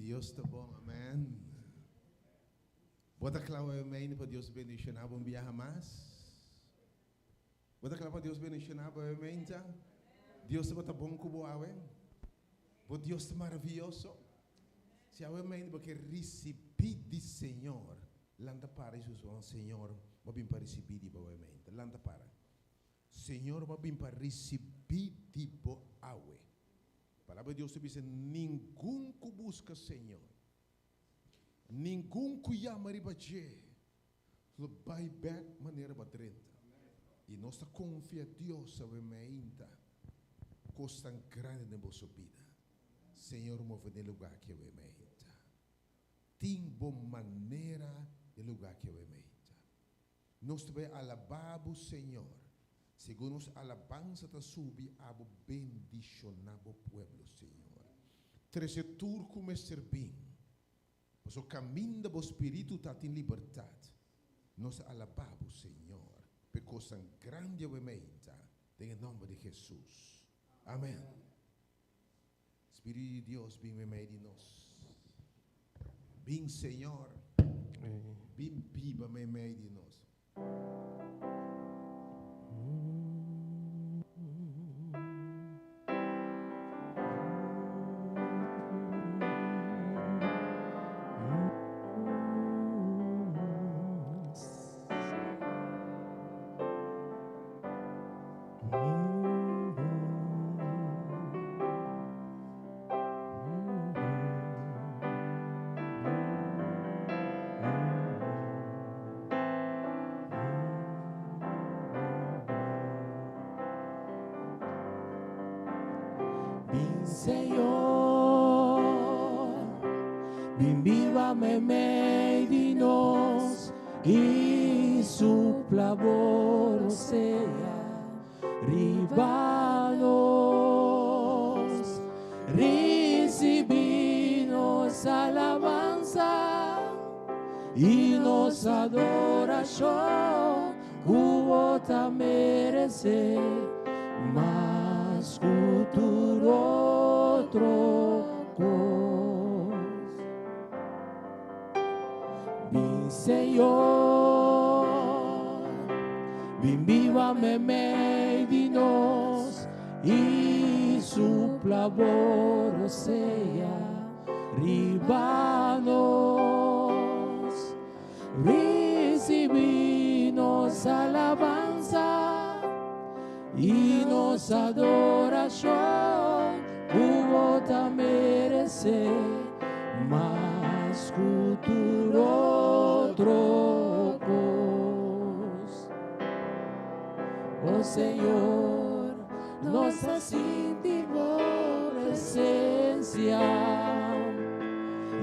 Dios ta bon, amen. Bo ta kla awe pa Dios bendishoná bo un biaha mas? Bo ta kla pa Dios bendishoná bo awe meinta? Dios tabata bon ku bo awe? Bo Dios ta maravioso? Si awe meinta bo ke risibí di Señor, lanta para i susurá, Señor, bo a bin pa risibí di bo awe meinta. Lanta para. Señor, bo a bin pa risibí di bo awe. Palabra di Dios ta bisa, Ningun ku buska Señor, ningun ku yama riba dje, lo bai bek manera bo a drenta. I nos ta konfia Dios awe meinta kosnan grandi den boso bida. Señor move den lugá aki awe meinta. Tin bo manera den lugá aki awe meinta. Nos ta bai alabá bo, Señor. Segun nos alabansa ta subi, abo bendishoná bo pueblo, Señor. Trese tur ku mester bin, pasobra kaminda bo spiritu ta tin libertat. Nos ta alabá bo, Señor, p'e kosnan grandi awe meinta, den e nòmber di Hesus. Amèn. Spiritu di Dios bin meimei di nos. Bin Señor, bin biba meimei di nos. Bin Señor, bin biba meimei di nos i supla bo rosea riba nos. Risibí nos alabansa i nos adorashon ku bo ta meresé mas ku tur otro kos. Bin Señor, bin biba meimei di nos i supla bo rosea riba nos. Risibí nos alabansa i nos adorashon ku bo ta meresé mas ku tur otro kos. O Señor, nos ta sinti bo presensia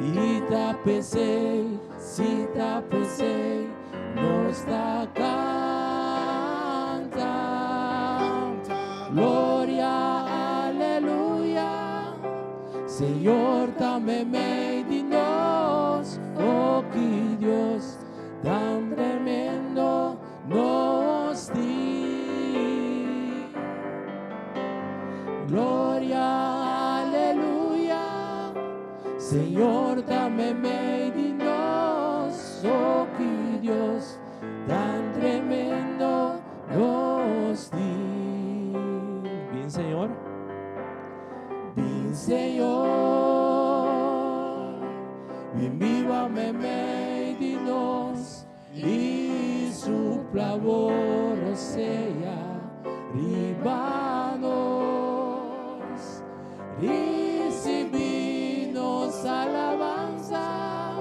i ta p'esei, si ta p'esei, nos ta kanta. Gloria, aleluya, Señor ta meimei di nos, o ki Dios tan tremendo nos tin. Gloria, aleluya, Señor ta meimei di nos, oh ki Dios tan tremendo nos tin. Bin Señor, bin Señor, bin biba meimei di nos. I supla bo rosea riba nos. Risibí nos alabansa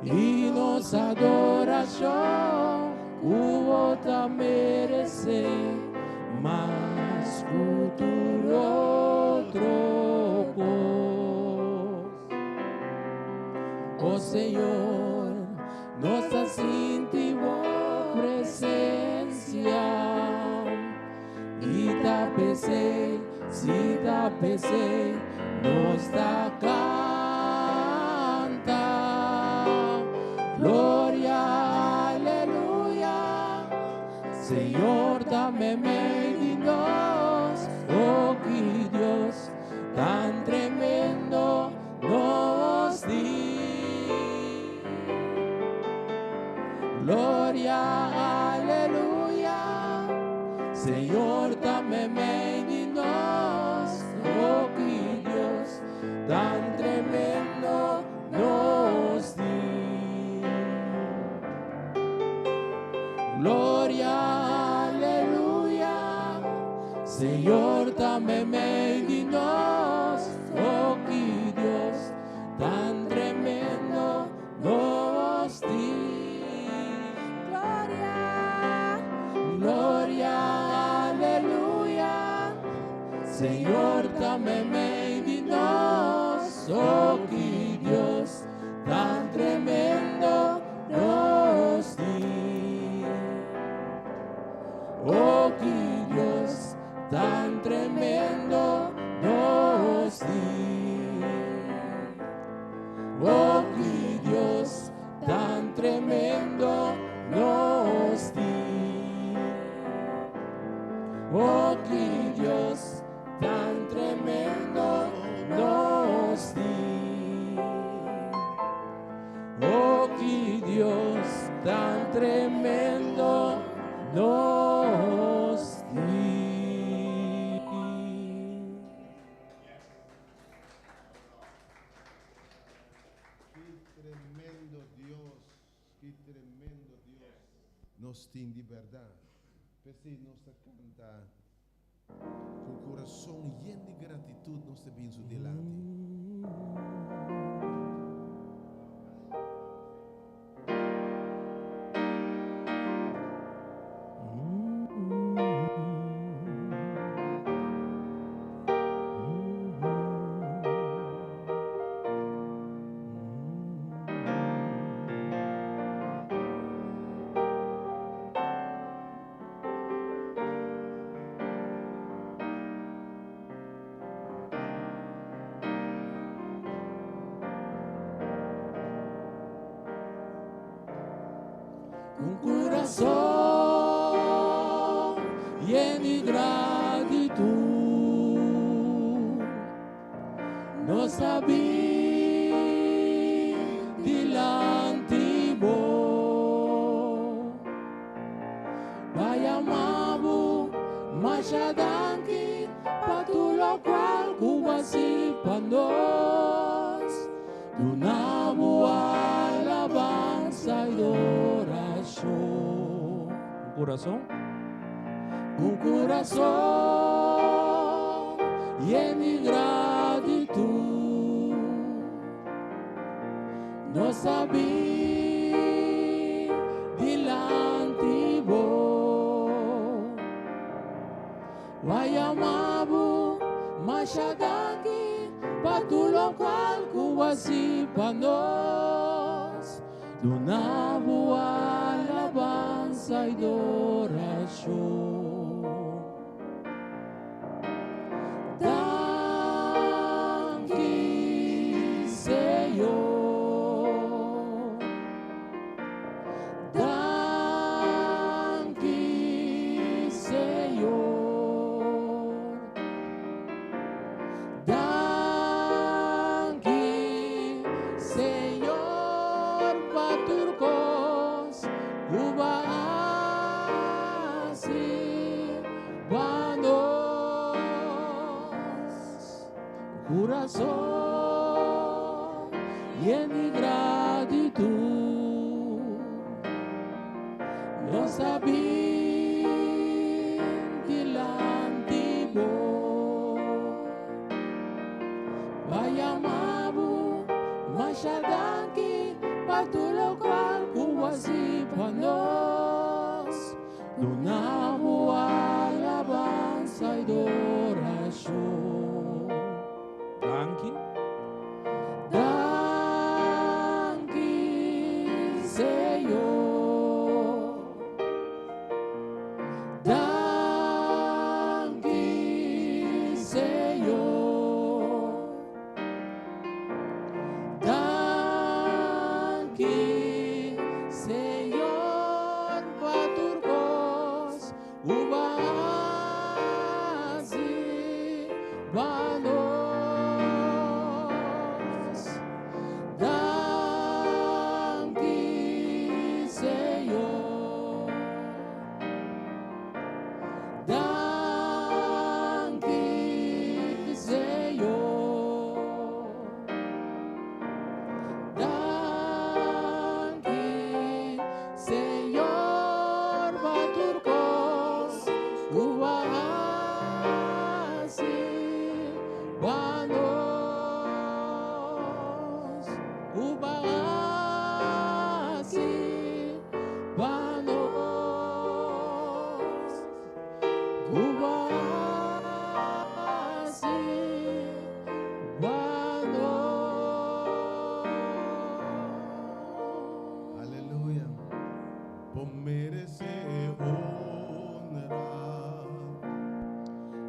i nos adorashon ku bo ta meresé mas ku tur otro kos. O Señor, nos ta sinti bo presencia i ta p'esei, si ta p'esei, nos ta canta. Gloria, aleluya, Señor ta meimei di nos, oh ki Dios tan tremendo nos. Señor ta meimei di nos, oh ki Dios tan tremendo nos tin. Gloria, aleluya, Señor ta meimei di nos, oh ki Dios tan tremendo nos tin. Gloria, Gloria, aleluya, Señor ta meimei di nos, oh ki Dios tan tremendo nos tin. Oh ki Dios tan tremendo nos tin. Oh ki Dios tan tremendo nos tin. Oh ki Dios tan tremendo nos tin. Oh ki Dios tan tremendo nos tin. Ki tremendo Dios, ki tremendo Dios nos tin di berdad. P'esei nos ta canta cu curason yen di gratitud nos ta bin su dilanti. Un curason yen di gratitud nos ta bin dilanti bo pa yama bo masha danki pa tur locual cu bo a haci pa nos. Duna bo alabansa y oracion. Un corazon, un corazon yen di gratitud. Nos ta bin dilanti bo. Wa yama bo masha danki pa tur locual cu bo haci pa nos. Duna bo alabansa y doracion. Danki, Señor. Danki, Señor. Danki, Señor, pa tur cos cu bo a haci pa nos. Curason yen di gratitud nos ta bin dilanti bo pa yama bo masha danki pa tur locual cu bo a haci pa nos. Duna bo alabansa y adoracion. Danki. Danki, Señor. Danki, Señor. Danki, Señor, pa tur cos hasi pa nos, ku Bo a hasi pa nos, ku Bo a hasi pa nos. Aleluya. Bo meresé honra.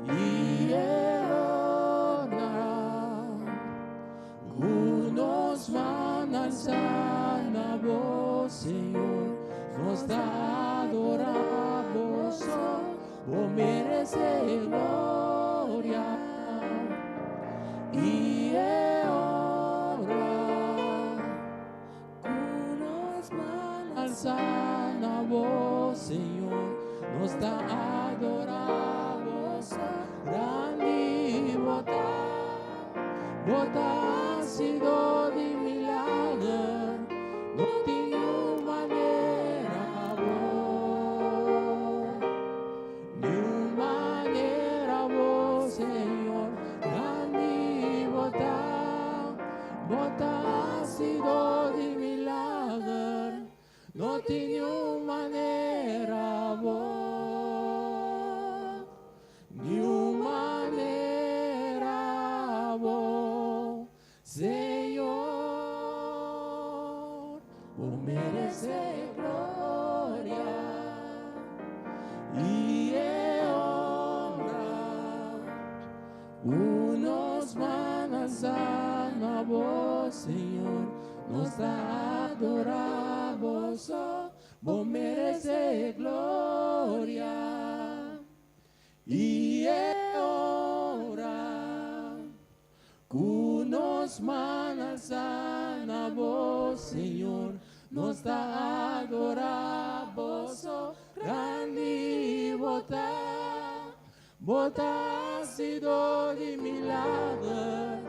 I honra ku nos man alsá na Bo, Señor, nos ta adorá Bo so, Bo meresé gloria i honra ku nos man alsá na Bo, Señor, nos ta adorá Bo so, grandi Bo ta, Bo ta hasidó di milager, no tin un manera Bo, niun manera Bo, Señor, grandi Bo ta, Bo ta hasidó di milager, no tin un manera Bo, niun manera Bo, Señor, Bo meresé gloria i honra. Ku nos man alsá na Bo, Señor, nos ta adorá Bo so, Bo meresé gloria i honra. Ku nos man alsá na Bo, Señor, nos ta adorá Bo so, grandi Bo ta, Bo ta hasidó di milager,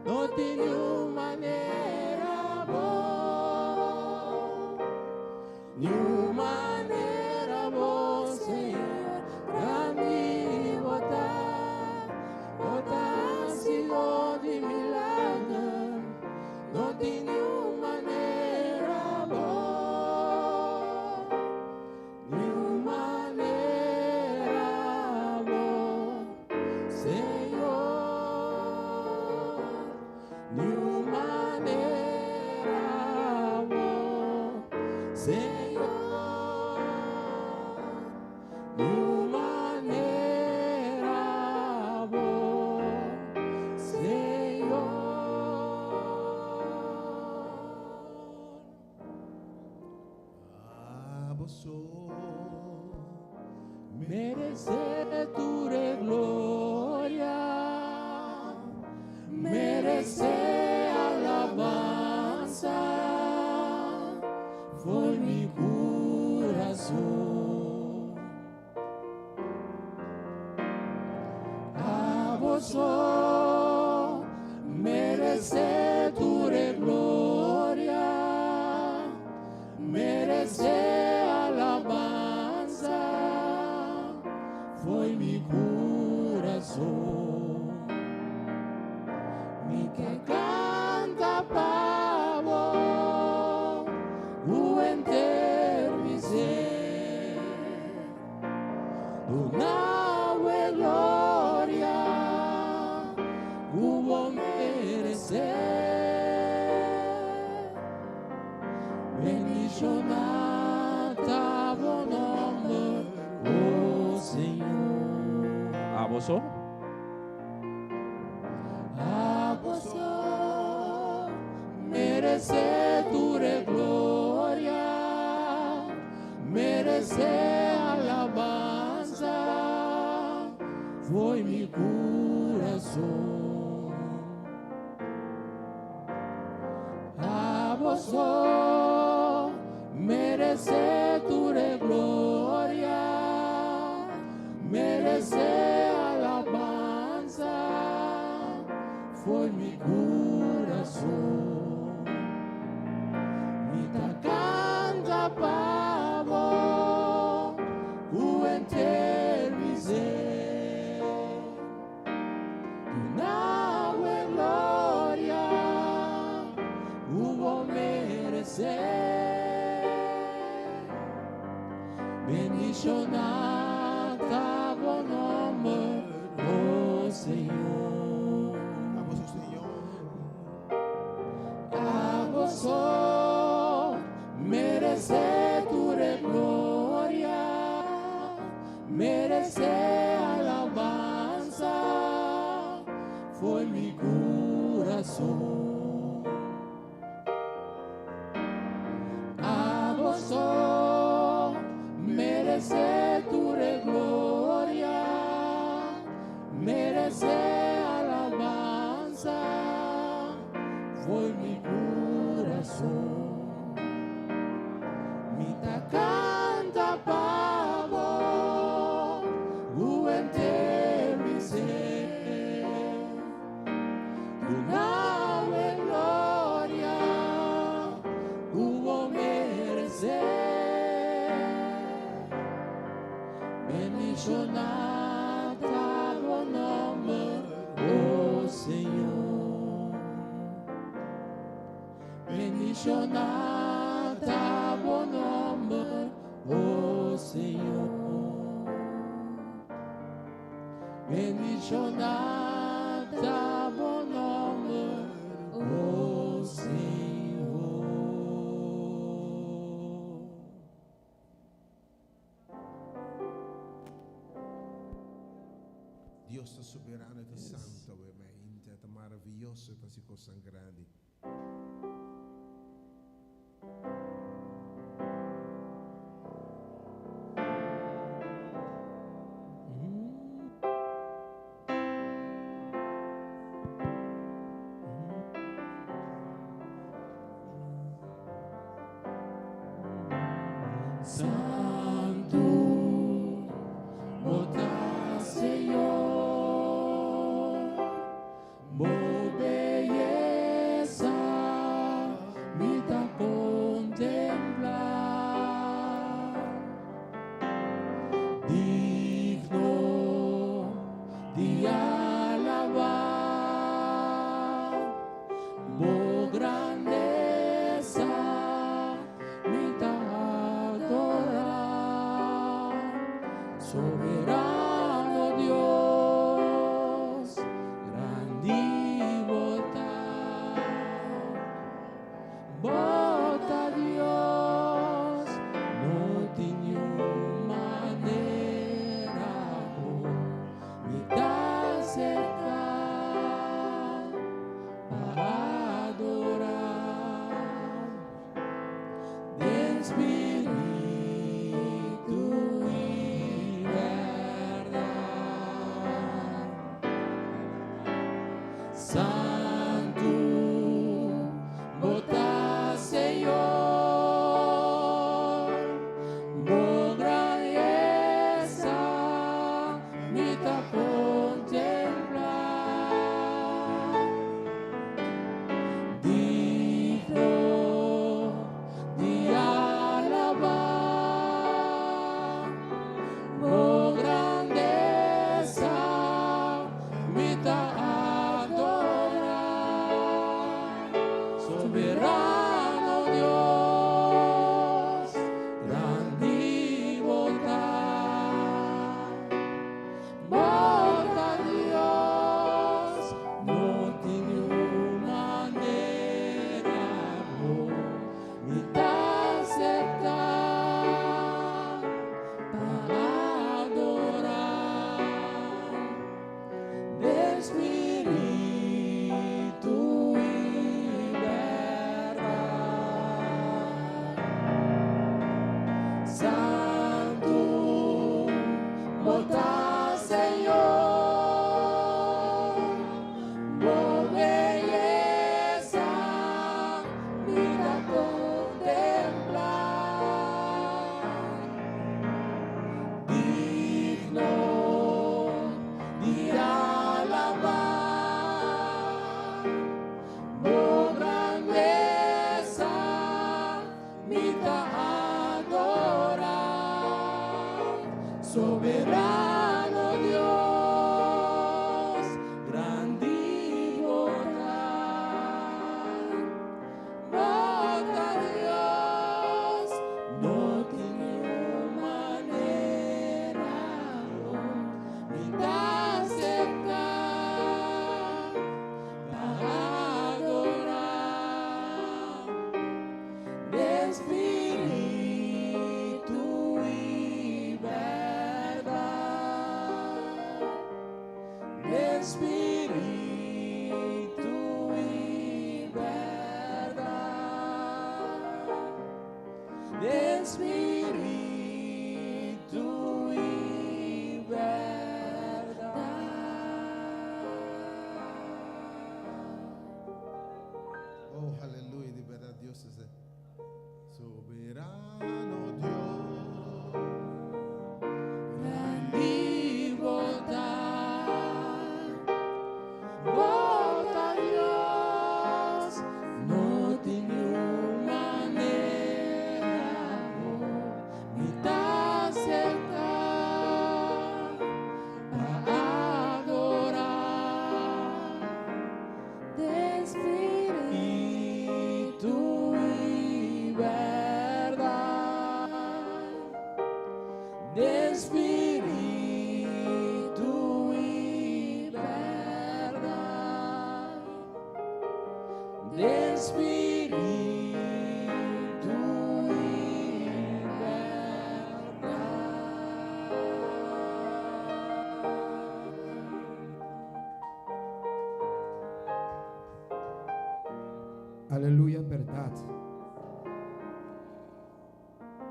no tin un manera Bo, niun manera Bo, Señor, grandi Bo ta, Bo ta hasidó di milager, no tin un manera Bo, niun manera Bo, Señor, niun manera Bo, Señor, niun manera Bo, Señor. Abo so Meresé tur gloria, meresé alabansa, fo'i mi kurason. Abo so meresé tur gloria, meresé alabansa, fo'i mi kurason. Mi ke kanta pa Bo, ku henter mi ser. Duna Bo gloria, ku Bo meresé. Bendishoná ta Bo nòmber, o Señor. Abo so? Abo so meresé tur gloria, meresé alabansa, fo'i mi kurason. Abo so meresé tur gloria, meresé alabansa, fo'i mi kurason. Mi ta kanta pa Bo, ku henter mi ser. kurason. Abo so meresé tur e gloria, meresé alabansa for mi kurason. Mi ta kanta pa bo, ku henter mi ser. Duna bo e gloria, ku bo meresé. Bendishoná ta bo nòmber, o Señor. Bendishoná ta bo nòmber, o Señor. Bendishoná ta bo nòmber, o Señor. Dios ta soberano, ta santu, ta maravioso, ta hasi kos grandi. Santu, bo ta Señor, bo beyesa mi ta kontemplá. Digno di alabá, bo grandesa mi ta adorá. Soberano Dios, grandi bo ta. Bo ta Dios, no tin ningun manera mi ta aserká pa adorá. Den spiritu i berdat. Santu, bo ta Señor, bo grandesa mi ta kontemplá. Digno di alabá, bo grandesa mi ta adorá. Soberano Dios, grandi bo ta. Bo ta Dios, no tin ningun manera mi ta aserká pa adorá. Den spiritu i berdat. Santu, bo ta Señor, bo beyesa mi ta kontemplá. Digno di alabá, bo grandesa mi ta adorá. Soberano Dios, grandi bo ta. Bo ta Dios, no tin ningun manera mi ta aserká pa adorá. Den spiritu i berdat. Den spiritu i espíritu i bèrdat. Oh, aleluya, di bèrdat Dios ta soberano Dios. Grandi bo ta, bo ta Dios, no tin niun manera bo, mi ta aseptá pa adorá. Den spiritu i bèrdat. Den spiritu i bèrdat. Den spiritu i bèrdat. Aleluya, bèrdat.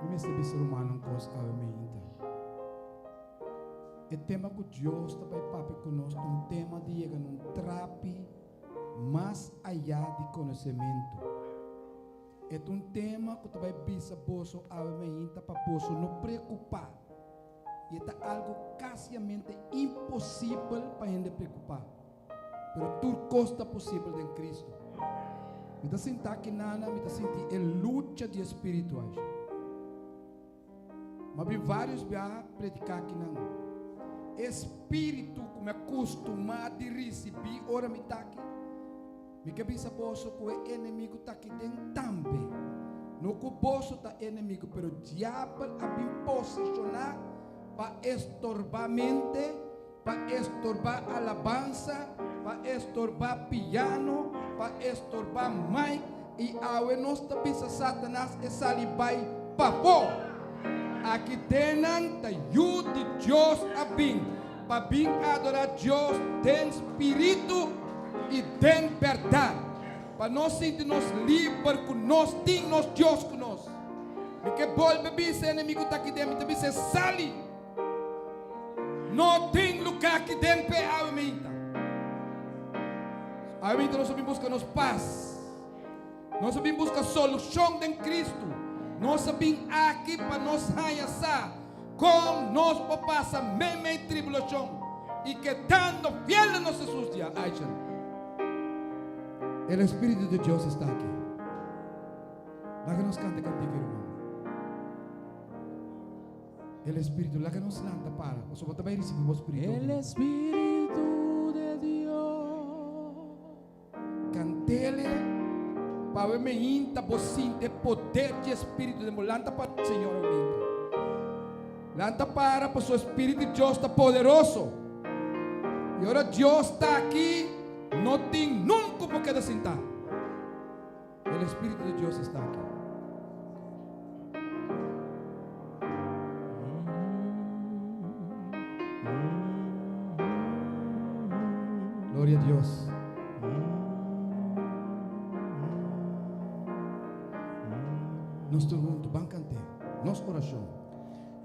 Mi mester bisa rumannan un kos awe meinta. E tema ku Dios ta bai papia ku nos ta un tema di yega na un trapi mas ayá di konosementu. E ta un tema ku ta bai bisa boso awe meinta pa boso no preokupá. I e ta algu kasiamente imposibel pa hende preokupá. Pero tur kos ta posibel den Kristu. Mi ta sinta aki nana, mi ta sinti e lucha di e spiritu ashi. Mi a bin varios biaha prediká aki nan. E spiritu ku mi a kustumá di risibí ora mi ta aki, mi ke bisa boso ku e enemigu ta aki den tambe. No ku boso ta enemigu, pero diabel a bin posishoná pa estorbá mente, Pa estorbá alabansa, pa estorbá piano, pa estorbá mic, i awe nos ta bisa Satanas e sali bai pafó. Aki den nan ta yu di Dios a bin pa bin adorá Dios den spiritu i den bèrdat, pa nos sinti nos liber ku nos tin nos Dios ku nos. Mi ke bolbe bisa e enemigu ta aki den, mi ta bis'é sali! No tin lugá aki den p'e awe meinta. Awe meinta nos a bin buska nos pas. Nos a bin buska solushon den Kristu. Nos a bin aki pa nos haña sa kon nos por pasa meimei tribulashon i kedando fiel na nos Hesus dia. Aisha, El Espíritu de Dios está aki. Laga nos kanta e kantika, ruman. El Espíritu, laga nos lanta para, pasobra bo ta bai risibi bo Spiritu. El Espíritu de Dios. Kantele pa we meinta bo sinti e poder di Espíritu den bo. Lanta para, Señor, we meinta. Lanta para, pasobra Espíritu di Dios ta poderoso. I ora Dios ta aki, no tin nunca por keda sintá. El Espíritu de Dios está aquí. Gloria a Dios. Nos tur huntu, ban kant'é. Nos orashon.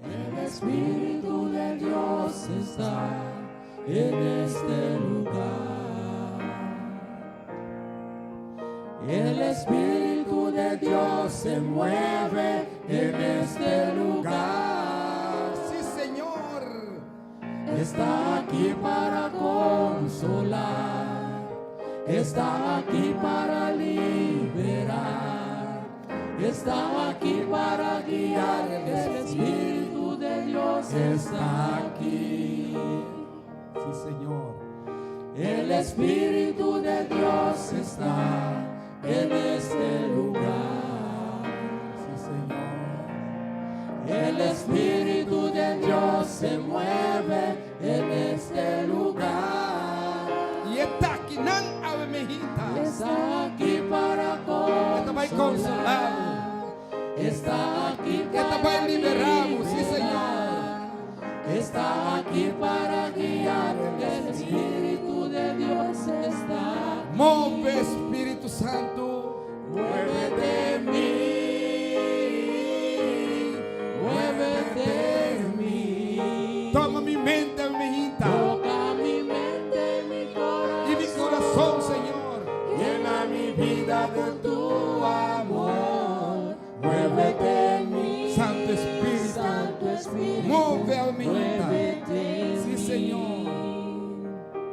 El Espíritu de Dios está en este lugar. El Espíritu de Dios se mueve en este lugar. Sí, Señor. Está aquí para consolar. Está aquí para liberar. Está aquí para guiar. El Espíritu de Dios está aquí. Sí, Señor. El Espíritu de Dios está en este lugar. Sí, Señor. El Espíritu de Dios se mueve en este lugar. I e ta aki nan awe meinta. Está aquí para E ta bai konsolá. Está aquí E ta para bai liberá bo. Sí, Señor. Está aquí para guiar. El Espíritu de Dios está aquí. Move, Spiritu Santu. Muévete en mi.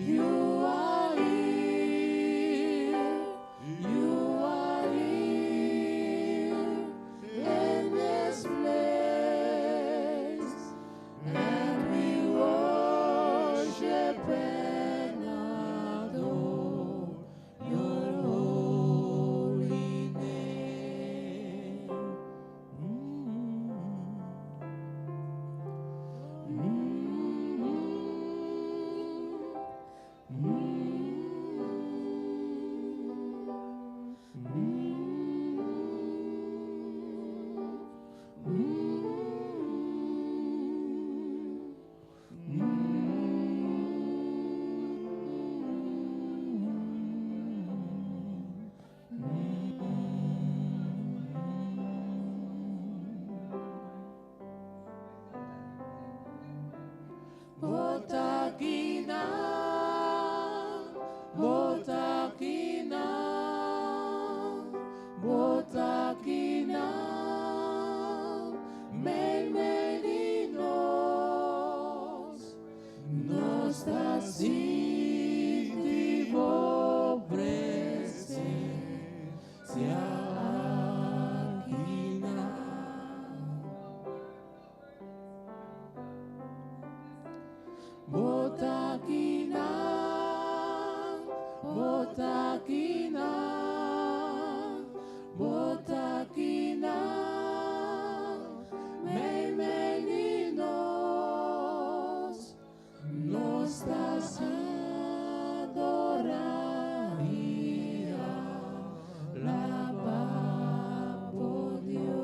You are here, you are here in this place, and we worship and adore your holy name. Bo ta akinan, bo ta akinan, bo ta akinan, meimei di nos, nos ta sinti bo presensia akinan. Bo ta akinan, bo ta akinan, bo ta akinan, meimei di nos, nos ta adorá i alabá bo Dios.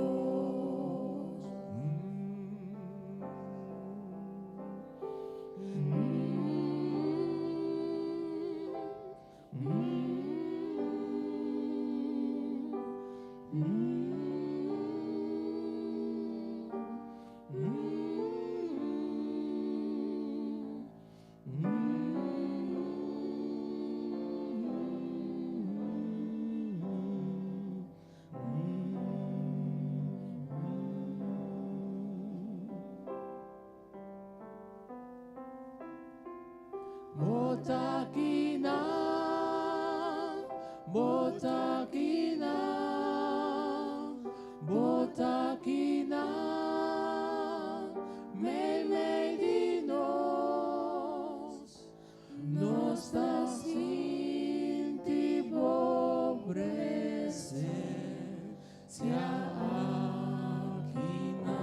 Bo ta akinan, bo ta akinan, bo ta akinan, meimei di nos, nos ta sinti bo presensia akinan.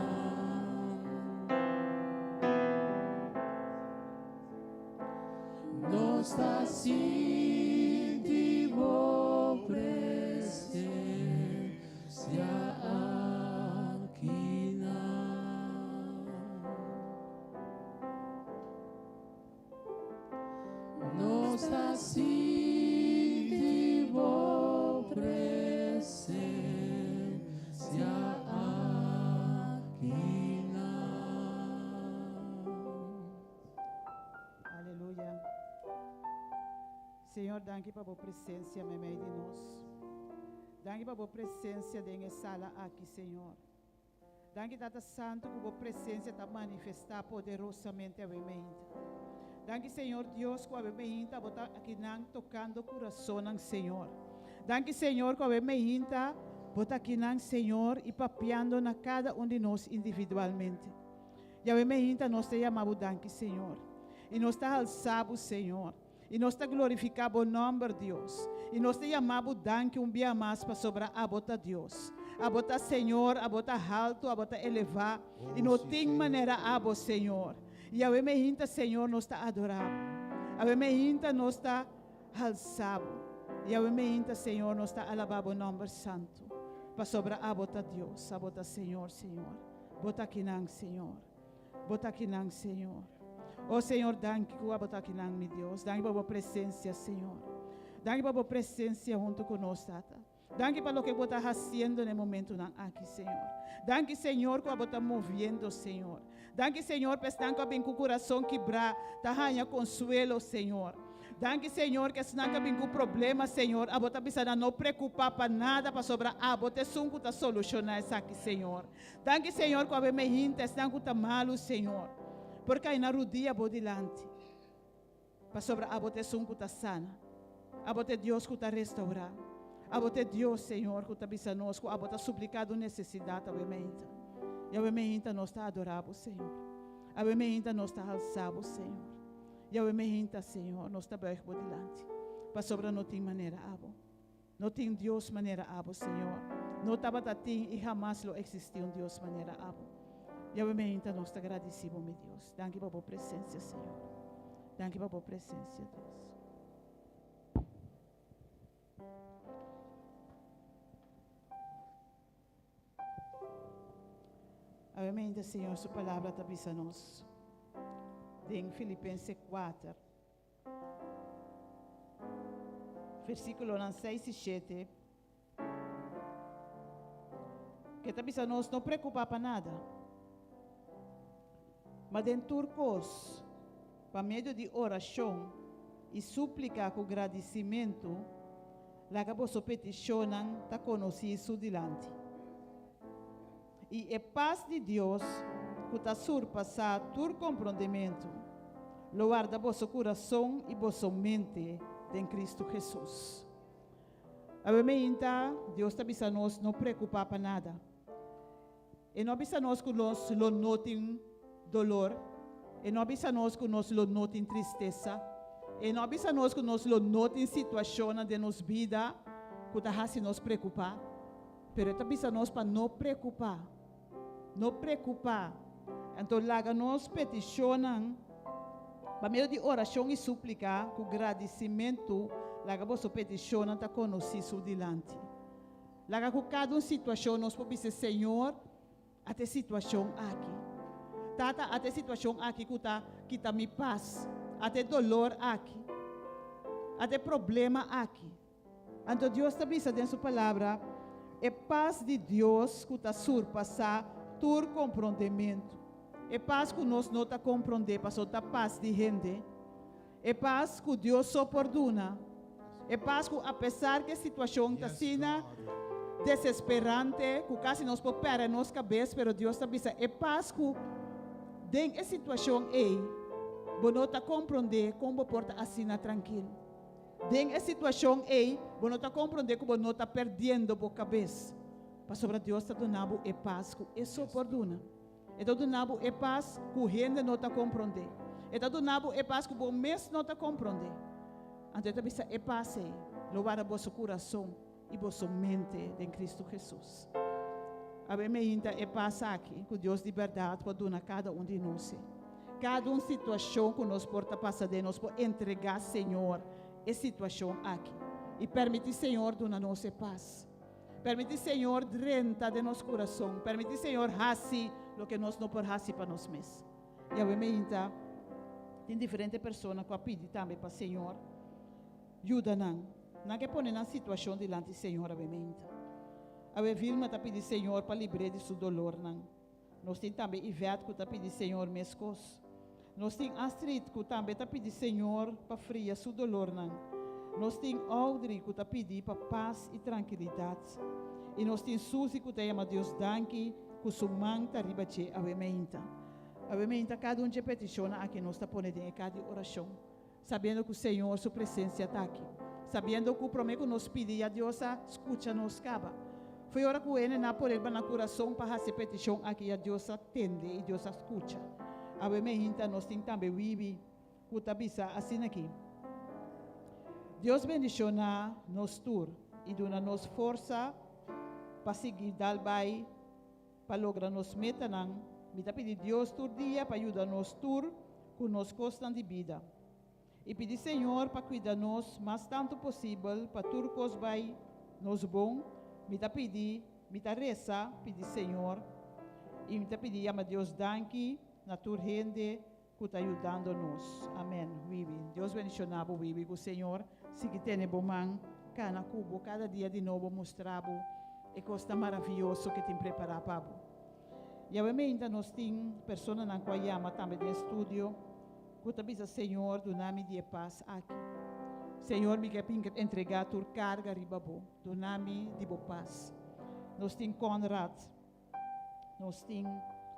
Nos ta sinti bo presensia akinan. Nos ta sinti bo presensia akinan. Aleluya. Señor, danki pa bo presensia meimei di nos. Danki pa bo presensia den e sala aki, Señor. Danki Tata Santu ku bo presensia ta manifestá poderosamente awe meinta. Danki Señor Dios ku awe meinta bo ta akinan tokando kurasonnan Señor. Danki Señor ku awe meinta bo ta akinan Señor i papiando na kada un di nos individualmente. I awe meinta nos ta yama bo danki Señor. I nos ta halsa bo Señor. I nos ta glorifiká bo nòmber, Dios. I nos ta yama bo danki un bia mas pasobra abo ta Dios. Abo ta Señor, abo ta haltu, abo ta elevá, i no tin manera abo, Señor. I awe meinta, Señor, nos ta adorá bo. Awe meinta nos ta halsa bo. I awe meinta, Señor, nos ta alabá bo nòmber santu, pasobra abo ta Dios, abo ta Señor, Señor. Bo ta akinan, Señor. Bo ta akinan, Señor. O Señor, danki ku abo ta akinan, mi Dios. Danki pa bo presensia, Señor. Danki pa bo presensia huntu ku nos, Tata. Danki pa loke bo ta hasiendo na e momentunan aki, Señor. Danki, Señor, ku abo ta moviendo, Señor. Danki, Señor, pa esnan ku a bin ku kurason kibrá ta haña konsuelo, Señor. Danki Señor ke esnan ka bin ku problema Señor abo ta bisa nan no preocupa pa nada pasobra abo ta esun ku ta soluciona esaki Señor. Danki Señor ku awe me hinta esnan ku ta malu Señor por kai na rudia bo dilanti. Pasobra abo ta esun ku ta sana. Abo ta e Dios ku ta restourá. Abo ta e Dios, Señor, ku ta bisa nos ku abo ta supli kada un nesesidat awe meinta. I awe meinta nos ta adorá bo, Señor. Awe meinta nos ta halsá bo, Señor. I awe meinta, Señor, nos ta buig bo dilanti, pasobra no tin manera abo. No tin Dios manera abo, Señor. No tabata tin i hamas lo eksistí un Dios manera abo. Yahweh meinta nos ta gradisí bo, mi Dios. Danki pa bo presensia, Señor. Danki pa bo presensia, Dios. Awe meinta Señor su palabra ta bisa nos den Filipense 4. Versíkulonan 6 i 7, ke ta bisa nos no preokupá pa nada, ma den tur kos, pa medio di orashon i súplika ku gradisimentu, laga boso petishonnan ta konosí su dilanti. I e pas di Dios, ku ta surpasá tur komprondementu, lo warda boso kurason i boso mente den Kristu Hesus. Awe meinta, Dios ta bisa nos no preokupá pa nada. E no a bisa nos ku nos lo no tin dolor. E no a bisa nos ku nos lo no tin tristesa. E no a bisa nos ku nos lo no tin situashonnan den nos bida ku ta hasi nos preokupá. Pero e ta bisa nos pa no preokupá. No preokupá. Anto laga nos petishonnan pa medio di orashon i súplika ku gradisimentu, laga boso petishonnan ta konosí su dilanti. Laga ku kada un situashon nos por bisa, Señor, ata e situashon aki. Tata, ata e situashon aki ku ta kita mi pas. Ata e dolor aki. Ata e problema aki. Anto Dios ta bisa den su Palabra, E pas di Dios ku ta surpasá tur komprondementu, e pas ku nos no ta komprondé pasobra ta pas di hende, e pas ku Dios so por duna, e pas ku apesar ku e situashon ta asina desesperante ku kasi nos por pèrdè nos kabes, pero Dios ta bisa e pas ku den e situashon ei bo no ta komprondé kon bo por ta asina trankil. Den e situashon ei, bo no ta komprondé ku bo no ta pèrdiendo bo kabes, pasobra Dios ta duna bo e pas ku e so por duna. E ta duna bo e pas ku hende no ta komprondé. E ta duna bo e pas ku bo mes no ta komprondé. Anto e ta bisa, E pas ei lo warda boso kurason i boso mente den Kristu Hesus. Awe meinta e pas aki ku Dios di bèrdat por duna kada un di nos. Kada un situashon ku nos por ta pasa den, nos por entregá Señor e situashon aki i permití Señor duna nos e pas. Permití Señor drenta den nos kurason. Permití Señor hasi loke nos no por hasi pa nos mes. I awe meinta tin diferente persona ku a pidi tambe pa Señor yuda nan. Nan ke pone nan situashon dilanti Señor awe meinta. Awe Vilma ta pidi Señor pa libr'é di su dolornan. Nos tin tambe Yvette ku ta pidi Señor meskos. Nos tin Astrid ku tambe ta pidi Señor pa fria su dolornan. Nos tin Audrey ku ta pidi pa pas i trankilidat. I nos tin Suzy ku ta yama Dios danki ku su man ta riba dje awe meinta. Awe meinta kada un dje petishonnan aki nos ta pone den e ka di orashon. Sabiendo ku Señor su presensia ta aki. Sabiendo ku promé ku nos pidi ya Dios a skucha nos kaba. Foi ora ku hende na pone riba nan kurason pa hasi e petishon aki ya Dios a tende i Dios a skucha. Awe mehinta nos tin tambe wibi ku ta bisa asin'aki, Dios bendishoná nos tur i duna nos forsa pa sigui dal bai Pa logra nos metanan, mi ta pidi Dios tur dia pa yuda nos tur ku nos kosnan di bida. I pidi Señor pa kuida nos mas tantu posibel pa tur kos bai nos bon, mi ta pidi, mi ta resa pidi Señor i mi ta pidi yama Dios danki na tur hende ku ta yudando nos. Amen. Wiwi. Dios bendiciona bo Wiwi. Ku Señor sigui tene bo man kana ku bo kada dia di nobo mustra bo e kosnan maravioso ke tin prepara pa bo. Yahweh meinta nos tin personanan ku a yama tambe den studio ku ta bisa Señor duna mi di e pas aki. Señor mi ke bin entrega tur karga riba bo. Duna mi di bo pas. Nos tin Conrad. Nos tin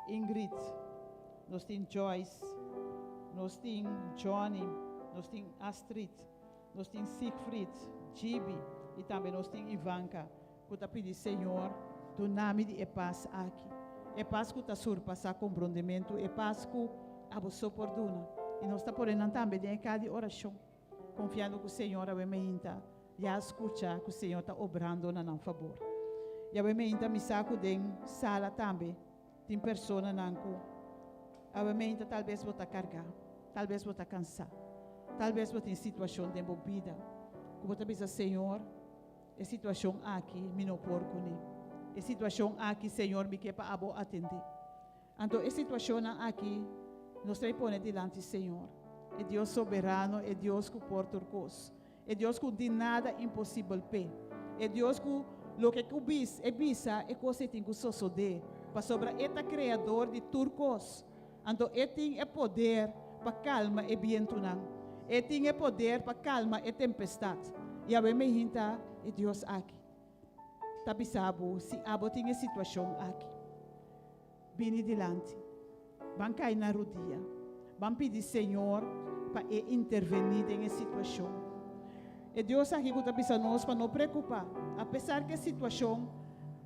Ingrid, nos tin Joyce, nos tin Johnny, Nos tin Astrid, nos tin Siegfried, Gibi i tambe nos tin Ivanka ku ta pidi Señor duna mi di e pas aki. E pas ku ta surpasá komprondementu, e pas ku abo so por duna. I nos ta pone nan tambe den e kaha di orashon, konfiando ku Señor awe meinta ya a skucha ku Señor ta obrando na nan fabor. I awe meinta mi sa ku den sala tambe tin personanan ku awe meinta talbes bo ta kargá, talbes bo ta kansá, talbes bo tin situashon den bo bida ku bo ta bisa, Señor, E situashon aki mi no por kuné. E situashon aki, Señor, mi ke pa abo atendé. Anto e situashonnan aki nos ta pone dilanti Señor, e Dios soberano, e Dios ku por tur kos, e Dios ku tin nada imposibel p'e, e Dios ku loke ku bis e bisa e kos ei tin ku sosodé, pasobra e ta Kreador di tur kos. Anto e tin e poder pa kalma e bientunan. E tin e poder pa kalma e tempestat. I awe mi hinta e Dios aki ta bisa bo, si abo tin e situashon aki, bini dilanti, ban kai na rudia, ban pidi Señor pa e intervení den e situashon. E Dios aki ku ta bisa nos pa no preokupá, apesar ku e situashon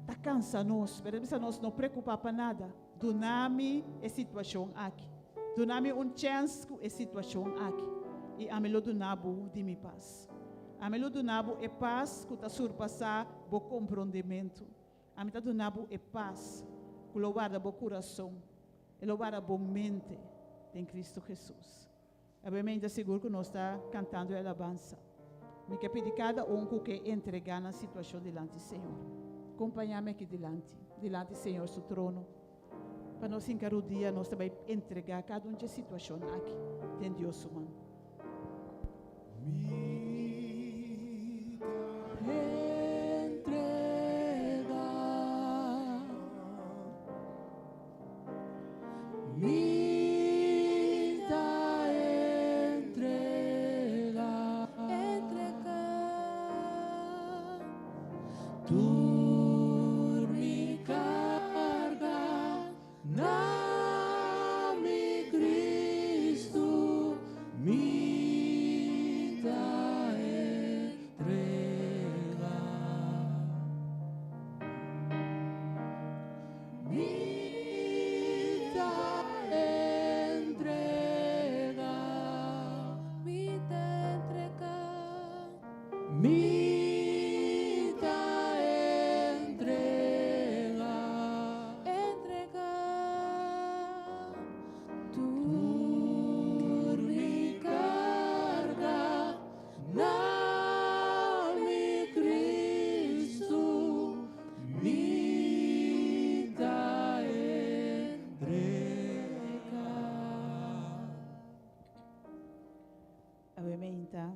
ta kansa nos, pero e ta bisa nos no preokupá pa nada. Duna mi e situashon aki. Duna mi un chèns ku e situashon aki, i ami lo duna bo di mi pas. Ami lo duna bo e pas ku ta surpasá bo komprondementu. Ami ta duna bo e pas ku lo warda bo kurason, e lo warda bo mente den Kristu Hesus. Awe ta sigur ku nos ta kantando e alabansa. Mi ke pidi kada un ku ke entregá nan situashon dilanti Señor. Kompañá mi aki dilanti, dilanti Señor su trono. Pa nos hinka rudia, nos ta bai entregá kada un dje situashon aki den Dios su man. Mi ta entregá. Mi ta entrega. Entrega. Tur mi carga na mi Cristo. Mi ta entrega. Mi ta entrega. Mi ta entrega. Mi ta entrega. Entrega. Tur mi carga Na mi Cristo mi ta entrega. Awe meinta,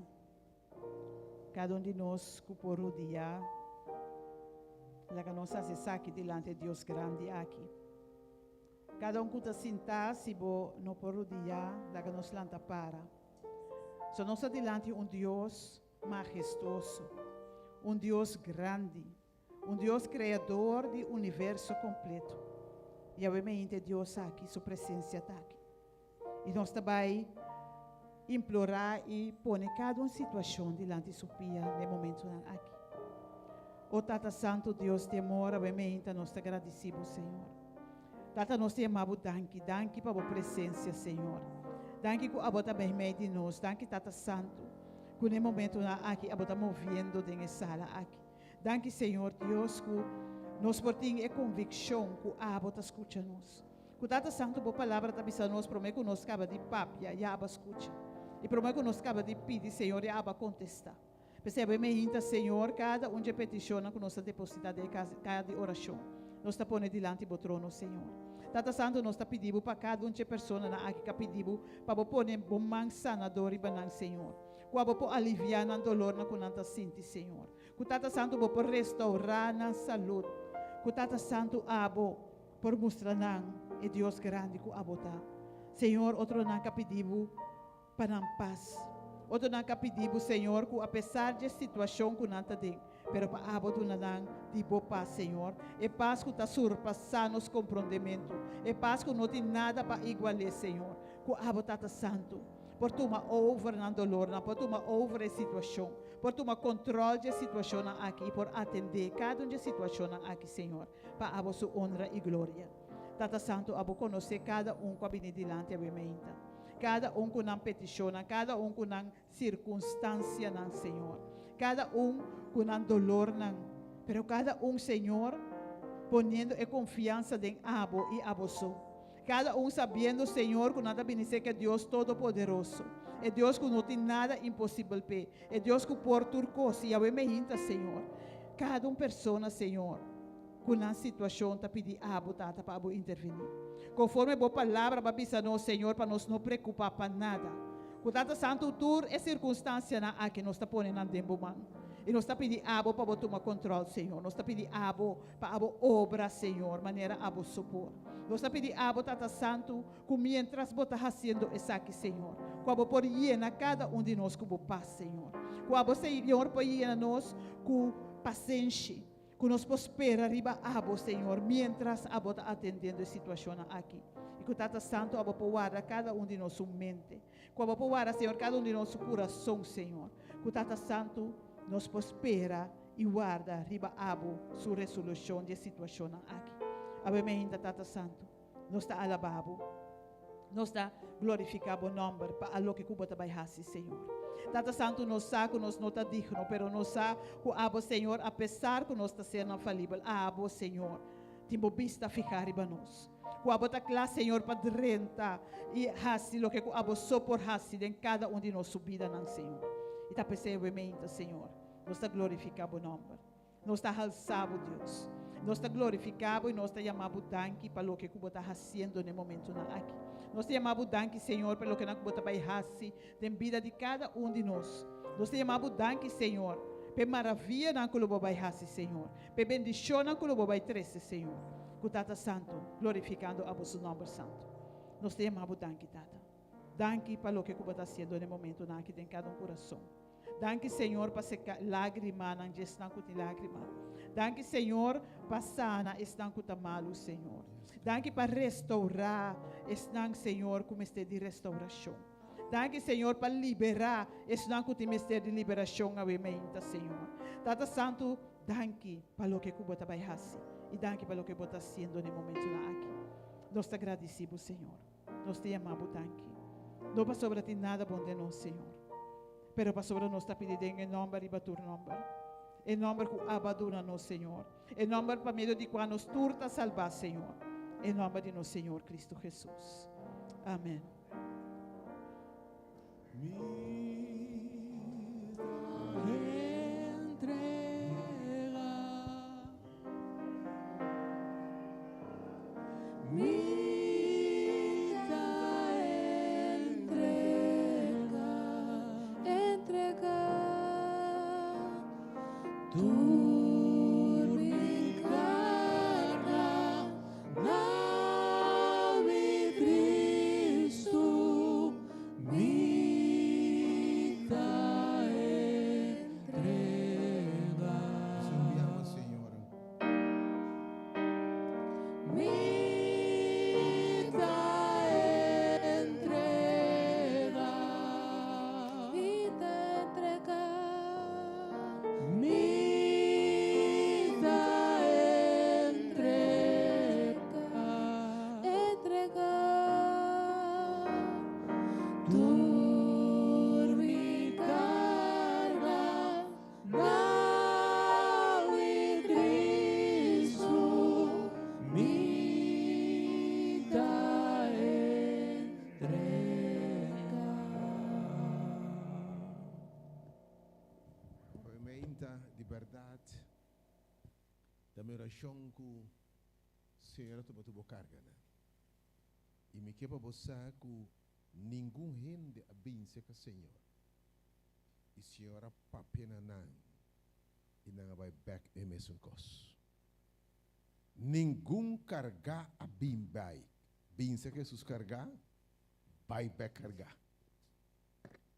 kada un di nos ku por rudia, laga nos hasi esaki dilanti Dios grandi aki. Kada un ku ta sintá, si bo no por rudia, laga nos lanta para. So nos ta dilanti un Dios mahestuoso, un Dios grandi, un Dios kreador di universo kompleto. I awe meinti e Dios aki, su presensia ta aki. I nos ta bai implorá i pone kada un situashon dilanti su pia na e momentunan aki. O Tata Santu, Dios di amor, awe meinti nos ta gradisí bo, Señor. Tata nos ta yama bo danki, danki pa bo presencia Señor. Danki cu abo ta meimei di nos, danki Tata Santo cu na e momentonan aki abo ta moviendo den e sala aki. Danki Señor Dios cu nos por tin e conviccion cu abo ta scucha nos. Cu Tata Santo bo palabra ta bisa nos prome cu nos caba di papia ya abo a scucha y prome cu nos caba di pidi Señor ya abo a contesta. P'esei bo e meinta, Señor, kada un dje peticionnan ku nos ta depositá den e kaha di orashon, nos ta pone dilanti bo trono, Señor. Tata Santu, nos ta pidi bo pa kada un dje personanan aki ka pidi bo pa bo pone bo man sanador riba nan, Señor. Ku abo por aliviá nan dolornan ku nan ta sinti, Señor. Ku Tata Santu bo por restourá nan salud. Ku Tata Santu abo por mustra nan e Dios grandi ku abo ta. Señor, otronan ka pidi bo pa nan pas. Otronan ka pidi bo, Señor, ku apesar dje situashon ku nan ta den, pero pa abo duna nan di bo pas, Señor, e pas ku ta surpasá nos komprondementu, e pas ku no tin nada pa igual'é, Señor, ku abo Tata Santu. Por tuma over nan dolornan, por tuma over e situacion, por tuma control dje situacionnan aki y por atende cada un dje situacionnan aki, Señor, pa Abo su honra y gloria. Tata Santo, Abo conoce cada un cu a bini dilanti awe meinta, cada un cu nan peticionnan, cada un cu nan circunstancianan, Señor, cada un cu nan dolornan, pero cada un, Señor, poniendo e confiansa den Abo y Abo so. Kada un sabiendo, Señor, ku nan ta bini serka e Dios Todopoderoso, e Dios ku no tin nada imposibel p'e, e Dios ku por tur kos. I awe me hinta, Señor, kada un persona, Señor, ku nan situashon ta pidi Abo, Tata, pa Abo intervení. Konforme Bo Palabra bo a bisa nos, Señor, pa nos no preokupá pa nada. Ku Tata Santu, tur e sirkunstansianan aki nos ta pone nan den Bo man. I nos ta pidi Abo pa Bo tuma kontròl, Señor. Nos ta pidi Abo Pa abo obra, Señor, manera abo sopor. Nos ta pidi abo, Tata Santu, ku mientras bo ta hasiendo esaki, Señor, ku abo por yena kada un di nos ku bo pas, Señor. Ku abo, Señor, por yena nos ku pasenshi, ku nos por spera riba abo, Señor, mientras abo ta atendiendo e situashonnan aki. I ku, Tata Santu, abo por warda kada un di nos su mente. Ku abo por warda, Señor, kada un di nos su kurason, Señor. Ku, Tata Santu, nos por spera i warda riba abo su resolushon di e situashonnan aki. Awe meinta, Tata Santu, nos ta alabá bo, nos ta glorifiká bo nòmber pa a loke ku bo ta bai hasi, Señor. Tata Santu, nos sa ku nos no ta digno, pero nos sa ku abo, Señor, apesar ku nos ta sernan falibel, abo, Señor, tin bo bista fihá riba nos. Ku abo ta kla, Señor, pa drenta i hasi loke ku abo so por hasi den kada un di nos su bidanan, Señor. I ta p'esei awe meinta, Señor. Nos ta glorifiká bo nòmber. Nos ta halsá bo, Dios. Nos ta glorifiká bo i nos ta yama bo danki pa loke ku bo ta hasiendo na e momentunan aki. Nos ta yama bo danki, Señor, pa lokenan ku bo ta bai hasi den bida di kada un di nos. Nos ta yama bo danki, Señor, pa e maravianan ku lo bo bai hasi, Señor, pa e bendishonnan ku lo bo bai trese, Señor. Ku Tata Santu, glorifikando abo su nòmber santu. Nos ta yama bo danki, Tata. Danki pa loke ku bo ta hasiendo na e momentunan aki den kada un kurason. Danki Señor pa seka lagrimanan dje esnan ku tin lagrima. Danki Señor pa sana esnan ku ta malu Señor. Danki pa restourá esnan Señor ku mester di restourashon. Danki Señor pa liberá esnan ku tin mester di liberashon awe meinta Señor. Tata Santu danki pa loke ku bo ta bai hasi i danki pa loke bo ta hasiendo na e momentunan aki. Nos ta gradisí bo Señor. Nos ta yama bo danki. No pasobra tin nada bon den nos Señor. Pero pasobra nos ta pidi den e nomber riba tur nomber, e nomber ku Abba duna nos, Señor, e nomber pa medio di kua nos tur ta salbá, Señor, e nomber di nos Señor Cristo Jesus. Amen. Di bèrdat ta mi orashon ku Señor a tuma tur bo karganan. I mi ke pa bo sa ku ningun hende a binse ka Señor. I Señor a papia na nan i nan a bai bèk e mesun kos. Ningun kargá a bin bai binse ka Hesus kargá, bai bèk kargá.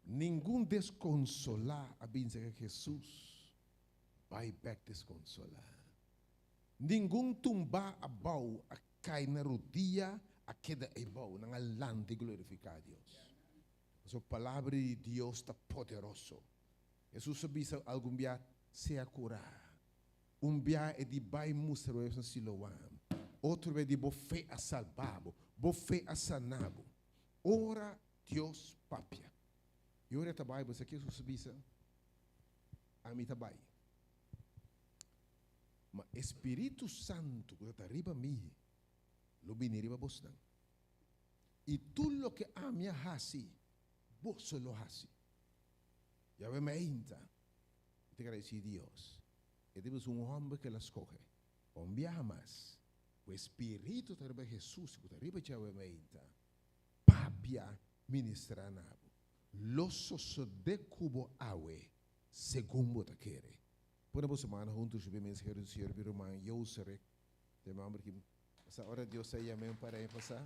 Ningun deskonsolá a binse ka Hesus, bai bèk deskonsolá. Ningun tumbá abou a kai na rudia, a keda eibou, nan a lanta i glorifiká Dios. Pasobra palabra di Dios ta poderoso. Hesus a bisa algun bia, Sea kurá. Un bia e di bai mustra bo na Siloam. Otro bia di bo fe a salba bo, bo fe a sana bo. Ora Dios papia. I ora e ta bai, bo sa ke Hesus a bisa? Ami ta bai. Ma e Spiritu Santu ku ta riba mi lo bini riba bosnan. I tur loke ami a hasi, boso lo hasi. Yahweh meinta, mi ta gradisí Dios. E ta bisa un hòmber ku el a skohe pa un biaha mas, ku e Spiritu ta riba Hesus i ku ta riba Yahweh meinta, papia ministrá na bo. Lo sosodé ku bo awe segun bo ta kere. Pone boso mano huntu riba e mensahero di Señor, mi ruman Joserek, ta e nomber ki Pasa ora Dios a yam'é un par aña pasá.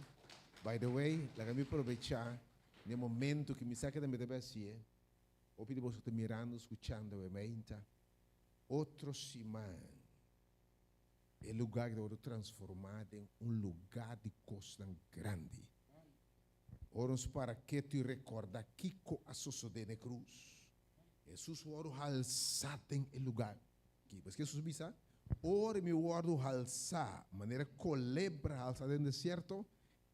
By the way, laga mi probechá n'e momento ku mi sa ke tambe ta bai hasié. Hopi di boso ta mirando, skuchando awe mainta. Otro siman e lugá aki ta wòrdu transformá den un lugá di kosnan grandi. Ora nos para ketu i rekordá kiko a sosodé na e krus, Hesus wòrdu halsá den e lugá aki. Paske Hesus bisa, Ora mi wòrdu halsá manera kolebra halsá den desierto,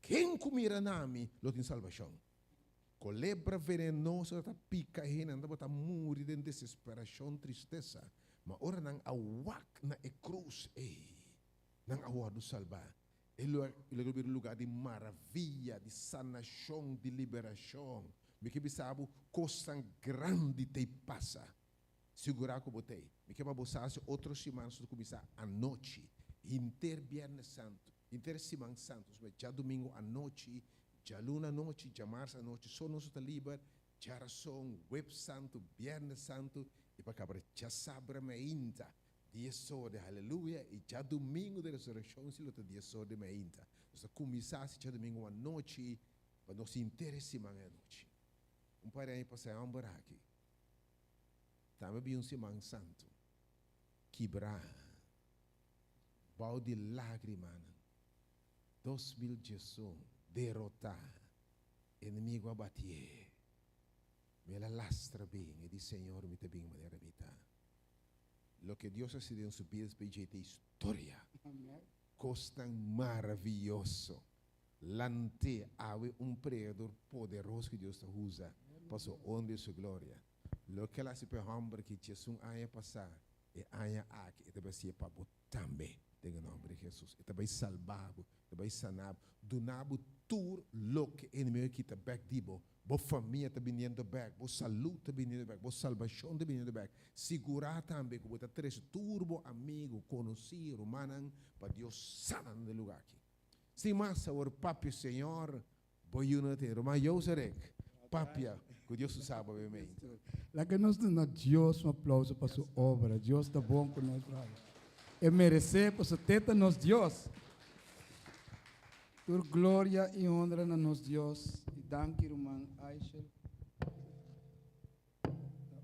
ken ku mira na mi lo tin salbashon. Kolebra venenoso ta pika e hendenan tabata muri den desesperashon, tristesa, ma ora nan a wak na e krus ei, nan a wòrdu salbá. E lo bira un lugá di maravia, di sanashon, di liberashon. Mi ke bisa bo, kosnan grandi t'ei pasa. Sigurá ku bo t'ei. Mi ke pa bo sa si otro siman nos ta kuminsá anochi, henter Bièrnè Santu, henter Siman Santu, nos bai djadumingu anochi, djaluna anochi, djamars anochi, so nos ta liber, djarason, Webs Santu, Bièrnè Santu, i pa kaba djasabra meinta. Dies or di Haleluya i djadumingu di Resurekshon si lo ta dies or di meinta. Nos ta kuminsá hasi djadumingu anochi pa nos henter e siman e anochi. Un par di aña pasá e hòmber aki tambe bin un siman santu kibrá bou di lágrimanan. 2011 derotá, enemigu a batié, mi el a lastra bin e di Señor mi ta bin manera mi ta. Loke Dios a hasi den su bida es bay dje historia. Cosnan maraviyoso. Lant'é awe un pregador poderoso cu Dios ta usa pa su honra y su gloria. Loke el a hasi pa e homber ki djesun aña pasá, e aña aki e ta bay hasié pa bo tambe den e nomber di Jesus. E ta bay salba bo, e ta bay sana bo, duna bo tur loke e enemigo a kita bek di bo. Bo famia ta biniendo bek, bo salud ta biniendo bek, bo salbashon ta biniendo bek. Sigurá tambe ku bo ta trese tur bo amigu, konosí, rumannan pa Dios sana nan den lugá aki. Sin mas awor papia Señor, bo yunan ta e ruman Joserek, papia ku Dios usa bo meimei. Laga nos duna Dios un aplauso pa su obra. Dios ta bon ku nos, brother. E meresé pasobra te ta nos Dios. Tur gloria i honra na nos Dios i danki ruman Aishel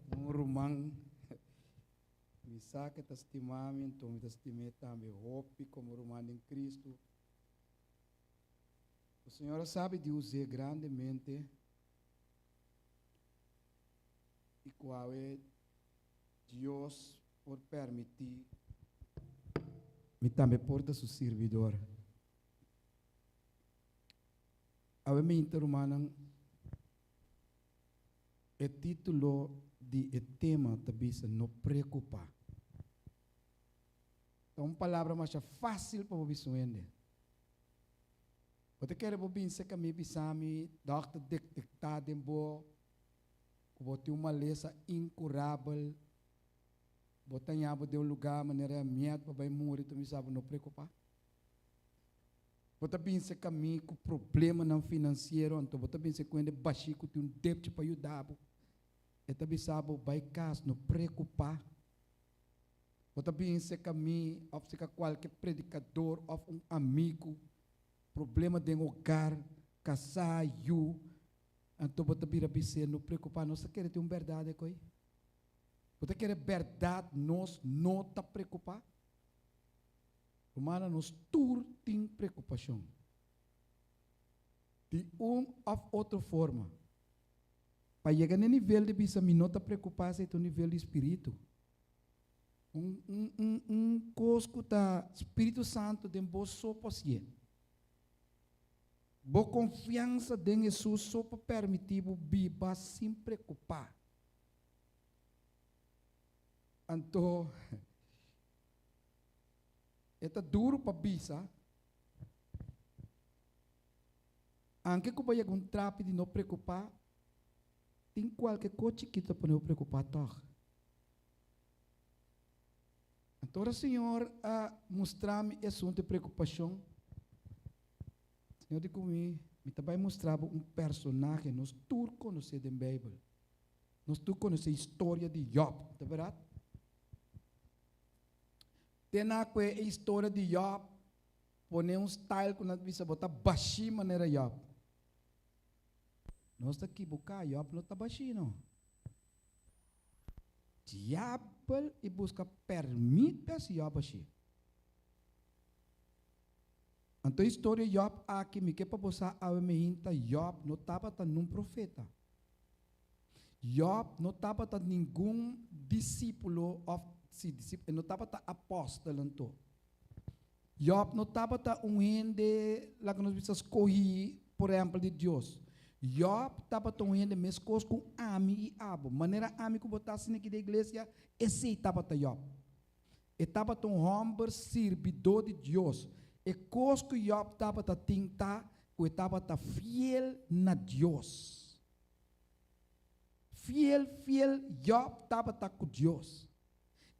ta un ruman mi sa ke ta stima mi anto mi ta stim'é tambe hopi komo ruman den Kristu. O Señor a sabi di us'é grandemente i ku awe Dios por permití mi tambe por ta su sirbidor. Awe minta rumannan, e título di e tema ta bisa No Preokupá. Ta un palabra masha fásil pa bo bisa un hende. Bo ta kere bo bin serka mi bisa mi dòkter detektá den bo ku bo tin un malesa inkurabel, bo ta haña bo den un lugá manera e mièt pa bai muri, ta bisa bo no preokupá. Bo ta binse camí cu problemanan financiero, anto bo ta binse cu hende bashí cu tin un depchi pa yuda bo. E ta bisa bo, Bai cas, no preocupá. Bo ta binse camí of cerca cualke predicador of un amigo, problema den hogar, casá, yu, anto bo ta bira bis'é, No preocupá. Nos ta kere tin un berdad ekoy? Bo ta kere berdad nos no ta preocupá? Rumannan, nos tur tin preokupashon. Di un òf otro forma. Pa yega na e nivel di bisa mi no ta preokupá esei ta un nivel di spiritu. Un un un un kos ku ta Spiritu Santu den bo so por hasié. Bo konfiansa den Hesus so por permití bo biba sin preokupá. Anto e ta duru pa bisa. Anke ku bo yega un trapi di no preokupá, tin kualke kos chikito ta pone bo preokupá tòg. Anto ora Señor a mustra mi e asuntu di preokupashon, Señor di ku mi, Mi ta bai mustra bo un personahe nos tur konosé den Beibel. Nos tur konosé historia di Jòb, ta bèrdat? Te na ku e historia di Jòb Pone un style ku nan ta bisa bo ta bashí manera Job. Nos ta kibuká, Job no ta bashí no. Diabel i buska pèrmit pa hasi Job bashí. Anto e historia Job aki mi ke pa bo sa awe mehinta Job no tabata nun profeta. Job no tabata ningun disípulo òf si disípulo e no tabata apòstel anto. Job no tabata un hende, laga nos bisa, skohí por ehèmpel di Dios. Job tabata un hende meskos ku ami i abo. Manera ami ku bo ta asina aki den iglesia, esei tabata Job. E tabata un hòmber sirbidó di Dios. E kos ku Job tabata tin ta ku e tabata fiel na Dios. Fiel, fiel Job tabata ku Dios.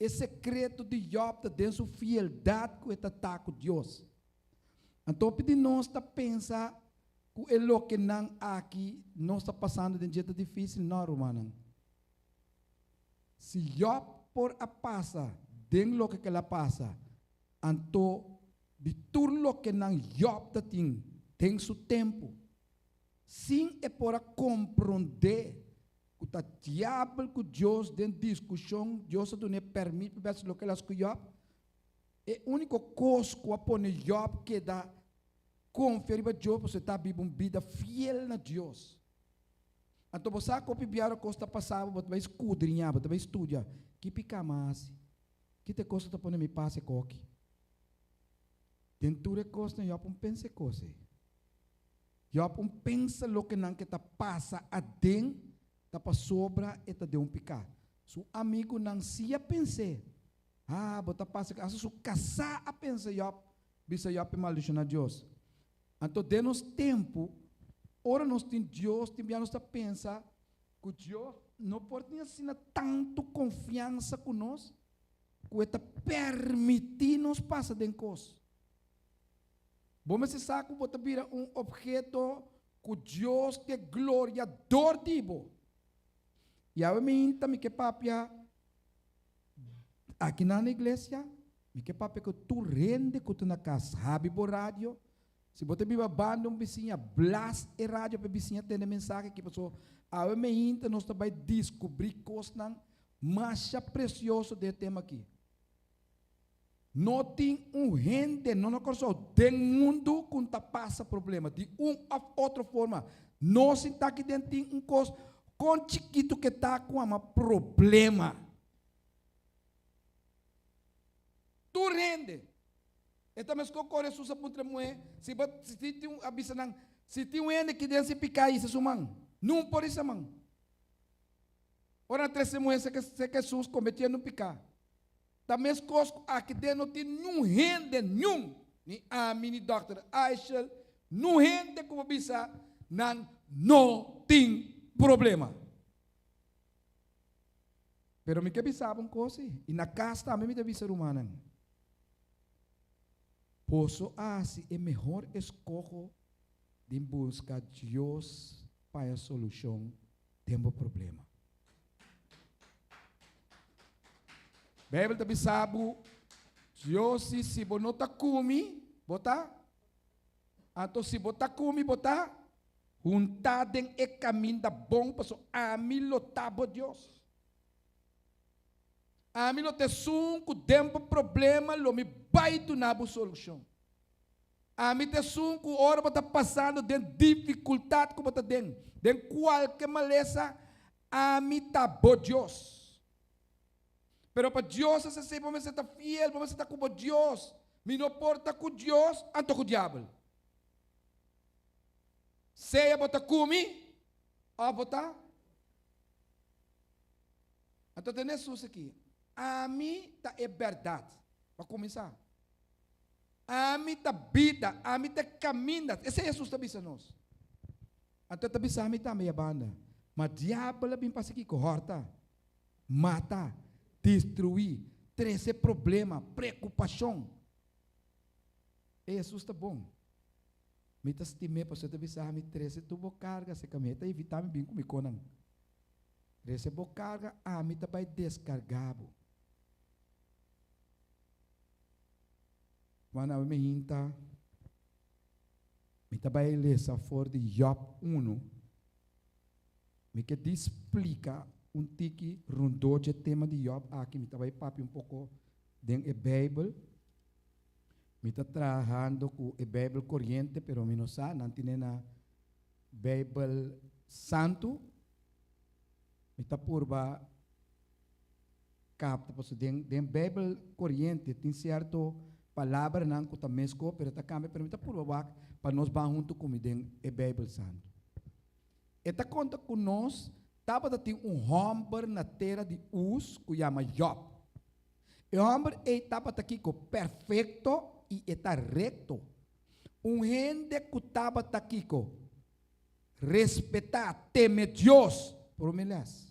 E sekreto di Jòb ta den su fieldat ku e ta ta ku Dios. Anto hopi di nos ta pensa ku e lokenan aki nos ta pasando den dje ta difísil. No, rumannan. Si Jòb por a pasa den loke ku el a pasa, anto di tur lokenan Jòb ta tin den su tempu, sin e por a komprondé Ku ta diabel ku Dios den diskushon, Dios a dun'é pèrmit pa bèsi loke el a hasi ku Jòb. E úniko kos ku a pone Jòb keda konfia riba Dios pasobra e ta biba un bida fiel na Dios. Anto bo sa ku hopi bia ora kos ta pasa bo, bo ta bai skudriñá, bo ta bai studia, Ki piká mi a hasi? Ki ta e kos ku ta pone mi pasa e koki? Den tur e kosnan Jòb un pensa e kos ei. Job un pensa loke nan ke ta pasa aden ta pasobra e ta den un piká. Su amigunan si a pens'é, Ah, bo ta pasa ku. Asta su kasá a pensa Job, bisa Job e maldishoná Dios. Anto den nos tempu, ora nos tin Dios, tin bia nos ta pensa ku Dios no por tin asina tantu konfiansa ku nos ku e ta permití nos pasa den kos. Bo mester sa ku bo ta bira un opheto ku Dios ke gloria dor di bo. I awe mi hinta mi ke papia akinan na iglesia, mi ke papia ku tur hende ku ta na kas. Habi bo radio. Si bo ta biba banda un bisiña, blas e radio pa e bisiña tende mensahe aki, pasobra awe mi hinta nos ta bai diskubrí kosnan masha presioso den e tema aki. No tin un hende, no na Kòrsou, den mundu ku ta pasa problema di un òf otro forma. No sinta aki den tin un kos kon chikitu ke ta ku ama problema. Tur hende. E ta meskos ku ora Hesus a puntra e muhé, si bo si tin un a bisa nan, si tin un hende ki den si piká hisa su man. Nun por hisa man. Ora nan trese e muhé serka Hesus kometiendo un piká. Ta meskos ku aki den no tin niun hende, niun, ni ami ni dòkter Eichel, niun hende ku por bisa nan no tin problema. Pero mi ke bisa bo un kos si, i na kas tambe mi ta bisa rumannan, boso a hasi e mehor eskoho di buska Dios pa haña solushon den bo problema. Bijbel ta bisa bo, Dios si si bo no ta kumi, bo ta? Anto si bo ta kumi, bo ta huntá den e kaminda bon, paso ami lo ta bo Dios. Ami lo ta esun ku den bo problema lo mi bai duna bo solushon. Ami ta esun ku ora bo ta pasando den difikultat ku bo ta den, den kualke malesa, Ami ta bo Dios. Pero pa Dios hasi esei bo mester ta fiel, bo mester ta ku bo Dios. Mi no por ta ku Dios anto ku diabel. Sea bo ta ku mi òf bo ta. Anto tene Hesus aki, Ami ta e bèrdat. Pa kuminsá. Ami ta bida, ami ta e kaminda. Esei Hesus ta bisa nos. Anto e ta bisa mi tambe ya banda. Ma diabel a bin pasa kiko? Hòrta, mata, destruí, trese problema, preokupashon. E Hesus ta bon. Mi ta stim'é pasobra e ta bisa mi, Trese tur bo karga serka mi. E ta invitá mi bin ku mi konan. Trese bo karga, ami ta bai deskargá bo. Wan awe mi hinta, mi ta bai lesa for di Job unu. Mi ke di splika un tiki rondó dje tema di Job aki. Mi ta bai papia un poko den e Beibel. Mi ta trahando ku e Beibel koriente, pero mi no sa, nan tine na Beibel Santu. Mi ta purba kapta, pasobra den den Beibel koriente tin sierto palabranan ku ta meskó, pero ta kambia, pero mi ta purba wak pa nos ban huntu ku mi den e Beibel Santu. E ta konta ku nos tabata tin un hòmber na tera di Us ku yama Jòb. E hòmber ei tabata kiko? Perfekto i e ta rekto. Un hende ku tabata kiko? Respetá, teme Dios. Promé lès.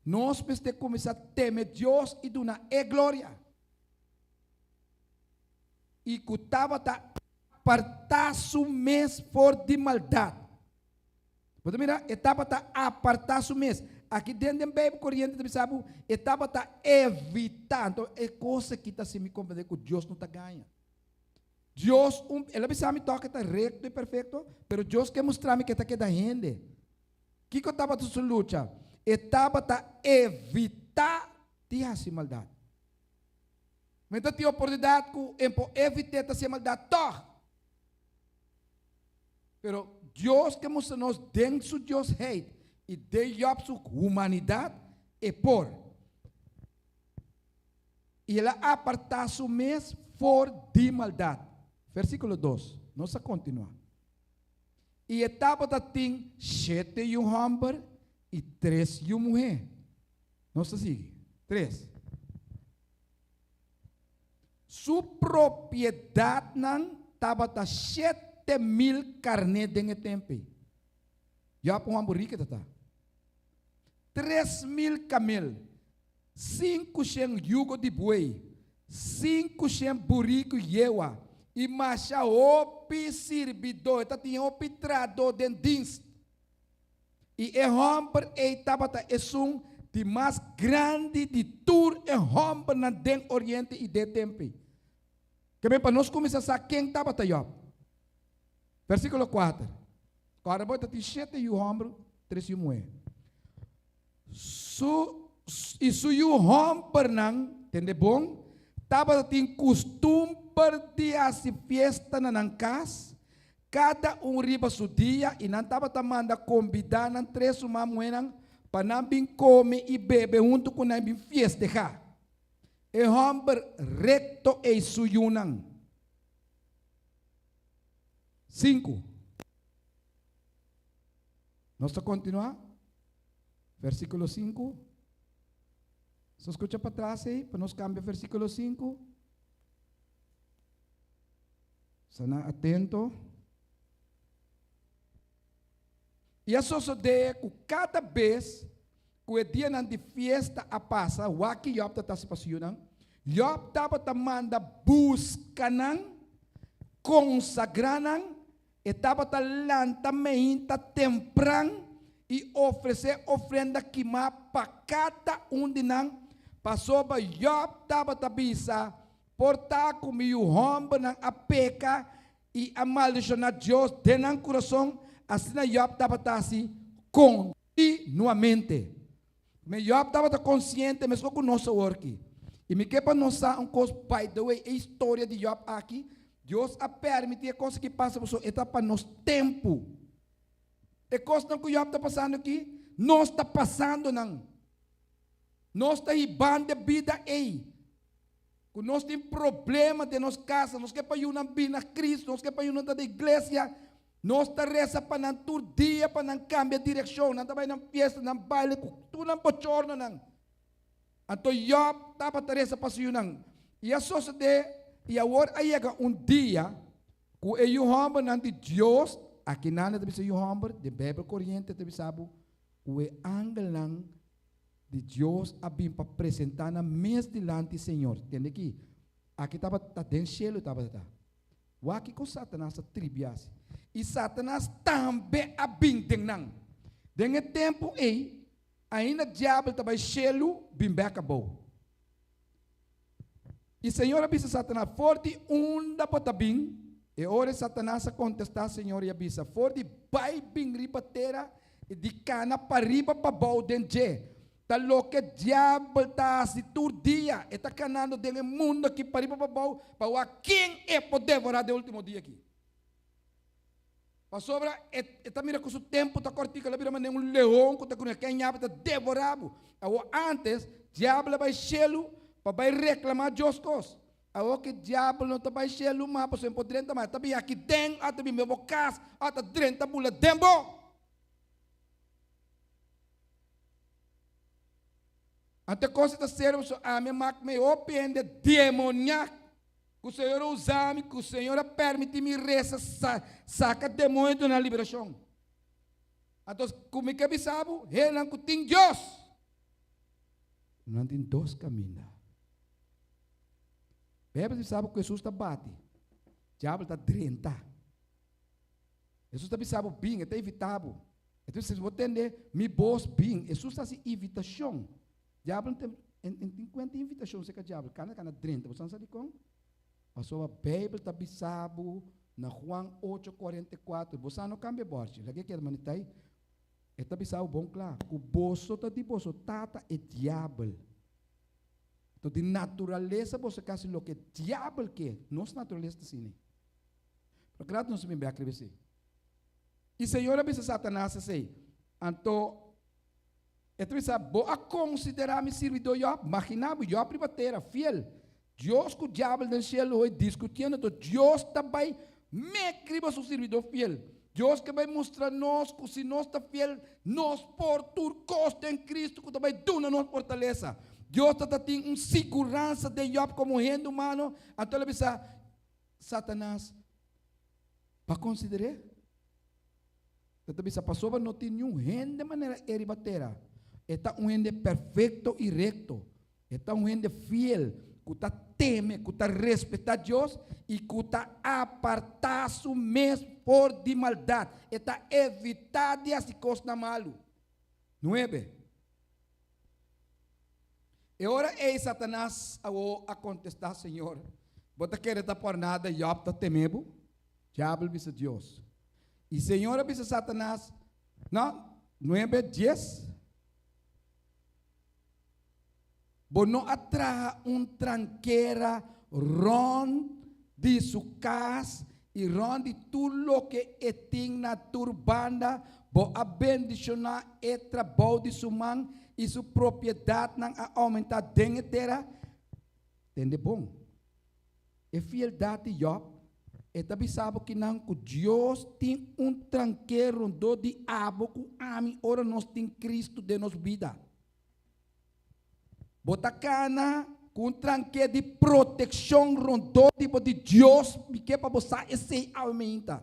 Nos mester kuminsá teme Dios i duna E gloria. I ku tabata apartá su mes for di maldat. Bo ta mira? E tabata apartá su mes. Aki den den Beibel Koriente ta bisa bo, e tabata evitá. Anto e kos aki ta hasi mi komprendé ku Dios no ta gaña. Dios un, el a bisa mi tòg e ta rekto i perfekto, pero Dios ke mustra mi ku e ta keda hende. Kiko tabata su lucha? E tabata evitá di hasi maldat. Mi ta tin oportunidat ku e por evit'é ta hasi maldat tòg. Pero Dios ke mustra nos den su Diosheid i den Jòb su humanidat, e por. I el a apartá su mes for di maldat. Versíkulo dos, nos a kontinuá. I e tabata tin shete yu hòmber i tres yu muhé. Nos ta sigui. Tres. Su propiedatnan tabata 7000 karné den e tempu ei. Jòb un hòmber riku e ta ta. 3000 kamel, 500 yugo di buey, 500 buriku yewa i masha hopi sirbidó. E ta tin hopi trahadó den dienst. I e hòmber ei tabata esun di mas grandi di tur e hòmbernan den Oriente i den tempu ei. Ke men pa nos kuminsá sa ken tabata Jòb. Versíkulo kuater. Kòrda bo e ta tin shete yu hòmber, tres yu muhé. Su i su yu hòmbernan, tende bon, tabata tin kustumber di hasi fiesta na nan kas, kada un riba su dia, i nan tabata manda kombidá nan tres ruman muhénan pa nan bin kome i bebe huntu ku nan i bin fiestehá. E hòmber rekto ei su yunan. Sinku. Nos ta kontinuá. Versíkulo sinku. So skucha patras ei pa nos kambia versíkulo sinku. Sana atento. I a sosodé ku kada bes ku e dianan di fiesta a pasa, wak ki Jòb ta ta hasi pa su yunan? Jòb tabata manda buska nan, konsagrá nan, e tabata lanta meinta tempran i ofresé ofrenda kimá pa kada un di nan, pasobra Jòb tabata bisa, Por ta ku mi yu hòmbernan a peka i a maldishoná Dios den nan kurason, asina Jòb tabata hasi kontinuamente. Me Jòb tabata konsiente meskos ku nos aworki. I mi ke pa nos sa un kos, by the way, e historia di Jòb aki, Dios a permití e kos aki pasa pasobra e ta pa nos tempu. E kosnan ku Jòb ta pasando aki. Nos ta pasando nan. Nos ta hibando e bida ei. Ku nos tin problema den nos kasa, nos ke pa yunan bini na Kristu, nos ke pa yunan ta den iglesia. Nos ta resa pa nan tur dia pa nan kambia direkshon. Nan ta bai nan fiesta, nan baile ku tur nan bochornonan. Anto Yòb tabata resa pa su yunan. I a sosodé, i awor a yega un dia, ku e yu hòmbernan di Dios, akinan e ta bisa yu hòmber, den Beibel Koriente ta bisa bo ku e angelnan di Dios a bin pa presentá nan mes dilanti Señor. Tende aki, aki tabata den shelu tabata ta. Wak kiko Satanas a tribi hasi. I Satanas tambe a bin den nan. Den e tempu ei, Ainda diabel ta bai shelu bin bek abou. I Señor a bisa Satanas, For di unda bo ta bin? E ora Satanas a kontestá Señor i a bisa, For di bai bin riba tera i di kana pariba pabou den dje. Ta loke diabel ta hasi tur dia, e ta kanando den e mundu aki pariba pabou pa wak ken e por devorá den ultimo dia aki. Pasobra e ta mira ku su tempu ta kòrtiku, el a bira manera un leon ku ta gruña, ken ñabi ta devorá bo. Awor ántes, diabel a bai shelu pa bai reklamá Dios kos. Awor ku diabel no ta bai shelu mas, pasobra e por drenta mas, e ta bin aki den, a ta bin den bo kas, a ta drenta bula den bo. Anto e kos ta serio, pasobra ami a mak mi hopi hende demoniak. Ku Señor a usa mi, ku Señor a permití mi resa saka demoño duna liberashon. Anto ku mi ke bisa bo, hendenan ku tin Dios, nan tin dos kaminda. Beibel ta bisa bo ku Hesus ta bati, diabel ta drenta. Hesus ta bisa bo bin, e ta invitá bo. E ta bisa si bo tende mi bos bin. Hesus ta hasi invitashon. Diabel no tin en tin kuenta invitashon serka diabel, kana kana drenta. Bo sa dikon? Pasobra Beibel ta bisa bo na Juan ocho 44, bo sa no kambia bòrchi, laga e keda manera ta ei. E ta bisa bo bon kla ku boso ta di boso tata e diabel. Anto di naturalesa boso ke hasi loke diabel ke. Nos naturalesa ta asina. Pero klaru nos a bin bek riba esei. I Señor a bisa Satanas esei, anto E ta bisa, Bo a konsiderá mi sirbidó Yòb? Maginá bo, Yòb riba tera, fiel. Dios ku diabel den shelu hoy diskutiendo, anto Dios ta bai mek riba su sirbidó fiel. Dios ke bai mustra nos ku si nos ta fiel, nos por tur kos den Kristu ku ta bai duna nos fortalesa. Dios ta ta tin un siguransa den Yòb komo hende humano, anto el a bisa Satanas, Bo a konsider'é? E ta bisa, Pasobra no tin niun hende manera e riba tera. E ta un hende perfekto i rekto. E ta un hende fiel, ku ta teme, ku ta respetá Dios i ku ta apartá su mes for di maldat. E ta evitá di hasi kosnan malu. Nuebe. E ora ei Satanas awor a kontestá, Señor, bo ta kere ta por nada Yòb ta teme bo? Diabel bisa Dios. I Señor a bisa Satanas, No, nuebe, dies. Bo no a traha un trankera rònt di su kas i rònt di tur loke e tin na tur banda, bo a bendishoná e trabou di su man i su propiedatnan a oumentá den e tera. Tende bon. E fieldat di Yòb, e ta bisa bo kinan ku Dios tin un tranke rondó di abo ku ami ora nos tin Kristu den nos bida. Bo ta kana ku un tranke di protekshon rondó di bo di Dios, mi ke pa bo sa esei awe meinta.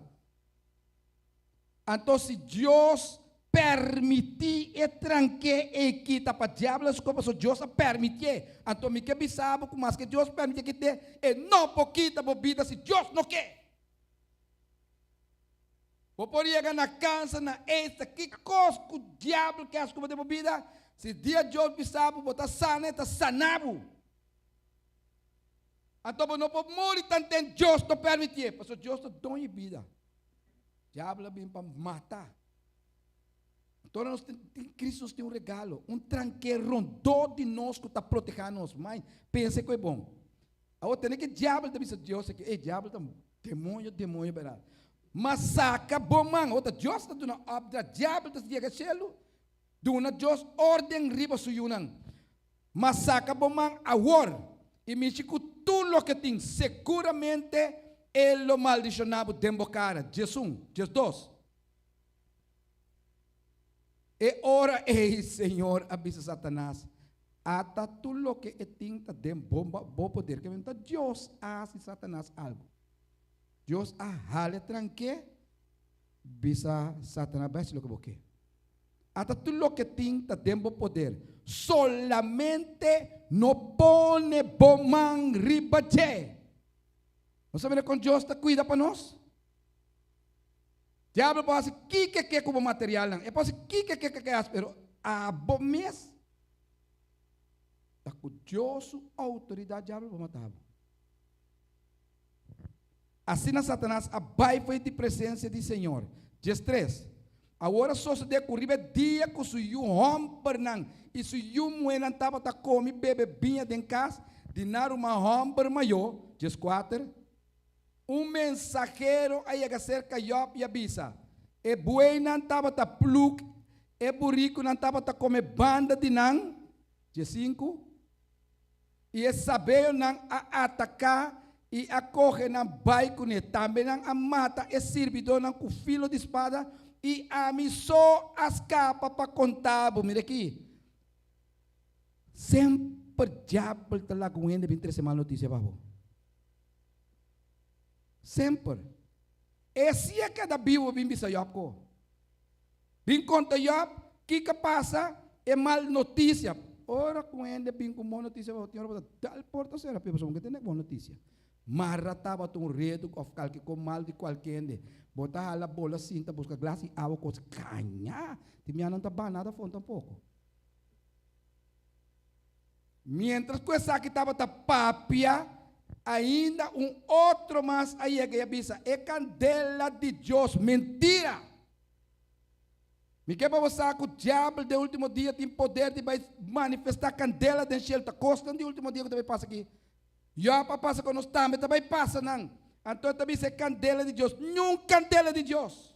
Anto si Dios permití e tranké ei kita pa diabel a skopa, pasobra Dios a permitié. Anto mi ke bisa bo ku maske Dios permitié kit'é, e no por kita bo bida si Dios no ke. Bo por yega na kanser, na aids, ta ki kos ku diabel ke hasi ku bo den bo bida, si dia Dios bisa bo bo ta sana, e ta sana bo. Anto bo no por muri tanten Dios no permitié, pasobra Dios ta doño di bida. Diabel a bin pa mata. Anto nos tin, tin Cristo nos tin un regalo, un tranke rondó di nos ku ta protehá nos. Mai, pensa ku e bon. Awor tene ke diabel ta bisa Dios aki, ey diabel ta demonio, demonio berdad. Ma saka bo man, awor ta Dios ta duna opdracht, diabel ta yega shelu. Duna Dios órden riba su yunan. Ma saka bo man awor i mishi ku tur loke tin, seguramente e lo maldishoná bo den bo kara. 11, 12. E ora ei Señor a bisa Satanas, Ata tur loke e tin ta den bo bo poder. Ke men ta Dios a hasi Satanas algu. Dios a hala e tranke, bisa Satanas, Bai hasi loke bo ke. Ata tur loke tin ta den bo poder. Solamente no pone bo man riba dje. Nos a mira kon Dios ta kuida pa nos? Diablo por hasi kiko e ke ku bo materialnan. E por hasi kiko e ke ke hasi, pero abo mes ta ku Dios su outoridat diablo por mata bo. Asina Satanas a bai fo'i di presensia di Señor. 13. Awor a sosodé ku riba e dia ku su yu hòmbernan i su yu muhénan tabata kome i bebe biña den kas di nan ruman hòmber mayó, 14. Un mensahero a yega serka Yòb i a bisa, E bueynan tabata plug, e burikunan tabata kome banda di nan, 15 i e sabeonan a ataká i a kohe nan bai kuné. Tambe nan a mata e sirbidónan ku filo di spada, i ami so a skapa pa konta bo. Mira aki, semper diabel ta laga un hende bin trese mal notisia pa bo. Semper. E si a keda bibu bin bisa Yòb ko. Bin konta Yòb kiko a pasa, e mal notisia. Ora ku hende bin ku bon notisia bo tin ora bo ta dal porta sera p'e pasobra bo no ke tende bon notisia. Mara tabata un redu òf kalke ko mal di kualke hende. Bo ta hala bola sinta buska glas di awa kos kaña. Tin biaha nan ta baha nada afó tampoko. Miéntras ku esaki tabata papia, ainda un otro mas a yega i a bisa, E kandela di Dios! Mentira! Mi ke pa bo sa ku diabel den último dia tin poder di bai manifestá kandela den shelu. Ta kosnan di último dia ku ta bai pasa aki. Yòb a pasa ku nos tambe ta bai pasa nan. Anto e ta bisa e kandela di Dios. Niun kandela di Dios!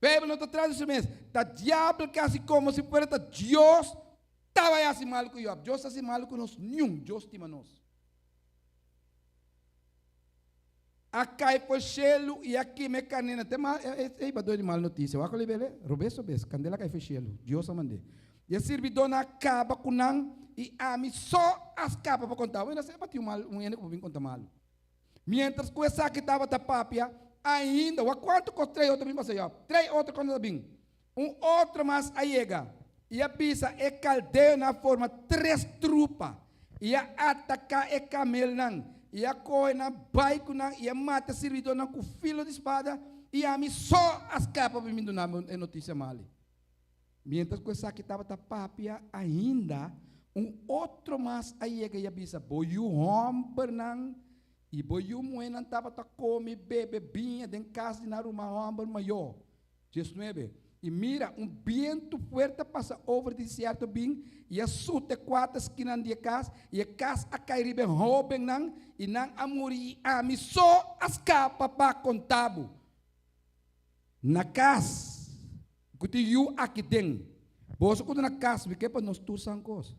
Bijbel no ta traduci su mes. Ta diabel ke hasi komo si fuera ta Dios ta bai hasi malu ku Job. Dios ta hasi malu ku nos niun. Dios stima nos. A kai for shelu i a kima e karnena. Te mal, e, e iba doi di mal notisia. Wak lo ibele? Robes robes. Kandela kai for shelu. Dios a mand'é. I e sirbidónan a kaba ku nan i ami so a skapa pa konta. Bueno, esei pa tin un mal, un hende ku por bin konta malu. Miéntras ku esaki tabata papia, ainda, wak kuantu kos trei otro bin pasa Job? Trei otro kos ta bin. Un otro mas a yega i a bisa e kaldeonan a forma tres trupa i a ataká e kamelnan i a kohe nan bai ku nan i a mata e sirbidónan ku filo di spada i ami so a skapa pa bin duna bo e notisia mali. Miéntras ku esaki tabata papia ainda, un otro mas a yega i a bisa, Bo yu hòmbernan i bo yu muhénan tabata kome i bebe biña den kas di nan ruman hòmber mayó. 19. I mira, un bientu fuerte a pasa over di desierto bin i a suta e kuater skinan di e kas, i e kas a kai riba e hóbennan, i nan a muri, i ami so a skapa pa konta bo. Na kas ku tin yu aki den. Boso ku ta na kas, mi ke pa nos tur san kos.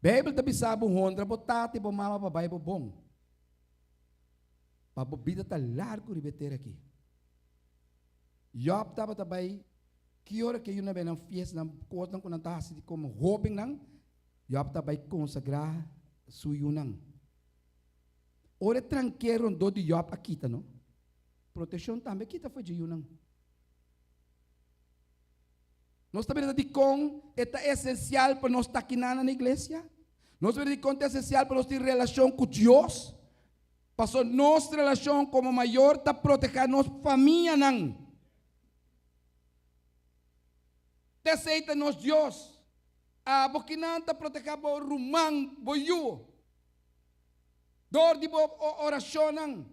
Beibel ta bisa bo honra bo tata i bo mama pa bai bo bon, pa bo bida ta largu riba e tera aki. Yòb tabata bai ki ora ku e yu nan bai nan fiestanan, kosnan ku nan ta hasi komo hóbennan, Yòb ta bai konsagrá su yunan. Ora e tranké rondó di Yòb a kita, no? Protekshon tambe kita for dje yunan. Nos ta mira dikon e ta esensial pa nos ta kinan na iglesia. Nos ta mira dikon ta esensial pa nos tin relashon ku Dios. Pasobra nos relashon komo mayor ta protehá nos famianan. T'esei ta nos Dios. Abo kinan ta protehá bo ruman, bo yu. Dor di bo orashonnan.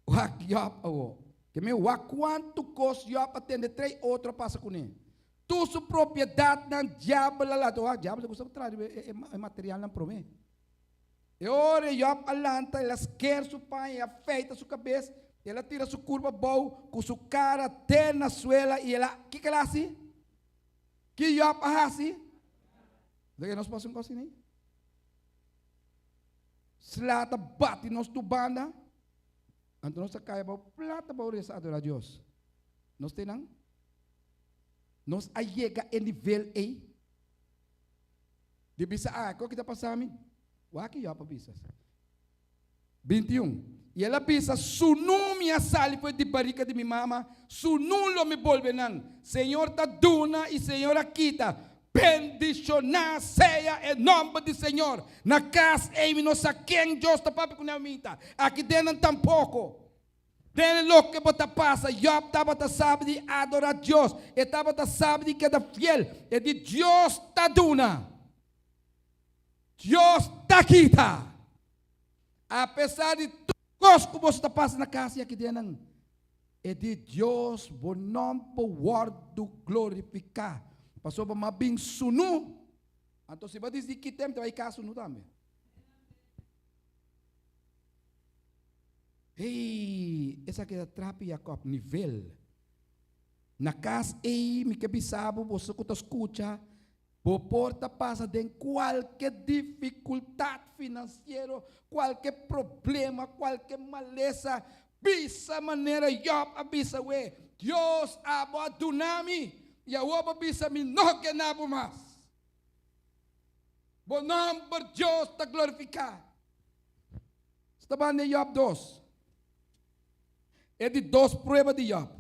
Wak Job awo. Ke men wak kuantu kos Job a tende trei otro a pasa kuné. Tur su propiedatnan diabel a lanta. Wak, diabel ta gusta traha riba e materialnan promé. E ora Job a lanta, el a sker su paña, el a feita su kabes. El a tira su kurpa abou ku su kara te na suela i el a, kiko el a hasi? Ki Jòb a hasi? Dor ke nos pasa un kos asina? Sla ta bati nos tur banda, anto nos ta kai abou plat abou resa adorá Dios. Nos te nan? Nos a yega e nivel ei di bisa, ah, kiko ta pasa mi? Wak ki Jòb a bisa. 21, I el a bisa, Sunú mi a sali for di barika di mi mama, sunú lo mi bolbe nan. Señor ta duna i Señor a kita, bendishoná sea e nòmber di Señor. Na kas ei mi no sa ken Dios ta papia ku nan aminta, aki den nan tampoko. Den loke bo ta pasa, Jòb tabata sabi di adorá Dios, e tabata sabi di keda fiel, e di Dios ta duna. Dios ta kita. Apesar di tur kos ku boso ta pasa na kas i aki den nan, e di Dios bo nòmber por wòrdu glorifiká. Pasobra bo a bin sunu, anto si bo a disidi kita, mi ta bai kas sunu tambe. Hey, esaki ta trapi Jakòb nivel. Na kas ei mi ke bisa bo, boso ku ta skucha, Bo por ta pasa den kualke difikultat finansiero, kualke problema, kualke malesa. Bisa manera Jòb a bisa we, Dios abo a duna mi, i awor bo bisa mi no ke na bo mas. Bo nòmber Dios ta glorifiká. Sta banda den Jòb dos. E di dos prueba di Jòb.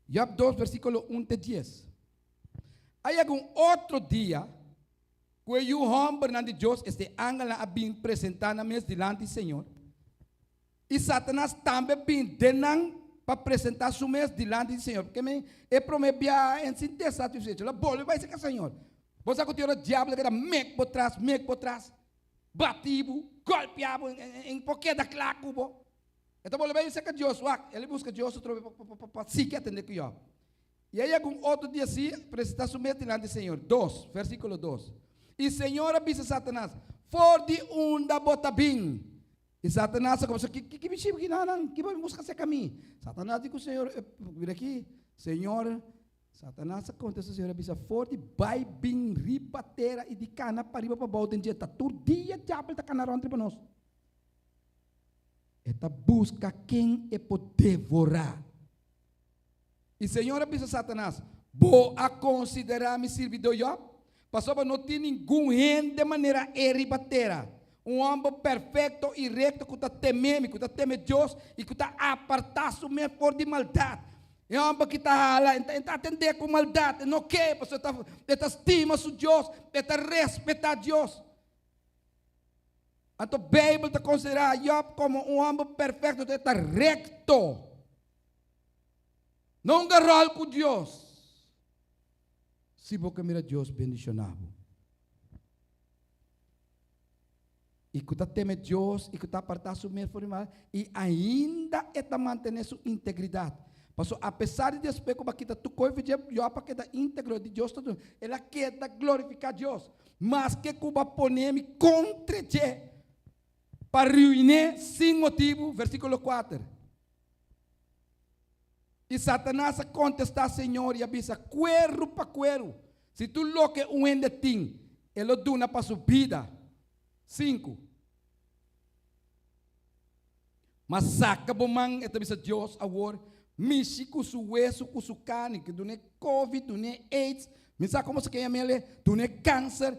Job 2 versíkulo 1 te 10. A yega un otro dia ku e yu hòmbernan di Dios, este angelnan, a bin presentá nan mes dilanti Señor, i Satanas tambe bin den nan pa presentá su mes dilanti di Señor. Porque men e promé biaha en sintié satisfecho, el a bolbe bai serka Señor. Bo sa ku tin ora diablo ta keda mek bo tras, mek bo tras, bati bo, golpea bo, en por keda kla ku bo. E ta bolbe serka Dios, wak, el a buska Dios otro bes pa sigui atendé ku Job. I a yega un otro dia si, presentá su mes dilanti Señor. Dos, versíkulo dos. I Señor a bisa Satanas, For di unda bo ta bin? I Satanas a kumsa, Ki ki mi shiba kinanan? Ki bo a buska serka mi? Satanas di ku Señor, Mira aki, Señor, Satanas a kontestá Señor a bisa, For di bai bin riba tera i di kana pariba pabou den dje. Ta tur dia diabel ta kana rònt riba nos. E ta buska ken e por devorá. I Señor a bisa Satanas, Bo a konsiderá mi sirbidó Jòb? Pasobra no tin ningun hende manera e riba tera, un hòmber perfekto i rekto ku ta temé mi, ku ta teme Dios i ku ta apartá su mes for di maldat. E hòmber ki ta hala, e ta atendé ku maldat, e no ke, pasobra e ta stima su Dios, e ta respetá Dios. Anto Beibel ta konsiderá Jòb komo un hòmber perfekto, e ta rekto. No un garòl ku Dios. Si bo ke mira Dios bendishoná bo i ku ta teme Dios i ku ta apartá su mes for di mal i ainda e ta mantené su integridat. Pasobra apesar di despues ku bo a kita tur kos for dje, Jòb a keda íntegro di Dios ta duna. El a keda glorifiká Dios. Maske ku bo a pone mi kontra dje pa ruiné sin motibu, versíkulo kuater. I Satanas a kontestá Señor i a bisa, Kueru pa kueru, si tur loke un hende tin, e lo duna pa su bida. Sinku. Ma saka bo man, e ta bisa Dios awor, mishi ku su wesu, ku su karni, ke dun'é covid, dun'é aids, mi sa komo sa ke yam'el, dun'é kanser.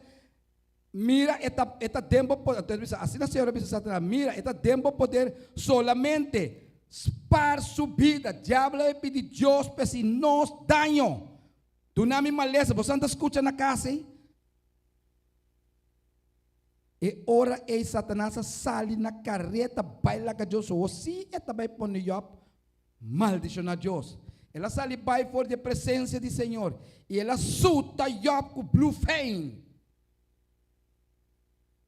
Mira, e ta, e ta den bo poder. Anto e bisa, asina Señor a bisa Satanas, mira, e ta den bo poder solamente spar su bida. Diablo a pidi Dios p'e si nos daño. Duna mi malesa. Boso ta skucha na kas ei? E ora ei Satanas a sali na kareta bai laga Dios so. Si e ta bai pone Job maldishoná Dios. El a sali bai for di e presensia di Señor i el a suta Job ku blufein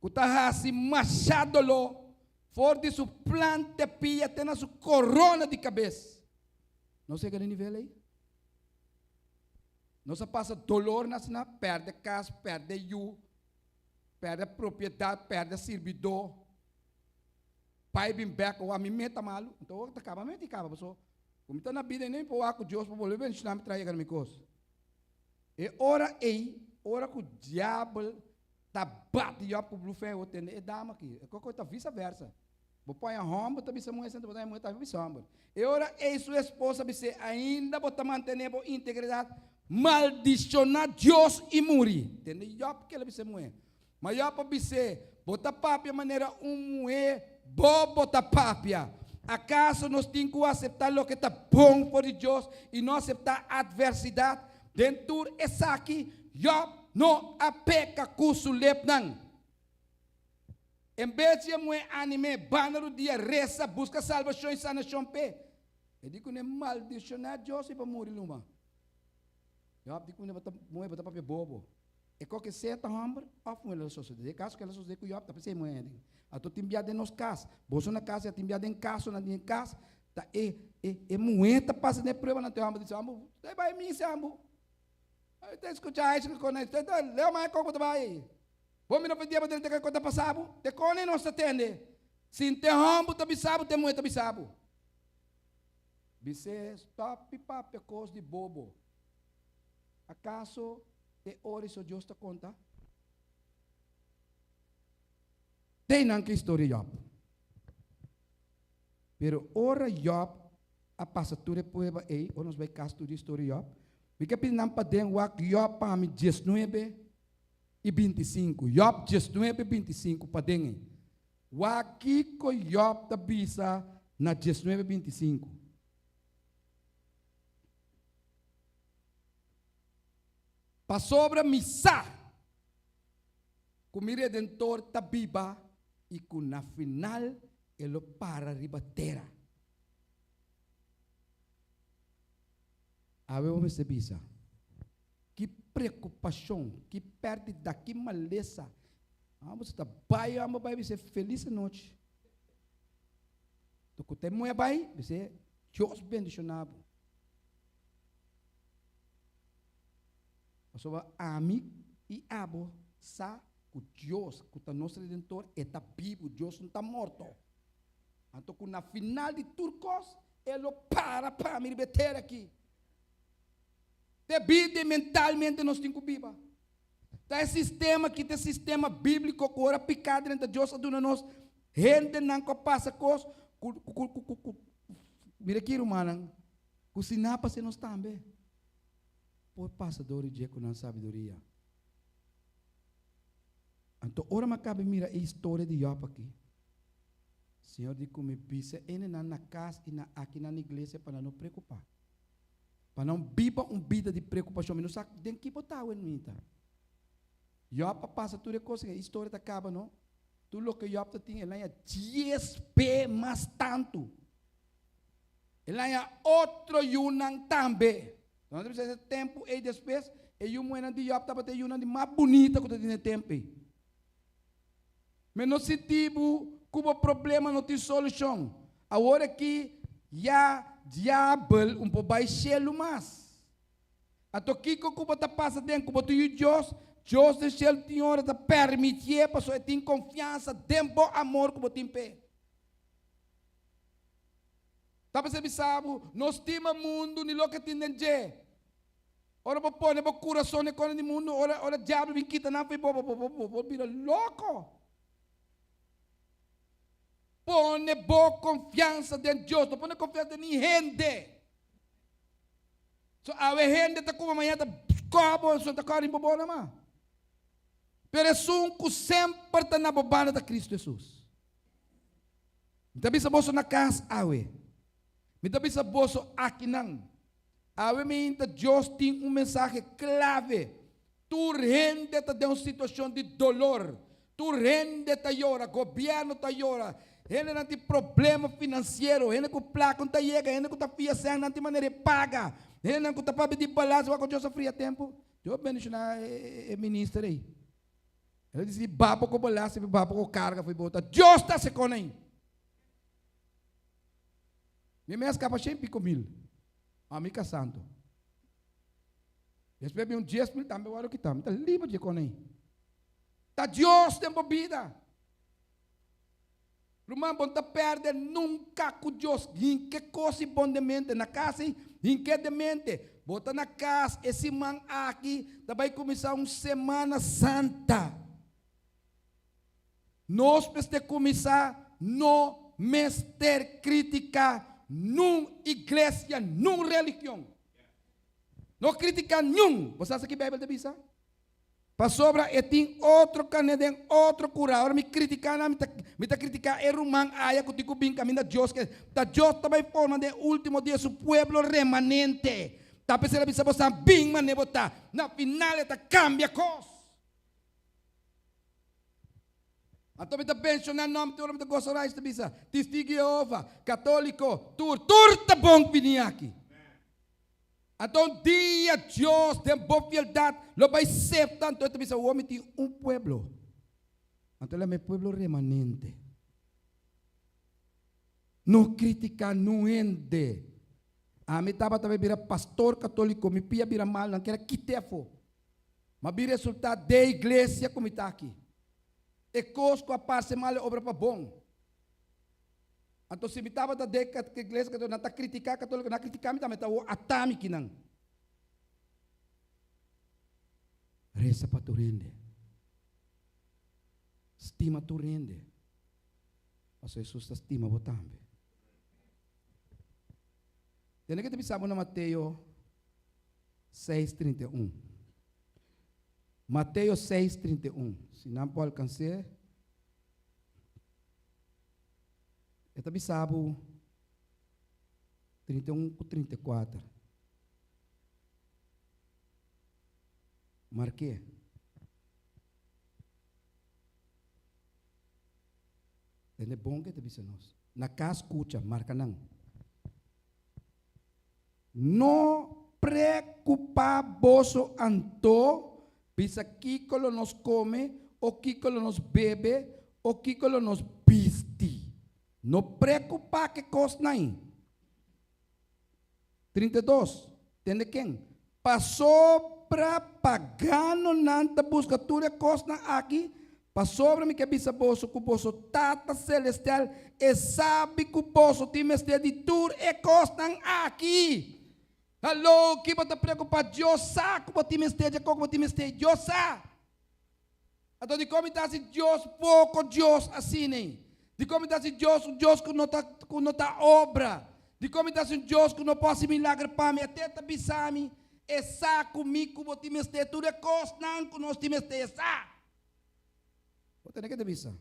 ku ta hasi masha doló for di su planta pia te na su korona di kabes. Nos yega na e nivel ei? Nos a pasa dolornan asina, pèrdè kas, pèrdè yu. Pèrdè propiedat, pèrdè sirbidó. Pai bin bèk o ami meta malu. Anto ora ta kaba mi ta kaba paso ku mi ta na bida ei por wak ku Dios por bolbe bendishoná mi traha yega na mi kos. E ora ei, ora ku diabel ta bati Job ku blufè bo tende e dama aki. E koko ta visa versa. Bo pon e hòmber ta bisa muhé, bo ta muhé ta bisa hòmber. E ora ei su esposa bis'é, Ainda bo ta mantené bo integridat? Maldishoná Dios i muri. Tende Job kila bisa e muhé. Ma Job a bis'é, Bo ta papia manera un muhé bobo ta papia. Akaso nos tin ku aseptá loke ta bon for di Dios i no aseptá atversidat? Den tur esaki, Job no a peka ku su lepnan. En bes di e muhé anim'é, banda rudia, resa, buska salbashon i sanashon p'e, e di kuné maldishoná Dios i pa muri luma. Job di kuné, Bo ta muhé, bo ta papia bobo. E koke sea ta hòmber òf muhé lo sosodé. Den e kaso ku el a sosodé ku Job, ta p'esei muhé den. Anto tin bia den nos kas, boso na kas ya tin bia den kasonan den e kas, ta e e e muhé ta pasa den e pruebanan, te hòmber ta bisa, Ambu, ta bai misa ambu. Ta skucha esaki ku ta leu mai koko ta bai. Bo mira pa dia bo drenta kiko ta pasa bo? Te kone nos ta tende? Sin te homber ta bisa bo, te muher ta bisa bo. Bis'é, Stop di papia kos di bobo. Akaso te ora so Dios ta konta? Te nan ki historia Job. Pero ora Job a pasa tur e prueba ei, ora nos bai kas studia historia Job, mi ke pidi nan paden wak Job pa mi diesnuebe i 25. Job 19, 25 paden ei. Wak kiko Job ta bisa na 19, 25. Pasobra mi sa ku mi Redentor ta biba i ku na final e lo para riba tera. Awe bo mester bisa, Ki preokupashon, ki pèrdida, ki malesa. Amo ta bai, amo bai bis'é felis anochi. To ku ta e muhé bai, bis'é Dios bendishoná bo. Pasobra ami i abo sa ku Dios, ku ta nos Redentor, e ta bibu, Dios no ta morto. Anto ku na final di tur kos, e lo para pa mi riba e tera aki. Te bida i mentalmente nos tin ku biba. Ta e sistema ki ta e sistema bíbliko ku ora piká drenta Dios a duna nos hendenan ku a pasa kos ku ku ku ku ku mira aki rumannan ku si nan a pasa nos tambe por pasa dor di dje ku nan sabiduria. Anto ora mi a kaba mira e historia di Jòb aki, Señor di ku mi bisa hendenan na kas i na aki nan iglesia pa nan no preokupá. Pa nan biba un bida di preokupashon. Mi no sa den ki bo ta awe nuita. Jòb a pasa tur e kos, e historia ta kaba no. Tur loke Jòb ta tin el haña dies be mas tantu. El haña otro yunan tambe. Nos ta bisa e tempu ei despues e yu muhénan di Jòb tabata e yunan di mas bunita ku ta tin e tempu ei. Mi no sinti bo ku bo problema no tin solushon. Awor aki ya diabel un por bai shelu mas. Anto kiko ku bo ta pasa den ku bo ta yu Dios? Dios den shelu tin ora ta permitié pasobra e tin konfiansa den bo amor ku bo tin p'e. Ta p'esei bisa bo, no stima mundu ni loke tin den dje. Ora bo pone bo kurason den kosnan di mundu, ora ora diablo bin kita nan fo'i bo, bo bo bo bo bira loko. Pone bo konfiansa den Dios, no pone konfiansa den ni hende. So awe hende ta kuma mañana ta kobo, so ta kòrda bo bo nama. Pero esun ku semper ta na bo banda ta Kristu Hesus. Mi ta bisa boso na kas awe. Mi ta bisa boso akinan. Awe mainta Dios tin un mensahe clave. Tur hende ta den un situacion di dolor. Tur hende ta yora, gobierno ta yora, hendenan tin problema financiero, hende cu placa no ta yega, hende cu ta fia cen nan tin manera di paga, hendenan cu ta papia di balance wak cu Dios a fria tempo. Dios bendiciona e minister ey. El a dicidi babo cu balance, babo cu carga foi bota. Dios ta haci con ey. Mi mes capa shen pico mil. Ami ka santo. Despues bin un 10.000 tambe wòrdu kitá. Mi ta liber dje kon ei. Ta Dios den bo bida. Ruman, bo no ta perde nunca cu Dios. Hinke cos y bon den mente. Na cas ey, hinke den mente. Bo ta na cas e siman aki, ta bay cuminsa un Semana Santa. Nos mester cuminsa no mester critica nun iglesia, nun religion. No critica niun. Bo sa sa ki Bijbel ta bisa? Pasobra e tin otro karné den otro kurá. Ora mi kritiká nan, mi ta mi ta kritiká e ruman aya ku tin ku bin kaminda Dios ke. Ta Dios ta bai forma den e último dia su pueblo remanente. Ta p'esei el a bisa boso, Bin manera bo ta. Na final e ta kambia kos. Anto mi ta menshoná nòmber te ora mi ta gosa ora ta bisa, Testigo Jehova, Katóliko, tur, tur ta bon bini aki. Anto un dia Dios den bo fieldat lo bai sefta, anto e ta bisa, Awor mi tin un pueblo. Anto el a mi pueblo remanente. No kritiká nun hende. Ami tabata bai bira pastor katóliko, mi pia bira mal, nan kier a kit'é afó. Ma bi resultá den iglesia ku mi ta aki. E kos ku a parse mal e obra pa bon. Anto si mi tabata den iglesia katóliko, nan ta kritiká katóliko, nan a kritiká mi tambe, ta wou ata mi kinan. Resa pa tur hende. Stima tur hende. Pasobra Hesus ta stima bo tambe. Tende ke ta bisa bo na Mateo 6, 31. Mateo 6, 31. Si nan por alkans'é. E ta bisa bo 31 ku 34. Mark'é. Tende bon ke ta bisa nos. Na kas kucha, marka nan. No preocupa boso anto, bisa kico lo nos come, o kico lo nos bebe, o kico lo nos bisti. No preocupa ke cosnan ei. 32, Tende ken? Pasobra paganonan ta busca tur e cosnan aki, pasobra mi ke bisa boso cu boso Tata Celestial e sabi cu boso tin mester di tur e cosnan aki. Hallo, ki bo ta preocupa? Dios sa cu bo tin mester dje co cu bo tin mester. Dios sa. Anto dikon mi ta hasi Dios poko Dios asina? Dikon mi ta hasi Dios un Dios ku no ta ku no ta obra? Dikon mi ta hasi un Dios ku no por hasi milager pa mi? Ate ta bisa mi, E sa ku mi ku bo tin mester tur e kosnan ku nos tin mester, e sa. Bo tene ke ta bisa.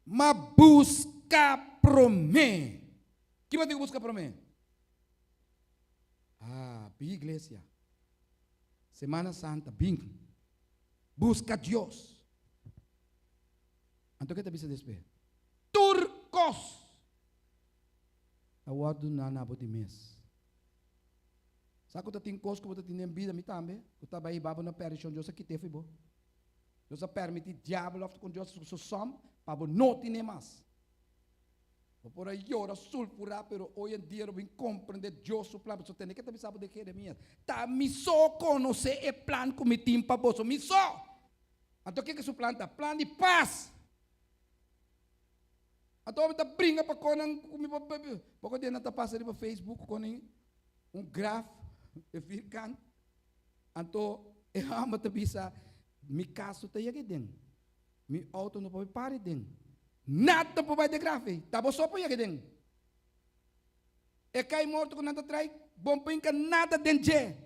Ma buska promé. Ki bo tin ku buska promé? Ah, bin iglesia. Semana Santa, bin. Buska Dios. Anto ke ta bisa despues? Tur kos ta wòrdu duná na bo di mes. Sa ku ta tin kos ku bo ta tin den bida, mi tambe, ku ta bai hiba bo na perdishon, Dios a kit'é fo'i bo. Dios a permití diabel òf kon Dios su sòm pa bo no tin'é mas. Bo por a yora, sulfurá, pero hoy en dia lo bin comprende Dios su plan. Pasobra tende ke ta bisa bo den Jeremías, Ta mi so conoce e plan cu mi tin pa boso, mi so! Anto kiko su plan ta? Plan di pas! Anto mi ta bringa pa konan cu mi por Poko dia nan ta pasa riba Facebook con un graf e vierkant. Anto e homber ta bisa, Mi cas no ta yega den. Mi auto no por bai pari den. Nada por bai den graf ei. Ta bo so por yega den. E kai morto ku nan ta trai, bon por hinka nada den dje.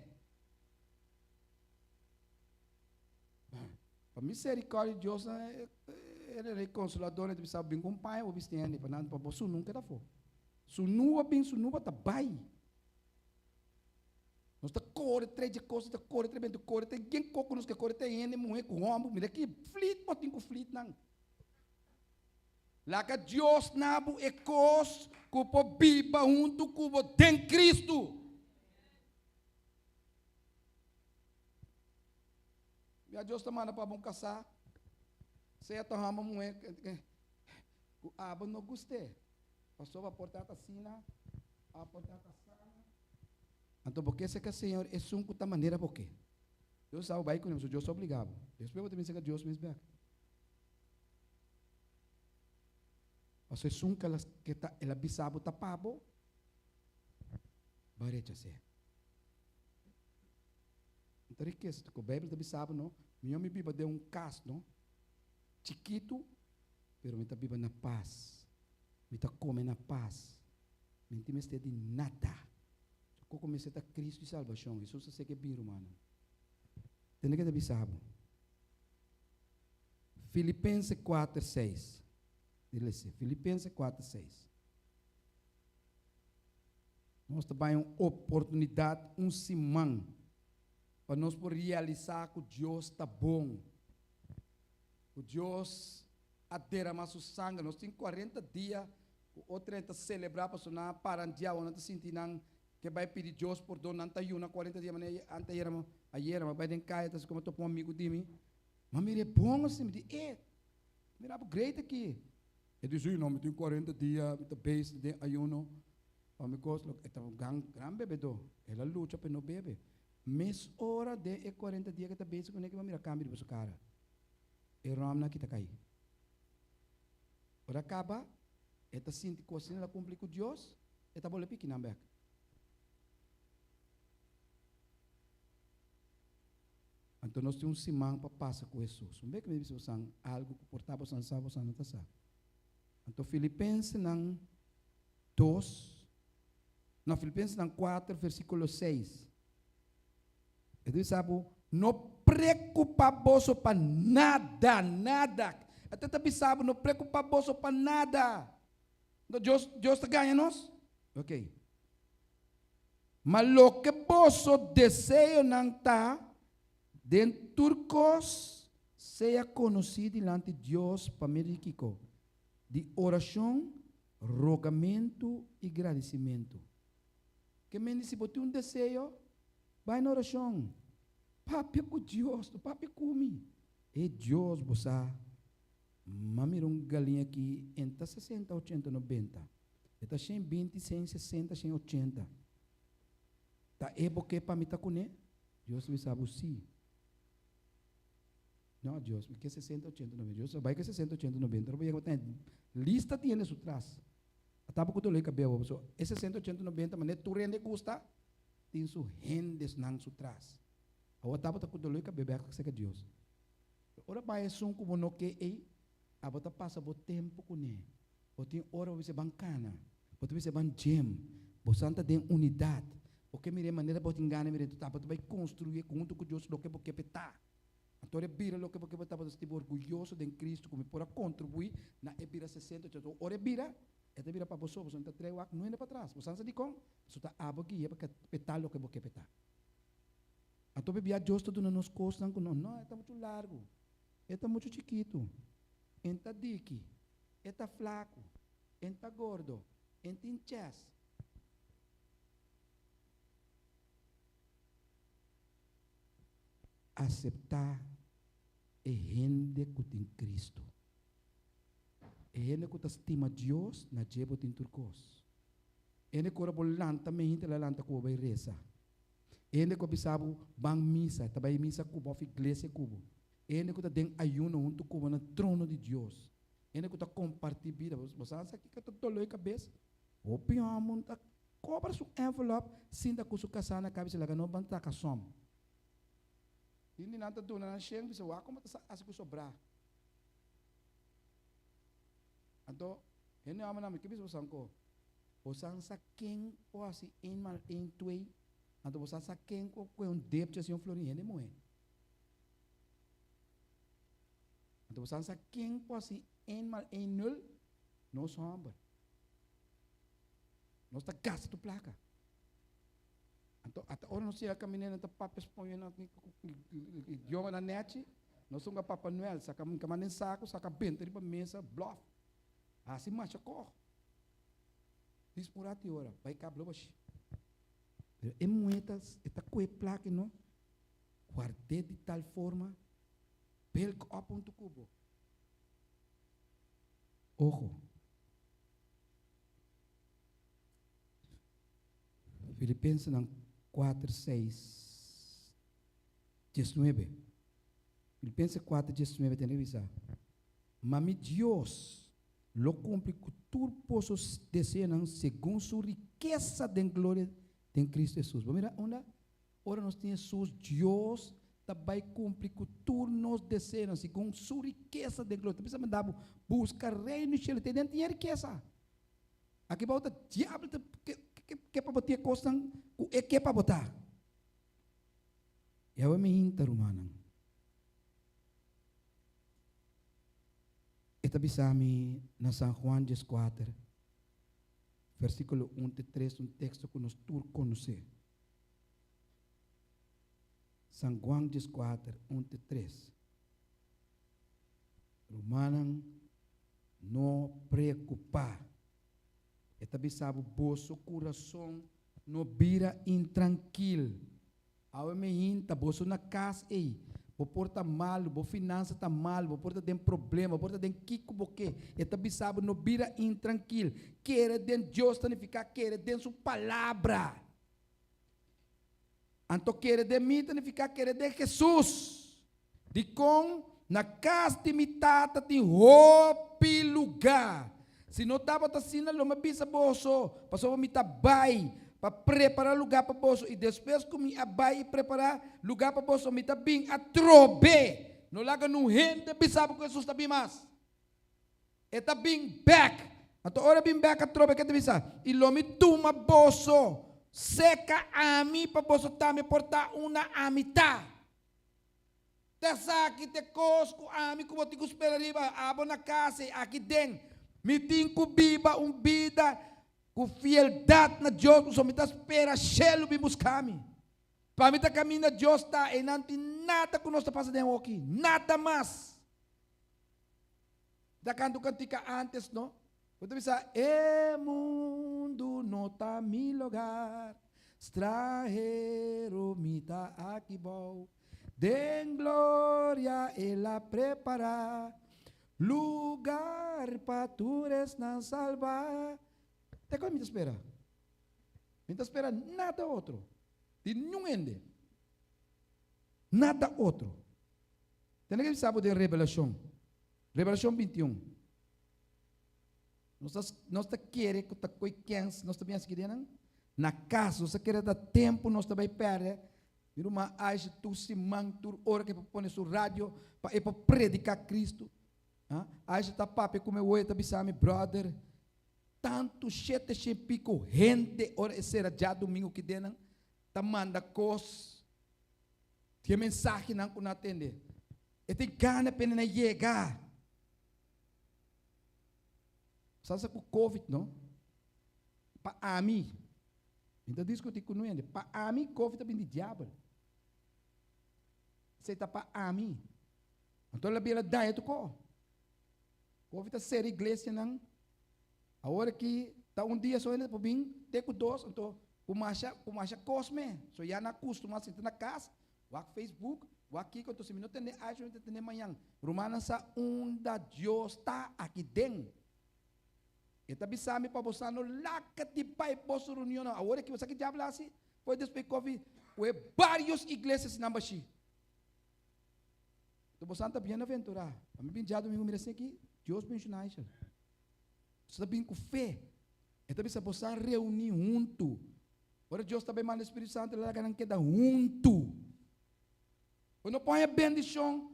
Pa misericordia di Dios, e rei consolador ta bisa bin ku un paña bo bisti hende pa nan pa bo sunu keda afó. Sunu a bin, sunu bo ta bai. Nos ta kore tres dje kos, ta kore tres bento, kore tres gen koko nos ke kore tres hende muhe ku homber, mira ki flit bo tin ku flit nan. Laga Dios na bo e kos ku por biba huntu ku bo den Kristu. Ya Dios ta manda pa bo kasá, sea ta homber muhe ku abo no gust'é, pasobra por ta asina, a por ta asana. Anto bo ke seka Señor esun ku ta manera bo ke. Dios sa bo bai kuné, pasobra Dios ta obligá bo. Despues bo ta bin seka Dios mes bèk. Pasobra esun ku ke ta el a bisa bo ta pa bo, bo a rechas'é. No ta rikesa ku Beibel ta bisa bo no, mihó mi biba den un kas no, chikitu, pero mi ta biba na pas, mi ta kome na pas, mi no tin mester di nada. Koko mester ta Cristo i salbashon. Hesus a seke bin, rumannan. Tende ke ta bisa bo. Filipense kuater seis. Di lese. Filipense kuater seis. Nos ta bai un oportunidat un siman pa nos por realisá ku Dios ta bon. Ku Dios a derama su sanger. Nos tin kuarenta dia Ku otro nan ta selebrá pasobra nan a parandiá o nan ta sinti nan ke bai pidi Dios pordon, nan ta yuna kuarenta dia manera ante ayera mi ayera mi a bai den kaya ta asina ku mi a topa un amigu di mi, mi a mira e bon asina mi di e mira bo great aki, e di si no mi tin kuarenta dia mi ta bezig den ayuno pa mi kos e ta un gran gran bebedó el a lucha pa e no bebe mes ora den e kuarenta dia ke ta bezig kuné ke mi a mira kambio riba su kara e ròmnan aki ta kai. Ora kaba, e ta sinti ku asina el a kumpli ku Dios, e ta bolbe piki nan bèk. Anto nos tin un siman pa pasa ku Hesus. Un bek mi bisa bosan algu ku por ta bosan sa, bosan no ta sa. Anto Filipensenan dos, no, Filipensenan kuater versíkulo seis. E ta bisa bo, No preocupa boso pa nada, nada. E ta bisa bo, no preocupa boso pa nada. Enton Dios, Dios ta gaña nos? Ok. Ma loke boso deseonan ta, den tur kos, sea konosí dilanti Dios pa medio di kiko? Di orashon, rogamentu i gradisimentu. Ke mende si bo tin un deseo, bai na orashon. Papia ku Dios, no papia ku mi. E Dios, bo sa, m'a mira un galiña aki en ta sesenta, ochenta, nobenta. E ta shen binti, shen sesenta, shen ochenta. Ta e bo ke pa mi ta kuné? Dios ta bisa bo si. No, Dios, mi ke sesenta, ochenta, nobenta. Dios ta bai ke sesenta, ochenta, nobenta. Ora bo yega bo ta lista di hende su tras. A taba ku dolor di kabel paso e sesenta, ochenta, nobenta manera tur hende gusta tin su hendesnan su tras. Awor tabata ku dolor di kabel bek serka Dios. Ora bai esun ku bo no ke ei, abo ta pasa bo tempu kuné. Bo tin ora bo bisa ban kana, bo ta bisa ban gym, bo san ta den unidat. Bo ke mira e manera bo tin gana mira, abo ta bai konstruí huntu ku Dios loke bo ke pe ta. Anto e bira loke bo ke bo tabata sinti bo orguyoso den Cristo ku mi por a kontribuí na e bira sesenta ochenta. Ora e bira, e ta bira pa bo so, boso no ta trae wak nuende patras. Bo san sa dikon? Pasobra ta abo guia pa pe ta loke bo ke pe ta. Anto pabia Dios ta duna nos kosnan ku no, no, e ta muchu largu, e ta muchu chikitu, e ta diki, e ta flaku, e ta gordo, e tin chès. Aseptá e hende ku tin Kristu. E hende ku ta stima Dios, na dje bo tin tur kos. E hende ku ora bo lanta meinta, el a lanta ku bo bai resa. E hende ku a bisa bo ban misa, e ta bai misa ku bo òf iglesia ku bo. E hende ku ta den ayuno huntu ku bo na trono di Dios. E hende ku ta kompartí bida. Bo sa kiko ta doló e kabes? Hopi hòmber ta kobra su envelop sinta ku su kasá na kabes i laga no ban taka sòm. Tin di nan ta duna nan shen bisa wak como ta sa hasi cu sobrá. Anto hende hombernan mi ke bisa bosan ko bosan sa ken por hasi een mal een twee anto bosan sa ken ku kohe un depchi hasi un florin hende muhe. Anto bosan sa ken por hasi een mal een nul nos homber. Nos ta gasta tur plaka. Anto ata ora nos yega kaminda nan ta papia spañol nan idioma nan nechi, nos ta hunga Papa Noel, saka kama den saku, saka benta riba mesa, blòf. Hasi masha kòg. Dis un ratu i ora, bai kap lo bashi. Pero e muhé ta e ta kohe plaka i no ward'é di tal forma, belk òp huntu ku bo. Ojo. Filipensenan kuater seis. 19. Filipenses 4, 19 ta bisa, Ma mi Dios lo kumpli ku tur boso deseonan segun su rikesa den gloria den Kristu Hesus. Bo mira unda? Ora nos tin Hesus, Dios ta bai kumpli ku tur nos deseonan segun su rikesa den gloria. Ta bisa manda bo buska reino di shelu, te den tin e rikesa. Aki bou ta diabel ta ke pa bo tin e kosnan ku e ke pa bo ta. I awe mi hinta, rumannan. E ta bisa mi na San Juan dieskuater, versíkulo un te tres, un teksto ku nos tur konosé. San Juan dieskuater, un te tres. Rumannan, no preokupá. E ta bisa bo, boso kurason no bira intrankil. Awe mi hinta boso na kas ei. Bo por ta malu, bo finansa ta malu, bo por ta den problema, bo por ta den kiko bo ke. E ta bisa bo no bira intrankil. Kere den Dios ta nifiká kere den su Palabra. Anto kere den mi ta nifiká kere den Hesus. Dikon? Na kas di mi Tata tin hopi lugá. Si no tabata asina, lo mi a bisa boso, pasobra mi ta bai pa prepará lugá pa boso, i despues ku mi a bai i prepará lugá pa boso, mi ta bin atrobe. No laga nun hende bisa bo ku Hesus ta bin mas. E ta bin bèk. Anto ora e bin bèk atrobe, ke ta bisa? I lo mi tuma boso seka ami pa boso tambe por ta unda ami ta. Ta esaki ta e kos ku ami ku bo tin ku spera riba abo na kas ei aki den. Mi tin ku biba un bida ku fieldat na Dios pasobra mi ta spera shelu bin buska mi. Pa mi ta kaminda Dios ta einan tin nada ku nos ta pasa den hoki, nada mas. Ta kanta un kantika antes no? Bo ta bisa, E mundu no ta mi logar, stranhero mi ta aki bou. Den gloria el a prepará lugar pa tur esnan salbá. Te kua mi ta spera? Mi ta spera nada otro, di niun hende. Nada otro. Tene ke bisa bo den Revelashon, Revelashon bintiun. Nos ta, nos ta kere ku ta koi kens nos ta bin hasi kidenan? Na kas, nos ta kere ta tempu nos ta bai pèrdè. Mi ruman Aisha tur siman, tur ora ke por pone su radio pa e por prediká Kristu. Ha? Aisha ta papia ku mi awor, e ta bisa mi, bròder, tantu shete shen piko hende ora e sera djadumingu kidenan ta manda kos, tin e mensahenan ku nan a tende. E tin gana p'e nan yega. Sa sa ku covid no? Pa ami, mi ta diskutí ku nuende, pa ami covid ta bin di diabel. Esei ta pa ami. Anto el a bira daña tur ko. Covid ta sera iglesianan. Awor aki ta un dia so hende por bin, te ku dos, anto ku masha ku masha kos me. So ya nan a kustumá sinta na kas, Wak Facebook, wak kiko, entonces mi no tende ayer, mi ta tende mañan. Rumannan sa unda Dios ta aki den. E ta bisa mi pa bosa no laka di bai boso reunionnan. Awor aki bo sa ki diabel a hasi? Foi despues kofi ku e varios iglesias nan bashi. Entonces bosan ta bienaventurá. Pa mi bin djadumingu mira esaki, Dios benshoná Aisha. Boso ta bin ku fe. E ta bisa bosan reuní huntu. Ora Dios ta bai manda e Spiritu Santu, el a laga nan keda huntu. Bo no por haña bendishon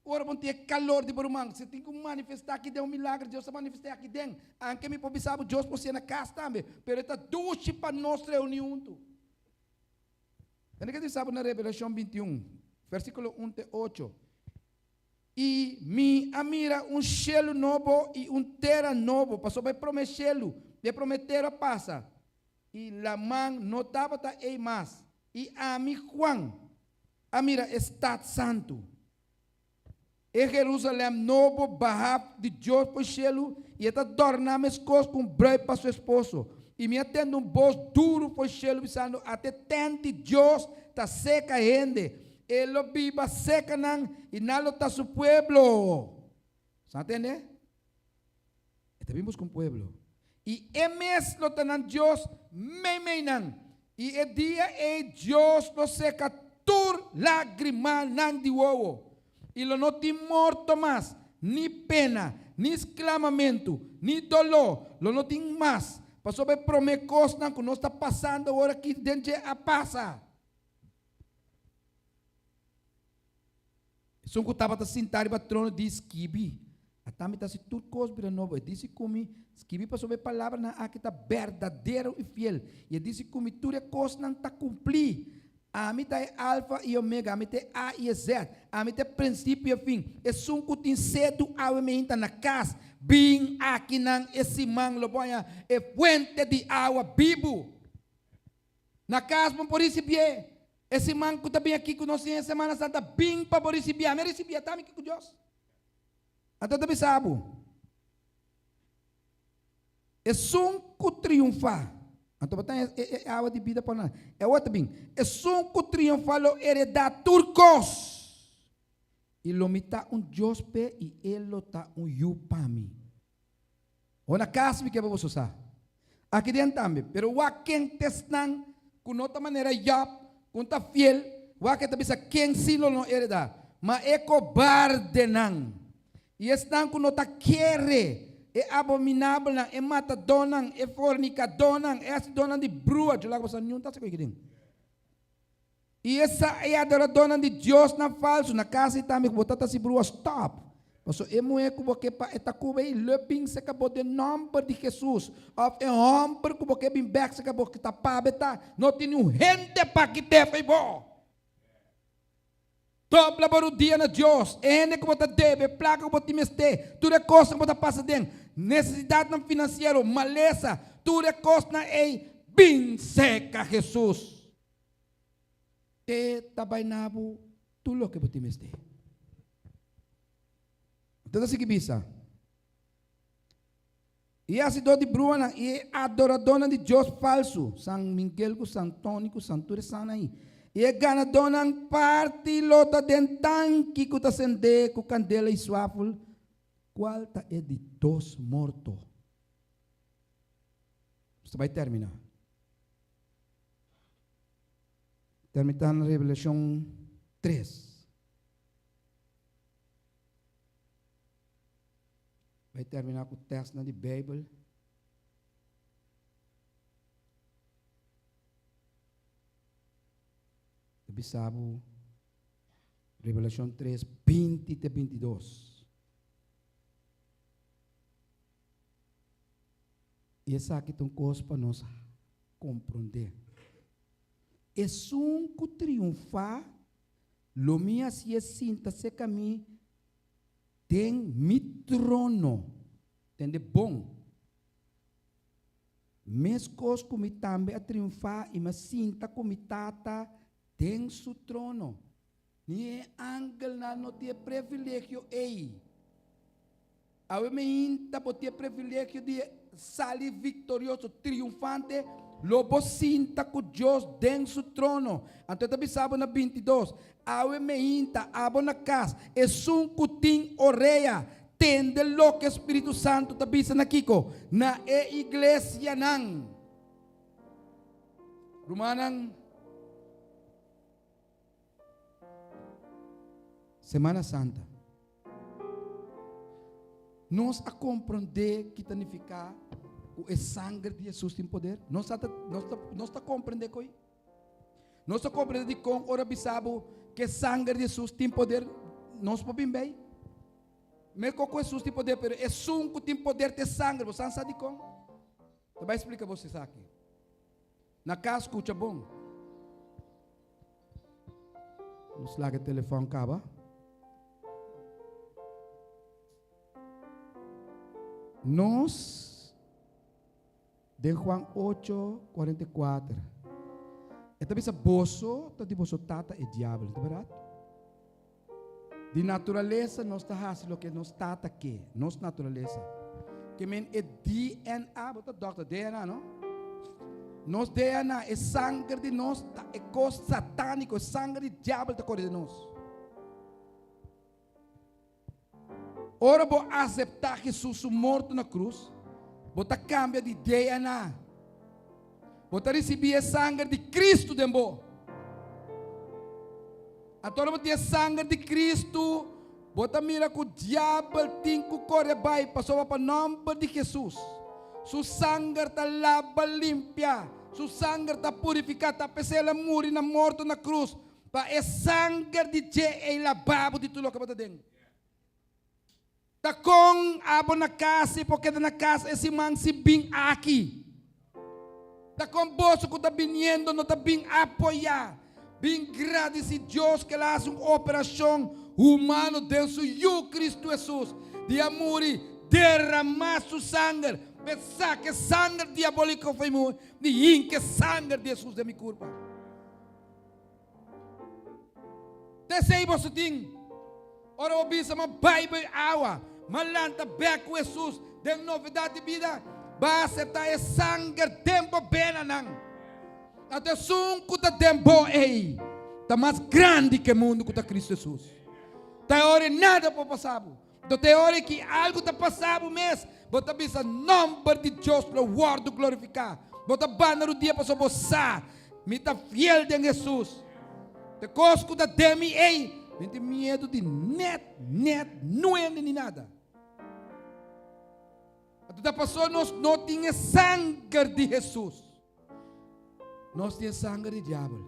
ora bo no tin e kalor di bo ruman. Si tin ku manifestá aki den un milagro, Dios ta manifestá aki den. Anke mi por bisa bo, Dios por hasié na kas tambe, pero e ta dushi pa nos reuní huntu. Tende ke ta bisa bo na Revelashon 21, versíkulo un te ocho, I mi a mira un shelu nobo i un tera nobo, pasobra e promé shelu i e promé tera a pasa, i laman no tabata ei mas. I ami, Juan, a mira e stat santu, e Jerusalèm nobo, bahá di Dios pa e shelu, i e ta dòrná meskos ku un brùit pa su esposo. I mi a tende un bos duru for e shelu bisando, Ate tènt di Dios ta seka hende, E lo biba seka nan i nan lo ta su pueblo. Sa tende? E ta bin buska un pueblo. I e mes lo ta nan Dios meimei nan. I e dia ei Dios lo seka. tur lágrimanan di wowo. I lo no tin morto mas, ni pena, ni sklamamentu, ni doló lo no tin mas, pasobra e promé kosnan ku nos ta pasando awor aki den dje a pasa. Esun ku tabata sintá riba trono di skibi, Ata mi ta hasi tur kos bira nobo. E disi ku mi, Skibi pasobra e palabranan aki ta berdadero i fiel. I e disi ku mi, Tur e kosnan ta kumplí. Ami ta e Alfa i Omega, ami ta e A i e Z, ami ta e prinsipio i e fin. Esun ku tin sedu awe meinta na kas, bin akinan e siman lo bo haña e fuente di awa bibu. Na kas bo por risibié. E siman ku ta bin aki ku nos tin e Semana Santa, bin pa bo risibié. Ami a risibié, ta ami ki ku Dios. Anto ta bisa bo, Esun ku triunfá, anto bo ta e e awa di bida pa nan. E awa ta bin, Esun ku triunfá lo heredá tur kos, i lo mi ta un Dios p'e i e lo ta un yu pa mi. Ho na kas mi ke pa boso sa. Aki den tambe. Pero wak ken t'esnan ku no ta manera Job, ku no ta fiel, wak e ta bisa ken sí lo no heredá. Ma e kobardenan i esnan ku no ta kere, e abominabelnan, e matadónan, e fornikadónan, e hasidónan di brua, djo laga bo sa niun ta hasi ku aki den. I esa e adoradónan di diosnan falsu na kas ei tambe ku bo ta ta hasi brua stòp. Pasobra e muhé ku bo ke pa e ta ku bo ei lo bin seka bo den nòmber di Hesus, òf e hòmber ku bo ke bin bèk seka bo ku ta pabia ta no tin niun hende pa kit'é fo'i bo. Dobla bo rudia na Dios, e hende ku bo ta debe, e plaka ku bo tin mester, tur e kosnan ku bo ta pasa den, nesesidatnan finansiero, malesa, tur e kosnan ei bin seka Hesus. Te ta bai na bo tur loke bo tin mester. Anto ta sigui bisa, I e hasidó di bruhanan i e adoradónan di dios falsu, San Miguel ku San Toni ku San tur e sannan ei, i e ganadónan parti lo ta den tanki ku ta sendé ku kandela i swafel, kual ta e di dos morto. Nos ta bai terminá. Termita na Revelashon tres. Bai terminá ku tèstnan di Beibel. Ta bisa bo Revelashon tres, 20 te 22. I esaki ta un kos pa nos komprondé. Esun ku triunfá, lo mi hasié sinta serka mi den mi trono. Tende bon. Meskos ku mi tambe a triunfá i mi a sinta ku mi Tata den su trono. Ni e angelnan no tin e privilegio ei. Awe meinta bo tin e privilegio di sali viktorioso, triunfante, lo bo sinta ku Dios den su trono. Anto e ta bisa bo na 22, Awe meinta, abo na kas, esun ku tin orea, tende loke Spiritu Santu ta bisa na kiko? Na e iglesianan. Rumannan, Semana Santa. Nos a komprondé ki ta nifiká ku e sanger di Hesus tin poder? Nos ta, nos ta, nos ta komprendé koi? Nos ta komprendé dikon ora bisa bo ku e sanger di Hesus tin poder? Nos por bin bei? Meko ku Hesus tin poder, pero esun ku tin poder ta e sanger. Bo san sa dikon? Ta bai splika bo esaki. Na kas skucha bon. Nos laga e telefòn kaba. Nos den Juan 8, 44. E ta bisa boso ta di boso tata e diabel, ta bèrdat? Di naturalesa nos ta hasi loke nos tata ke, nos naturalesa. Ke men e DNA, bo ta dòkter, DNA no? Nos DNA, e sanger di nos ta e kos satániko, e sanger di diabel ta kore den nos. Ora bo aseptá Hesus su morto na krus, bo ta kambia di DNA. Bo ta risibí e sanger di Kristu den bo. Anto ora bo tin e sanger di Kristu, bo ta mira ku diabel tin ku kore bai pasobra pa nòmber di Hesus, su sanger ta laba limpia, su sanger ta purifiká, ta p'esei el a muri na morto na krus, pa e sanger di dje ei laba bo di tur loke bo ta den. Ta kon abo na kas i por keda na kas e siman si bin aki? Ta kon boso ku ta biniendo no ta bin apoyá, bin gradisí Dios ku el a hasi un operashon humano den su Yu Kristu Hesus, di a muri, derramá su sanger, p'e saka e sanger diabóliko fo'i mi i hinka e sanger di Hesus den mi kurpa? Ta esei boso tin. Ora bo bisa ma bai bai awa, ma lanta bek ku Hesus den novedat di bida, ba aseptá e sanger den bo benanan. Anto esun ku ta den bo ei ta mas grandi ku e mundu ku ta Kristu Hesus. Ta e ora ei nada por pasa bo. Anto ta e ora ei ki algu ta pasa bo mes, bo ta bisa nòmber di Dios lo wòrdu glorifiká. Bo ta banda rudia pasobra bo sa, mi ta fiel den Hesus. Te kos ku ta den mi ei, mi no tin miedu di nèt, nèt, nuende ni nada. Anto ta pasobra nos no tin e sanger di Hesus. Nos tin e sanger di diabel.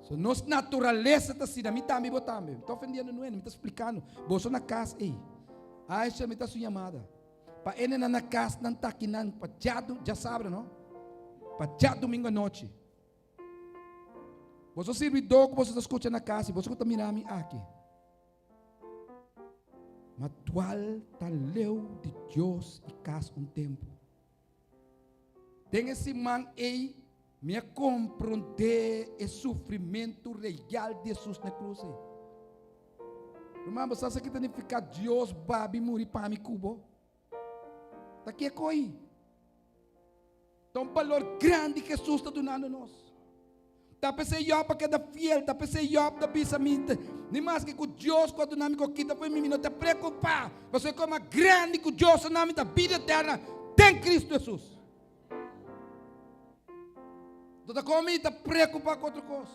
So nos naturalesa ta asina, mi tambe y bo tambe. Mi ta ofendiendo nuende, mi ta splikando. Boso na kas ei. Aisha, mi ta su yamada. Pa e nan na kas nan ta aki nan pa djadu, djasabra no? Pa djadumingo anochi. Boso sirbidó ku boso ta skucha na kas i boso ku ta mira mi aki. Ma dual ta leu di Dios i kas un tempu. Den e siman ei mi a komprondé e sufrimentu real di Hesus na e krus ei. Ruman, bo sa sa ki ta nifiká Dios babi muri pa mi ku bo? Ta ke koi? Ta un balor grandi Hesus ta dunando nos. Ta p'esei Job a keda fiel, ta p'esei Job ta bisa mi, Ni maske ku Dios ku a duna mi ku a kita fo'i mi, mi no ta preokupá, pasobra e kos mas grandi ku Dios a duna mi ta bida eterna den Kristu Hesus. No ta kon mi ta preokupá ku otro kos.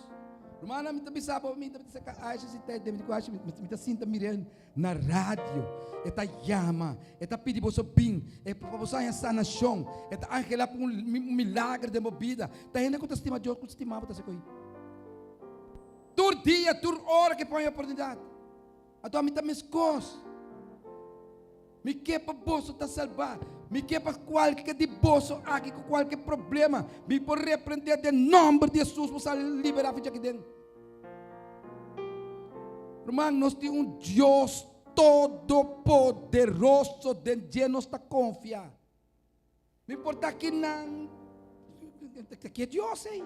Rumannan, mi ta bisa bo, mi ta bisa ka Aisha si ta mi di ku Aisha, mi ta sinta mir'é na radio, e ta yama, e ta pidi boso bin, e pa boso haña sanashon, e ta anhelá pa un milager den bo bida. Ta hende ku ta stima Dios ku stima bo ta hasi ko'i. Tur dia, tur ora ke pon e oportunidat. Anto ami ta meskos. Mi ke pa boso ta salbá. Mi ke pa kualke di boso aki ku kualke problema, mi por reprendé den nòmber di Hesus bo sali liberá for djaki den. Ruman, nos tin un Dios todopoderoso, den dje nos ta konfia. No importa kinan, ki e Dios ei.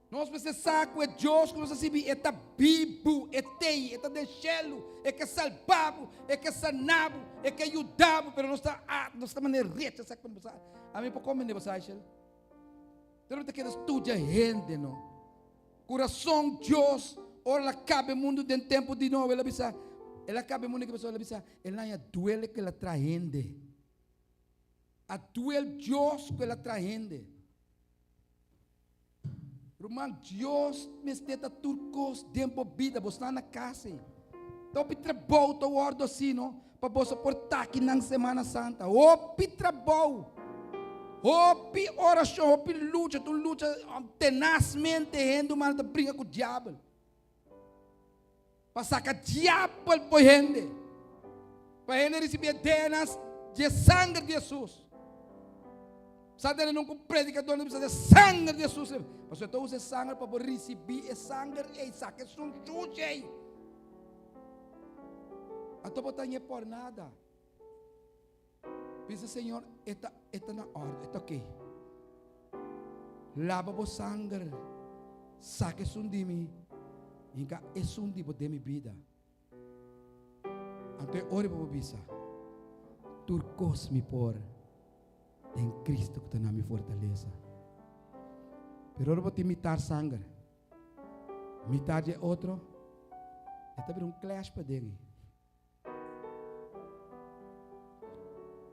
Nos mester sa ku e Dios ku nos ta sirbi e ta bibu, e t'ei, e ta den shelu, e ke salba bo, e ke sana bo, e ke yuda bo, pero nos ta nos ta manera rechasá ku bo sa. Ami por komprende bo sa, Shel. Pero mi ta keda studia hende no. Kurason Dios ora el a kaba e mundu den tempu di Noe, el a bisa, el a kaba e mundu ke el a bisa, el haña duele ku el a traha hende. A duel Dios ku el a traha hende. Ruman, Dios mester ta tur kos den bo bida. Bo sta na kas ei. Ta hopi trabou ta wòrdu hasi no pa boso por ta aki nan Semana Santa. Hopi trabou, hopi orashon, hopi lucha, ta un lucha tenasmente hende humano ta bringa ku diabel. Pa saka diabel por hende. Pa hende risibí e DNA di e sanger di Hesus. Sa tene nunca un predicador no bisa de sanger di Hesus. Pasobra ta usa e sanger pa bo risibí e sanger ei, saka esun sushi ei. Anto bo ta ñe por nada. Bisa Señor, e ta, e ta na orde, e ta ok. Laba bo sanger, saka esun di mi, hinka esun di bo den mi bida. Anto e ora bo bisa, tur kos mi por den Cristo ku ta na mi fortalesa. Pero ora bo tin mitar sanger, mitar di e otro, e ta bira un clash paden.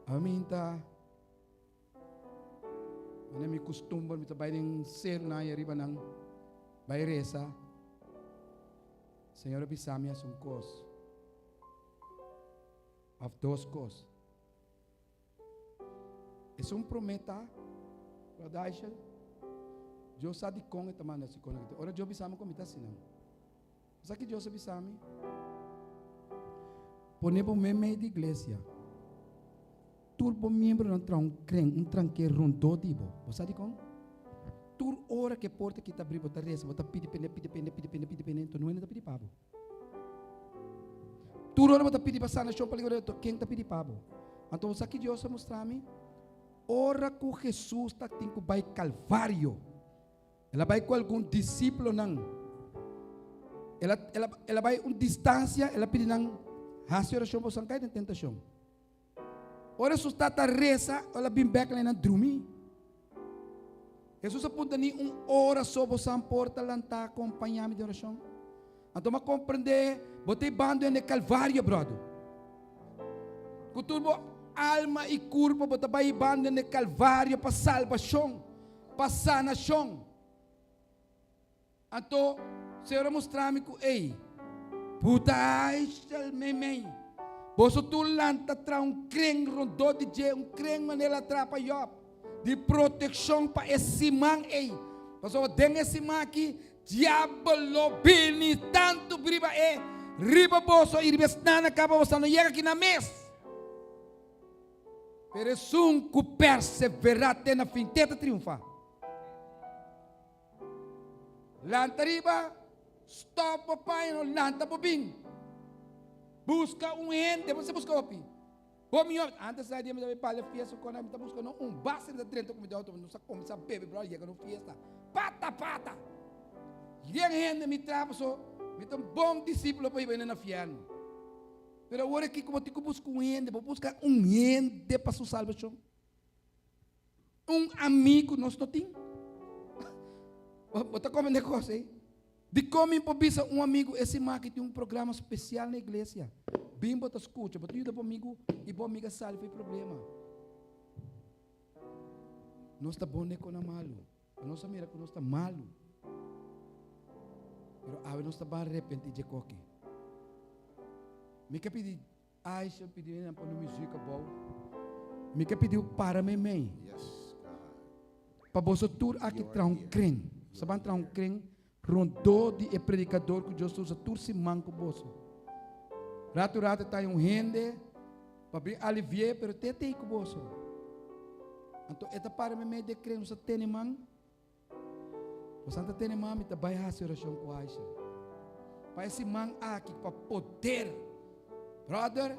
Ami ta. Manera mi kustumber mi ta bai den serunan ei ariba nan bai resa. Señor a bisa mi hasi un kos òf dos kos. Esun promé ta, Brother Aishel, Dios sa dikon e ta manda hasi kos aki. Ora Dios bisa mi ku mi ta hasi nan. Sa ki Dios a bisa mi? Pone bo meimei di iglesia. Tur bo miembronan traha un kren, un tranke rondó di bo. Bo sa dikon? Tur ora ku e porta aki ta abrí, bo ta resa, bo ta pidi pende, pidi pende, pidi pende, pidi pende, enton no hende ta pidi pa bo. Tur ora bo ta pidi pa sanashon, pa liberashon, ken ta pidi pa bo? Anto bo sa ki Dios a mustra mi? Ora ku Hesus ta tin ku bai Kalvario, El a bai ku algun disípulonan. El a, el a, el a bai un distansia, el a pidi nan hasi orashon pa boso kai den tentashon. Ora Hesus tata resa, el a bin bek na nan drumi. Hesus a punta ni un ora so boso por ta lantá kompañá mi den orashon? Anto mi a komprendé bo ta e bando en e Kalvario, bròder. Ku tur bo alma i kurpo bo ta bai e bando en e Kalvario pa salbashon, pa sanashon. Anto Señor a mustra mi ku, ey, puta Aishel meimei, boso tur lanta traha un kren rondó di dje, un kren manera el a traha pa Yòb, di protekshon pa e siman ey. Pasobra den e siman aki Diabel lo bini tantu riba e, riba boso i riba esnan na kaba boso no yega aki na mes. Pero esun ku perseverá te na fin, te ta triunfá. Lanta riba, stòp bo paña, no lanta bo bin. Buska un hende, bo buska hopi. Bo mi antes sa dia mi ta bai pala fiesta ku mi ta buska no un base mi ta drenta ku mi auto nos a kuminsá bebe bro yega no fiesta pata pata yen hende mi traha paso mi ta un bon disípulo pa hiba hende na fierno pero awor aki ku bo tin ku buska un hende bo buska un hende pa su salbashon Un amigu nos no tin. Bo ta komprende kos ei? Dikon mi por bisa un amigu e siman aki tin un programa spesial na iglesia? Bin bo ta skucha, bo ta yuda bo amigu i bo amiga sali for e problema. Nos ta bon den kona malu. Nos a mira ku nos ta malu. Pero awe nos ta ban arepentí dje koki. Mi ke pidi Aisha pidi nan pone muziek abou. Mi ke pidi para meimei. Yes, God. Pa boso tur aki You traha are un here. kren. You Sa ban are traha un here. kren rondó di e predikador ku Dios ta usa tur siman ku boso. Ratu ratu ta un hende pa bin alivi'é, pero te tei ku boso. Anto e ta para meimei di e kren, nos a tene man. Boso ta tene man, mi ta bai hasi orashon ku Aisha. Pa e siman aki, pa poder. Brother,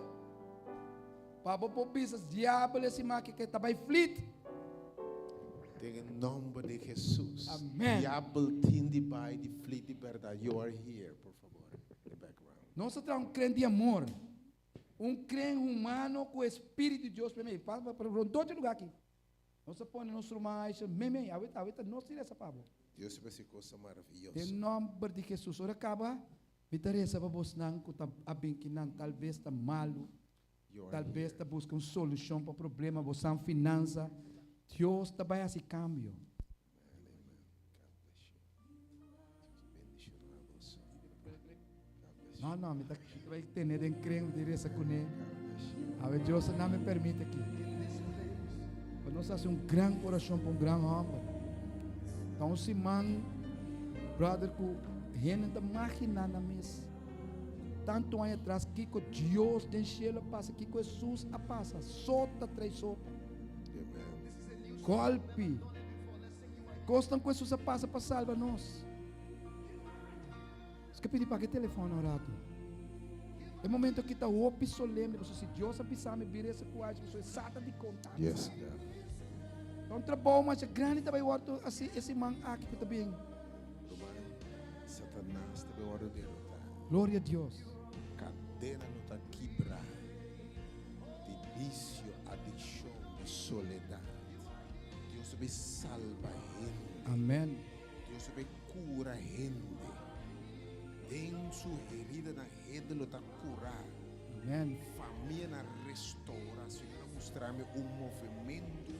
pa bo por bisa diabel e siman aki ke ta bai flit. Den e nomber di Jesus. Amen. Diabel tin di bai di flit di berdad. You are here, por favor. In the background. Nos ta traha un kren di amor. Un kren humano ku e Spiritu di Dios mei. Pa, pa, pa rondó di lugar aki. Nos a pone nos ruman Aisha meimei. Awe awe ta nos di resa pa bo. Dios ta hasi cosa maraviyoso. Den nomber di Jesus. Ora kaba, mi ta resa pa bosnan ku ta a bin kinan tal bes ta malu, tal bes ta buska un solushon pa problema bosan finansa. Dios ta bai hasi kambio. No, no, mi ta bai tene den kren di resa kuné. Awe Dios a name permite aki. Pa nos hasi un gran orashon pa un gran hòmber. Ta un siman, brother, ku hende ta maginá nan mes. Tantu aña atras kiko Dios den shelu a pasa, kiko Hesus a pasa. Sota trai sota. Golpi. Kosnan ku Hesus a pasa pa salba nos. Nos ke pidi pa ke telefòn un ratu. E momento aki ta hopi solemne, pasobra si Dios a bisa mi bira ese ku hachi, pasobra e sa ta di konta. Yes, God. Ta un trabou masha grandi ta bai wòrdu hasi e siman aki ku ta bin. Ruman, Satanas ta bai wòrdu derotá. Gloria a Dios. Kadena lo ta kibrá di bisio, adikshon, di soledat. Dios ta bai salba hende. Amen. Dios ta bai kura hende. Den su heridanan hende lo ta kurá. Amen. Famianan restourá. Señor a mustra mi un movementu di.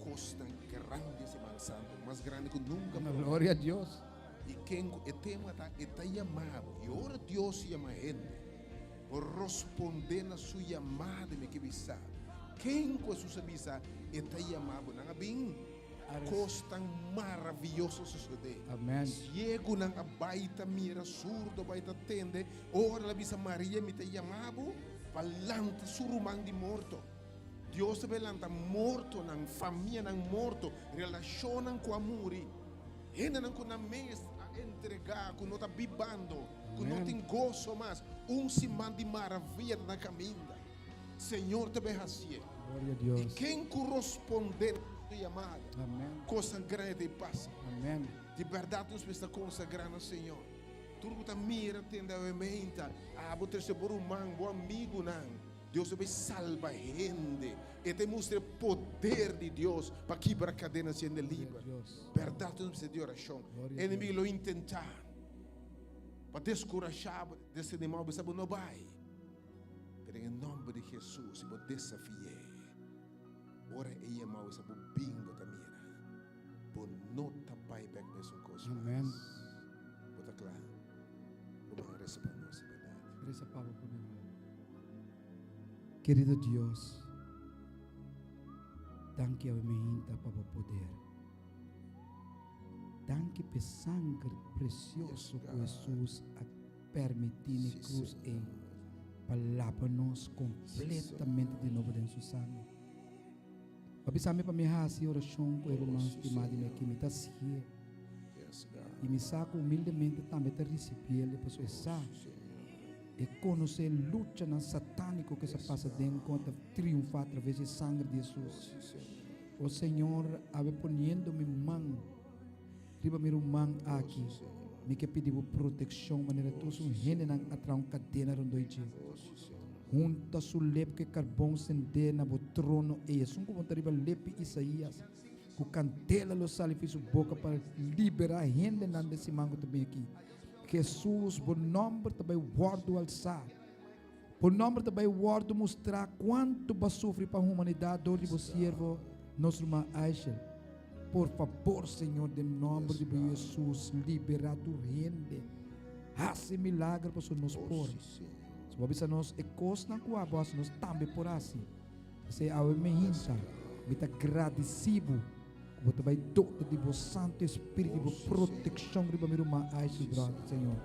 Kosnan grandi Siman Santu, mas grandi ku nunka promé. Gloria a Dios. I ken ku e tema ta, e ta yama bo. I ora Dios yama hende, bo rospondé na su yamada. Mi ke bisa, ken ku Hesus a bisa, e ta yama bo. Nan a bin, kosnan maravioso a sosodé. Amen. Siegunan a bai ta mira, surdo a bai ta tende. Ora el a bisa Maria, mi ta yama bo pa lanta su ruman di morto. Dios ta bai lanta mortonan, famianan morto, relashonnan ku a muri, hendenan ku nan mes a entregá, ku no ta bibando, ku no tin goso mas. Un siman di maravia ta na kaminda. Señor ta bai hasié. I ken ku rospondé na su yamada, kosnan grandi ta bai pasa. Di bèrdat nos mester konsagrá na Señor. Tur ku ta mira, tende awe meinta, abo trese bo ruman, bo amigunan. Dios ta bay salba hende. E ta mustra e poder di Dios pa kibra kadenas i hende liber. Bèrdat nos mester di orashon. Enemigu lo intentá pa deskurashá bo, desanimá bo, bisa bo no bai. Pero den e nòmber di Hesus, si bo desafi'é, ora e yama bo, bisa bo bin, bo ta mira, bo no ta bai bèk mesun kos mas. Bo ta kla? Ruman, resa pa nos, e bèrdat. Resa pa bo promé, ruman. Kerido Dios, danki awe meinta pa bo poder. Danki p'e sanger precioso ku Hesus a permití n'e krus ei pa laba nos kompletamente di nobo den su sanger. Bo a bisa mi pa mi hasi orashon ku e ruman stimá di mi aki. Mi ta hasié. I mi sa ku humildemente tambe ta risibiel pasobra e sa. E konosé luchanan satániko ku sa pasa den kon e ta triunfá atraves di e sanger di Hesus. O Señor, awe poniendo mi man riba mi ruman aki, mi ke pidi Bo protekshon manera tur su hendenan a traha un kadena rondoi dje. Hunta su lep ku e karbon sendé na Bo trono ei, esun ku bo ta riba lep di Isaías, ku kandela lo sali fi su boka pa liberá hendenan den siman ku ta bin aki. Hesus, bo nòmber ta bai wòrdu alsá. Bo nòmber ta bai wòrdu mustrá kuantu bo a sufri pa humanidat dor di bo siervo, nos ruman Aishel. Por fabor, Señor, den nòmber di bo Yu Hesus, liberá tur hende. Hasi milager pasobra nos por. Si bo a bisa nos e kosnan ku abo hasi, nos tambe por hasi. P'esei awe mehinta, mi ta gradisí bo. Ku bo ta bai dota di bo Santu Espíritu i bo protekshon riba mi ruman Aishel Bròder, Señor.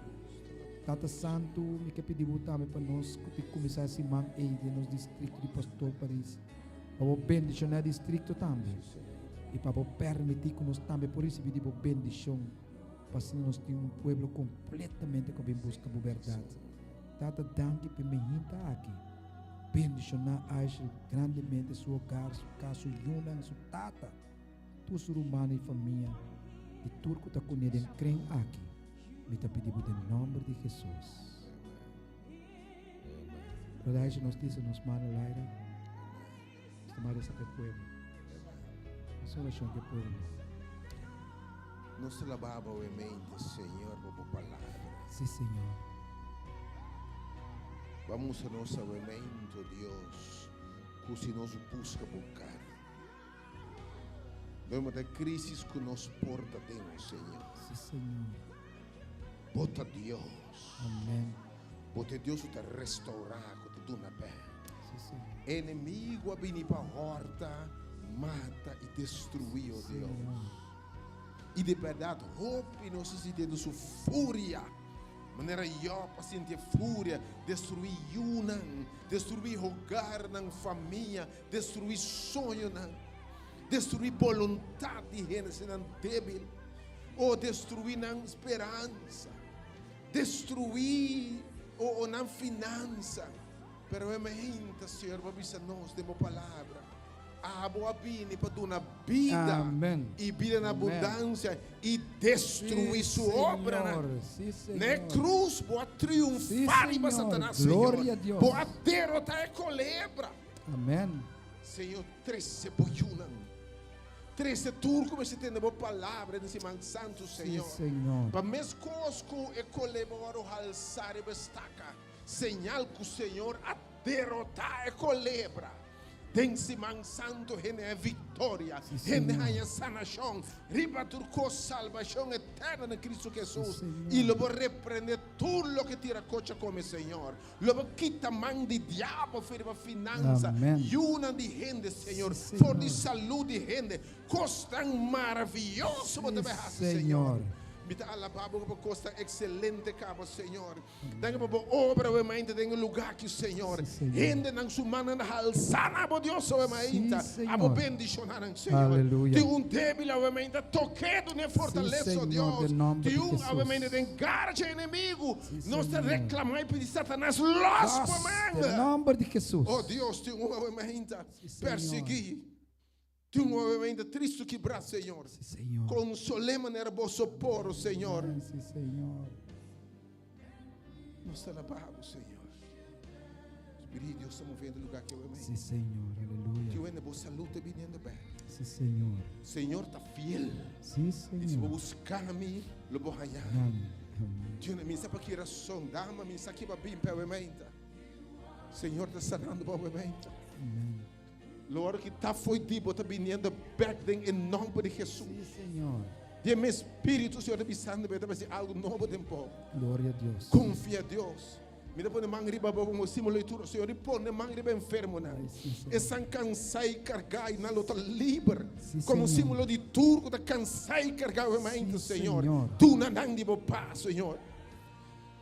Tata Santu, mi ke pidi bo tambe pa nos ku tin kuminsá e siman ei den nos distrikto di Pastor Paris, pa bo bendishoná e distrikto tambe i pa bo pèrmití ku nos tambe por risibí di bo bendishon, pa asina nos tin un pueblo kompletamente ku a bin buska bo bèrdat. Tata, danki p'e mehinta aki. Bendishoná Aishel grandemente, su hogar, su kas, su yunan, su tata, tur su rumannan i famia, i tur ku ta kuné den kren aki. Mi ta pidi bo den nòmber di Hesus. Brother Aishel, nos disa nos man al aire. Nos ta manda esaki e pueblo. Hasi orashon ku e pueblo. Nos ta laba bo e mente, Señor, pa bo palabra. Sí, Señor. Bo a mustra nos awemento, Dios, ku si nos buska bo kara, no importa e crisis ku nos por ta den, oh Señor. Sí, Señor. Bo ta Dios. Amén. Bo ta e Dios ku ta restaurá, ku ta duna bèk. Sí, Señor. Enemigo a bini pa hòrta, mata i destruí, oh Dios. Señor. I di bèrdat hopi nos a sinti su furia, manera Yòb a sinti e furia, destruí yunan, destruí hogarnan, famia, destruí soñonan, destruí boluntat di hendenan débil, o destruí nan speransa, destruí o nan finansa. Pero e mainta, Señor, bo a bisa nos den bo palabra, Abo a bini pa duna bida Amen. i bida na Amen. abundansia i destruí Sí, su obranan. Señor. Sí, Na e Señor. krus bo a Sí, triunfá riba Señor. Satanas, Gloria Señor. a Dios. Bo a derotá e kolebra. Amen. Señor, trese bo yunan. Trese tur ku mester tende bo palabra den siman santu, Sí, Señor. Señor. Pa meskos ku e kolebra wòrdu halsá riba e staka, señal ku Señor a derotá e kolebra. Den siman santu hende haña viktoria, hende haña sanashon, riba tur kos salbashon eterno den Kristu Hesus. I lo bo reprende tur loke tira kocha kome, Señor. Lo bo kita man di diabel for riba finansa, yunan di hende, Señor, for di salú di hende. Kosnan maravioso bo ta bai hasi, Señor. Mi ta alabá bo pa kosnan ekselente kaba, Señor. Danki pa bo obra awe mainta den e lugá aki, Señor. Hendenan su mannan halsá na bo, Dios, awe mainta. Abo bendishoná nan, Señor. Tin un débil awe mainta, tok'é, dun'é fortalesa, o Dios. Tin un awe mainta den gara dje enemigu. Nos ta reklamá i pidi Satanas lòs bo man. O Dios, tin un awe mainta persiguí. Tin un awe mainta tristu kibrá, Señor. Konsol'é manera bo sopor, o Señor. Nos ta alabá bo, Señor. Spiritu di Dios ta moviendo lugar aki awe mainta. Tin un hende bo salud ta biniendo bek. Señor ta fiel. I si bo buska mi, lo bo haña mi. Tin un hende, mi sa pa ki rason, dama, mi sa ki bo a bin pa awe mainta. Señor ta sanando bo awe mainta. Lo ora ki ta fo'i di bo ta biniendo bek den e nomber di Jesus. Sí, Señor. Den mi espíritu, Señor ta bisando bo, ta basi algo nobo den bo. Gloria a Dios. Confia Dios. Mi ta pone man riba bo como símbolo di tur. Señor, i pone man riba enfermonan. Ay, sí, Señor. Esnan cansá i cargá i nan lo ta liber. Sí, Como Señor. símbolo di tur cu ta cansá i cargá awe mainta, Sí, Señor. Señor. Duna nan di bo paz, Señor.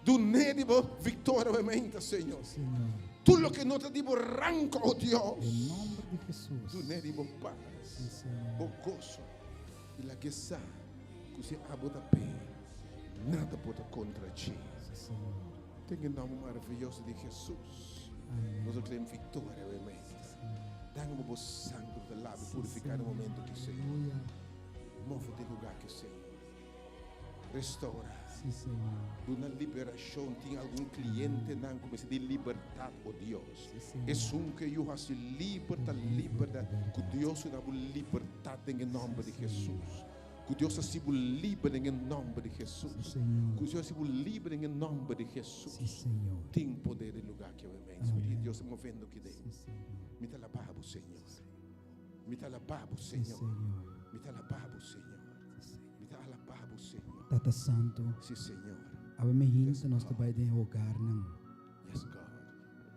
Dun'é di bo victoria awe mainta, Señor. Señor. Tur loke no ta di bo ranco, oh Dios. Den nomber di Jesus. Dun'é di bo paz, Sí, Señor. bo goso. I lag'é sa cu si abo ta p'é, nada por ta contra dje. Sí, Señor. Den e nomber maravilloso di Jesus, Amén. nos a claim victoria awe mainta. Sí, Señor. Dame bo sangre ta laba i Sí, purifica na Señor. momento aki, Señor. Aleluya. Move den lugar aki, Señor. Restaura. Sí, Señor. Duna liberashon. Tin algun klientenan ku mester di libertat, o Dios. Sí, Señor. Esun ku e yu hasi liber ta liber da. Ku Dios duna bo libertat den e nòmber di Hesus. Ku Dios hasi bo liber den e nòmber di Hesus. Sí, Señor. Ku Dios hasi bo liber den e nòmber di Hesus. Sí, Señor. Tin poder den lugá aki awe mens. Amén. Dios ta movendo aki den. Sí, Señor. Mi ta alabá bo, Señor. Mi ta alabá bo, Sí, Señor. Señor. Mi ta alabá bo, Señor. Sí, Señor. Mi ta alabá bo, Señor. Tata Santo. Sí, Señor. Awe mi hinta nos ta bai den hogarnan. Yes, God.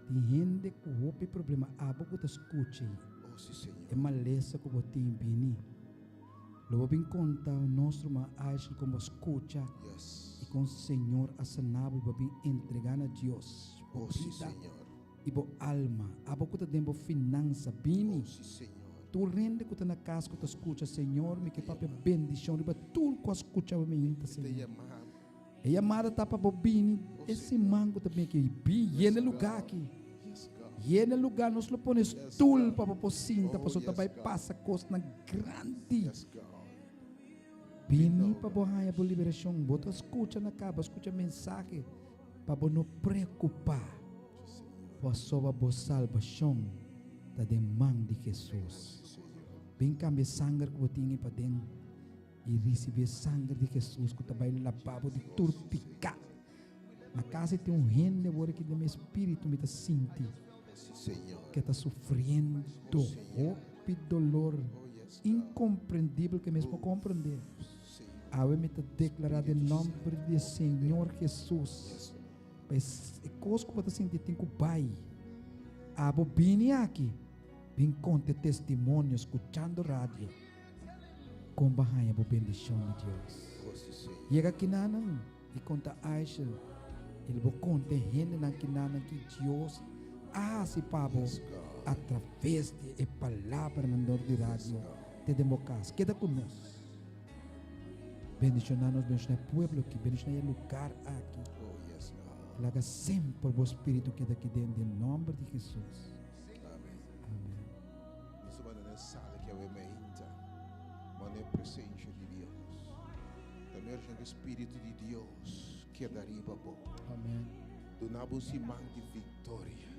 Tin hende ku hopi problema abo ku ta skucha i. Oh, sí, Señor. E malesa ku bo tin bini. Lo bo bin konta nos ruman Aisha kon bo skucha. Yes. I kon Señor a sana bo i bo bin entrega na Dios bo Oh, sí, bida. Señor. I bo alma. Abo ku ta den bo finansa, bini. Oh, sí, Señor. Tur hende ku ta na kas ku ta skucha, Señor, mi ke papia bendishon riba tur ku a skucha bo mi hinta, Señor. E yamada ta pa bo bini e siman ku ta bini aki. Bin, yena e lugá aki. Yena e lugá. Nos lo pone stul pa bo por sinta, pasobra ta bai pasa kosnan grandi. Bini pa bo haña bo liberashon. Bo ta skucha na kaba, skucha mensahe. Pa bo no preokupá, pasobra bo salbashon ta den man di Hesus. Bin kambia e sanger ku bo tin ei paden i risibí e sanger di Hesus ku ta bai laba bo di tur piká. Na kasi tin un hende awor aki den mi espíritu mi ta sinti ke ta sufriendo hopi dolor inkomprendibel ke mes por komprendé. Awe mi ta deklará den nòmber di e Señor Hesus, pa e kos ku bo ta sinti tin ku bai. Abo bini aki, bin konta e testimonio skuchando radio kon bo a haña bo bendishon di Dios. Yega kinanan i konta Aishel i lo bo konta e hendenan kinanan ki Dios a hasi pa bo atraves di e palabranan dor di radio te den bo kas. Keda ku nos. Bendiciona nos, bendiciona e pueblo aki, bendiciona e lugar aki. Oh, yes, God. Laga semper bo spiritu keda aki den, den nomber di Jesus. Amen. Amen. Nos ta banda den sala ki awe meinta, manda e presencia di Dios. Ta merge ku spiritu di Dios keda riba bo. Amen. Duna bo un siman di victoria.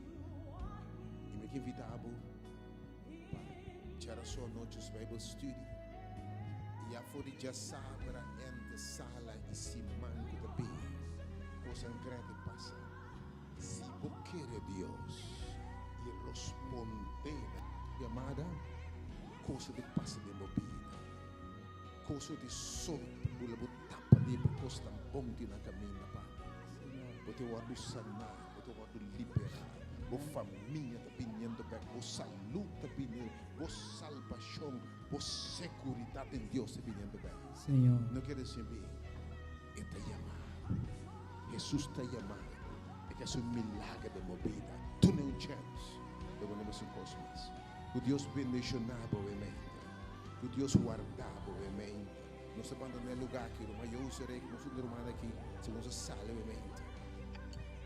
I mi ke invita bo pa djarason anochi Bible study. I ya for di djasabra ente sala i siman ku ta bini, kosan grandi pasa. Si bo kere Dios i rosponde na. Yamada, Kos di pasa den bo bida. Kos di sorpre bo tapa di pa kos tan bon tin na kaminda pa bo. Bo ta wòrdu saná, bo ta wòrdu liberá, bo famia ta biniendo bèk, bo salú ta biniendo, bo salbashon, bo seguridat den Dios ta biniendo bèk. Señor. No kere sirbi, E ta yama bo. Hesus ta yama bo. E ke hasi un milager den bo bida. Dun'e un chèns. Lo bo no mester un kos mas. Ku Dios bendishoná bo e mente. Ku Dios warda bo e mente. Nos ta bandoná e lugá aki, ruman Jose Rey ku nos otro ruman aki, segun nos a sali e mente.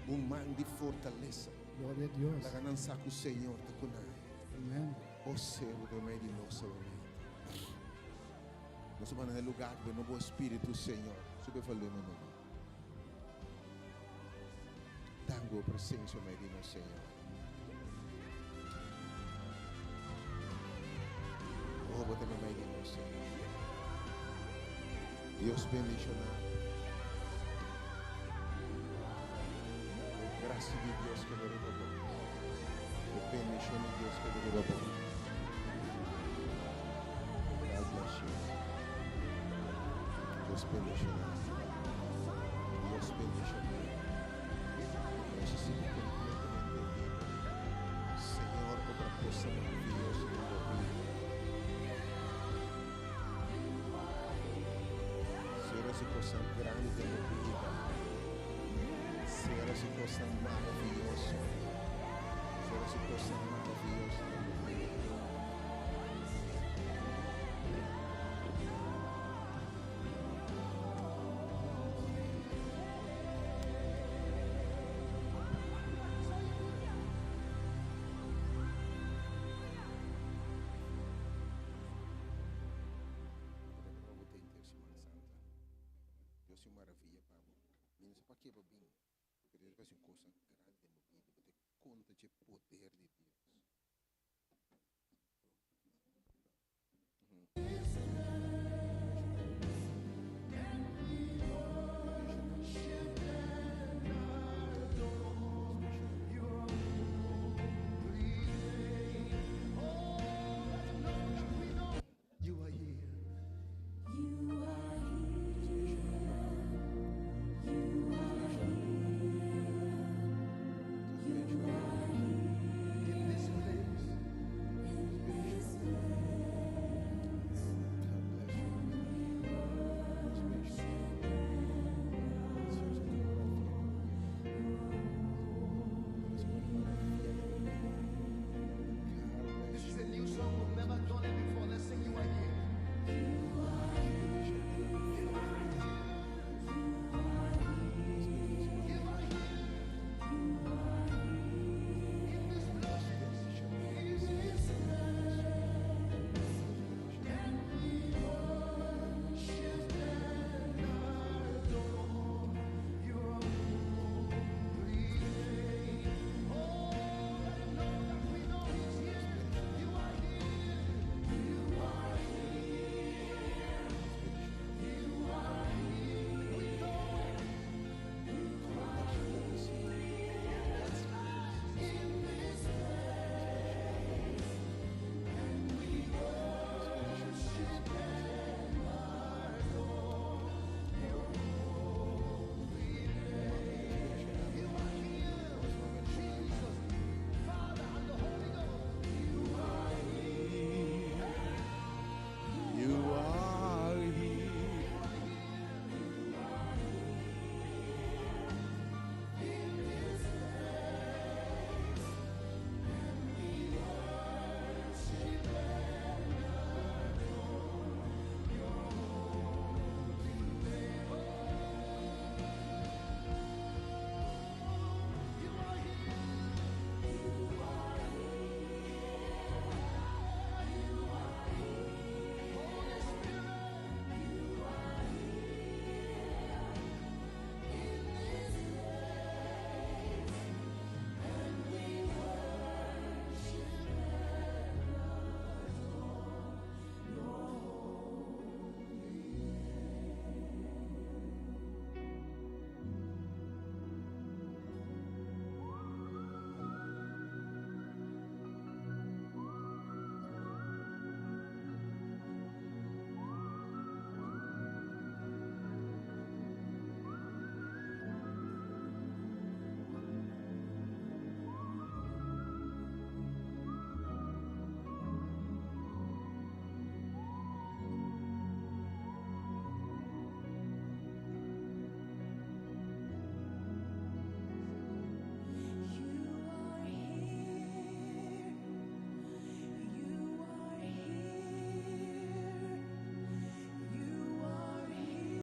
Un man di fortalesa. Gloria a Dios. Laga nan sa ku Señor ta ku nan. Amen. O Señor, bo mei di nos awe mente. Nos a bandoná e lugá aki, pero no bo Espíritu, Señor. Sube volumen, ruman. Danki bo presencia mei di nos, Señor. Oh, bo ta mei di nos, Señor. Dios bendiciona. E gracia di Dios keda riba bo. E bendicion di Dios keda riba bo. God bless you. Dios bendiciona. Dios bendiciona. Nos a sinti completamente liber. Señor, obra cosa maravillosa den bo bida. Señor, haci cosnan grandi den bo bida. Señor, haci cosnan maravilloso. Señor, haci cosnan maravilloso den bo bida. Dios tin maravilla pa bo. Mi no sa pa ke bo bin, pero Dios ta hasi un cosa grandi den bo bida. Bo ta konta dje poder di Dios.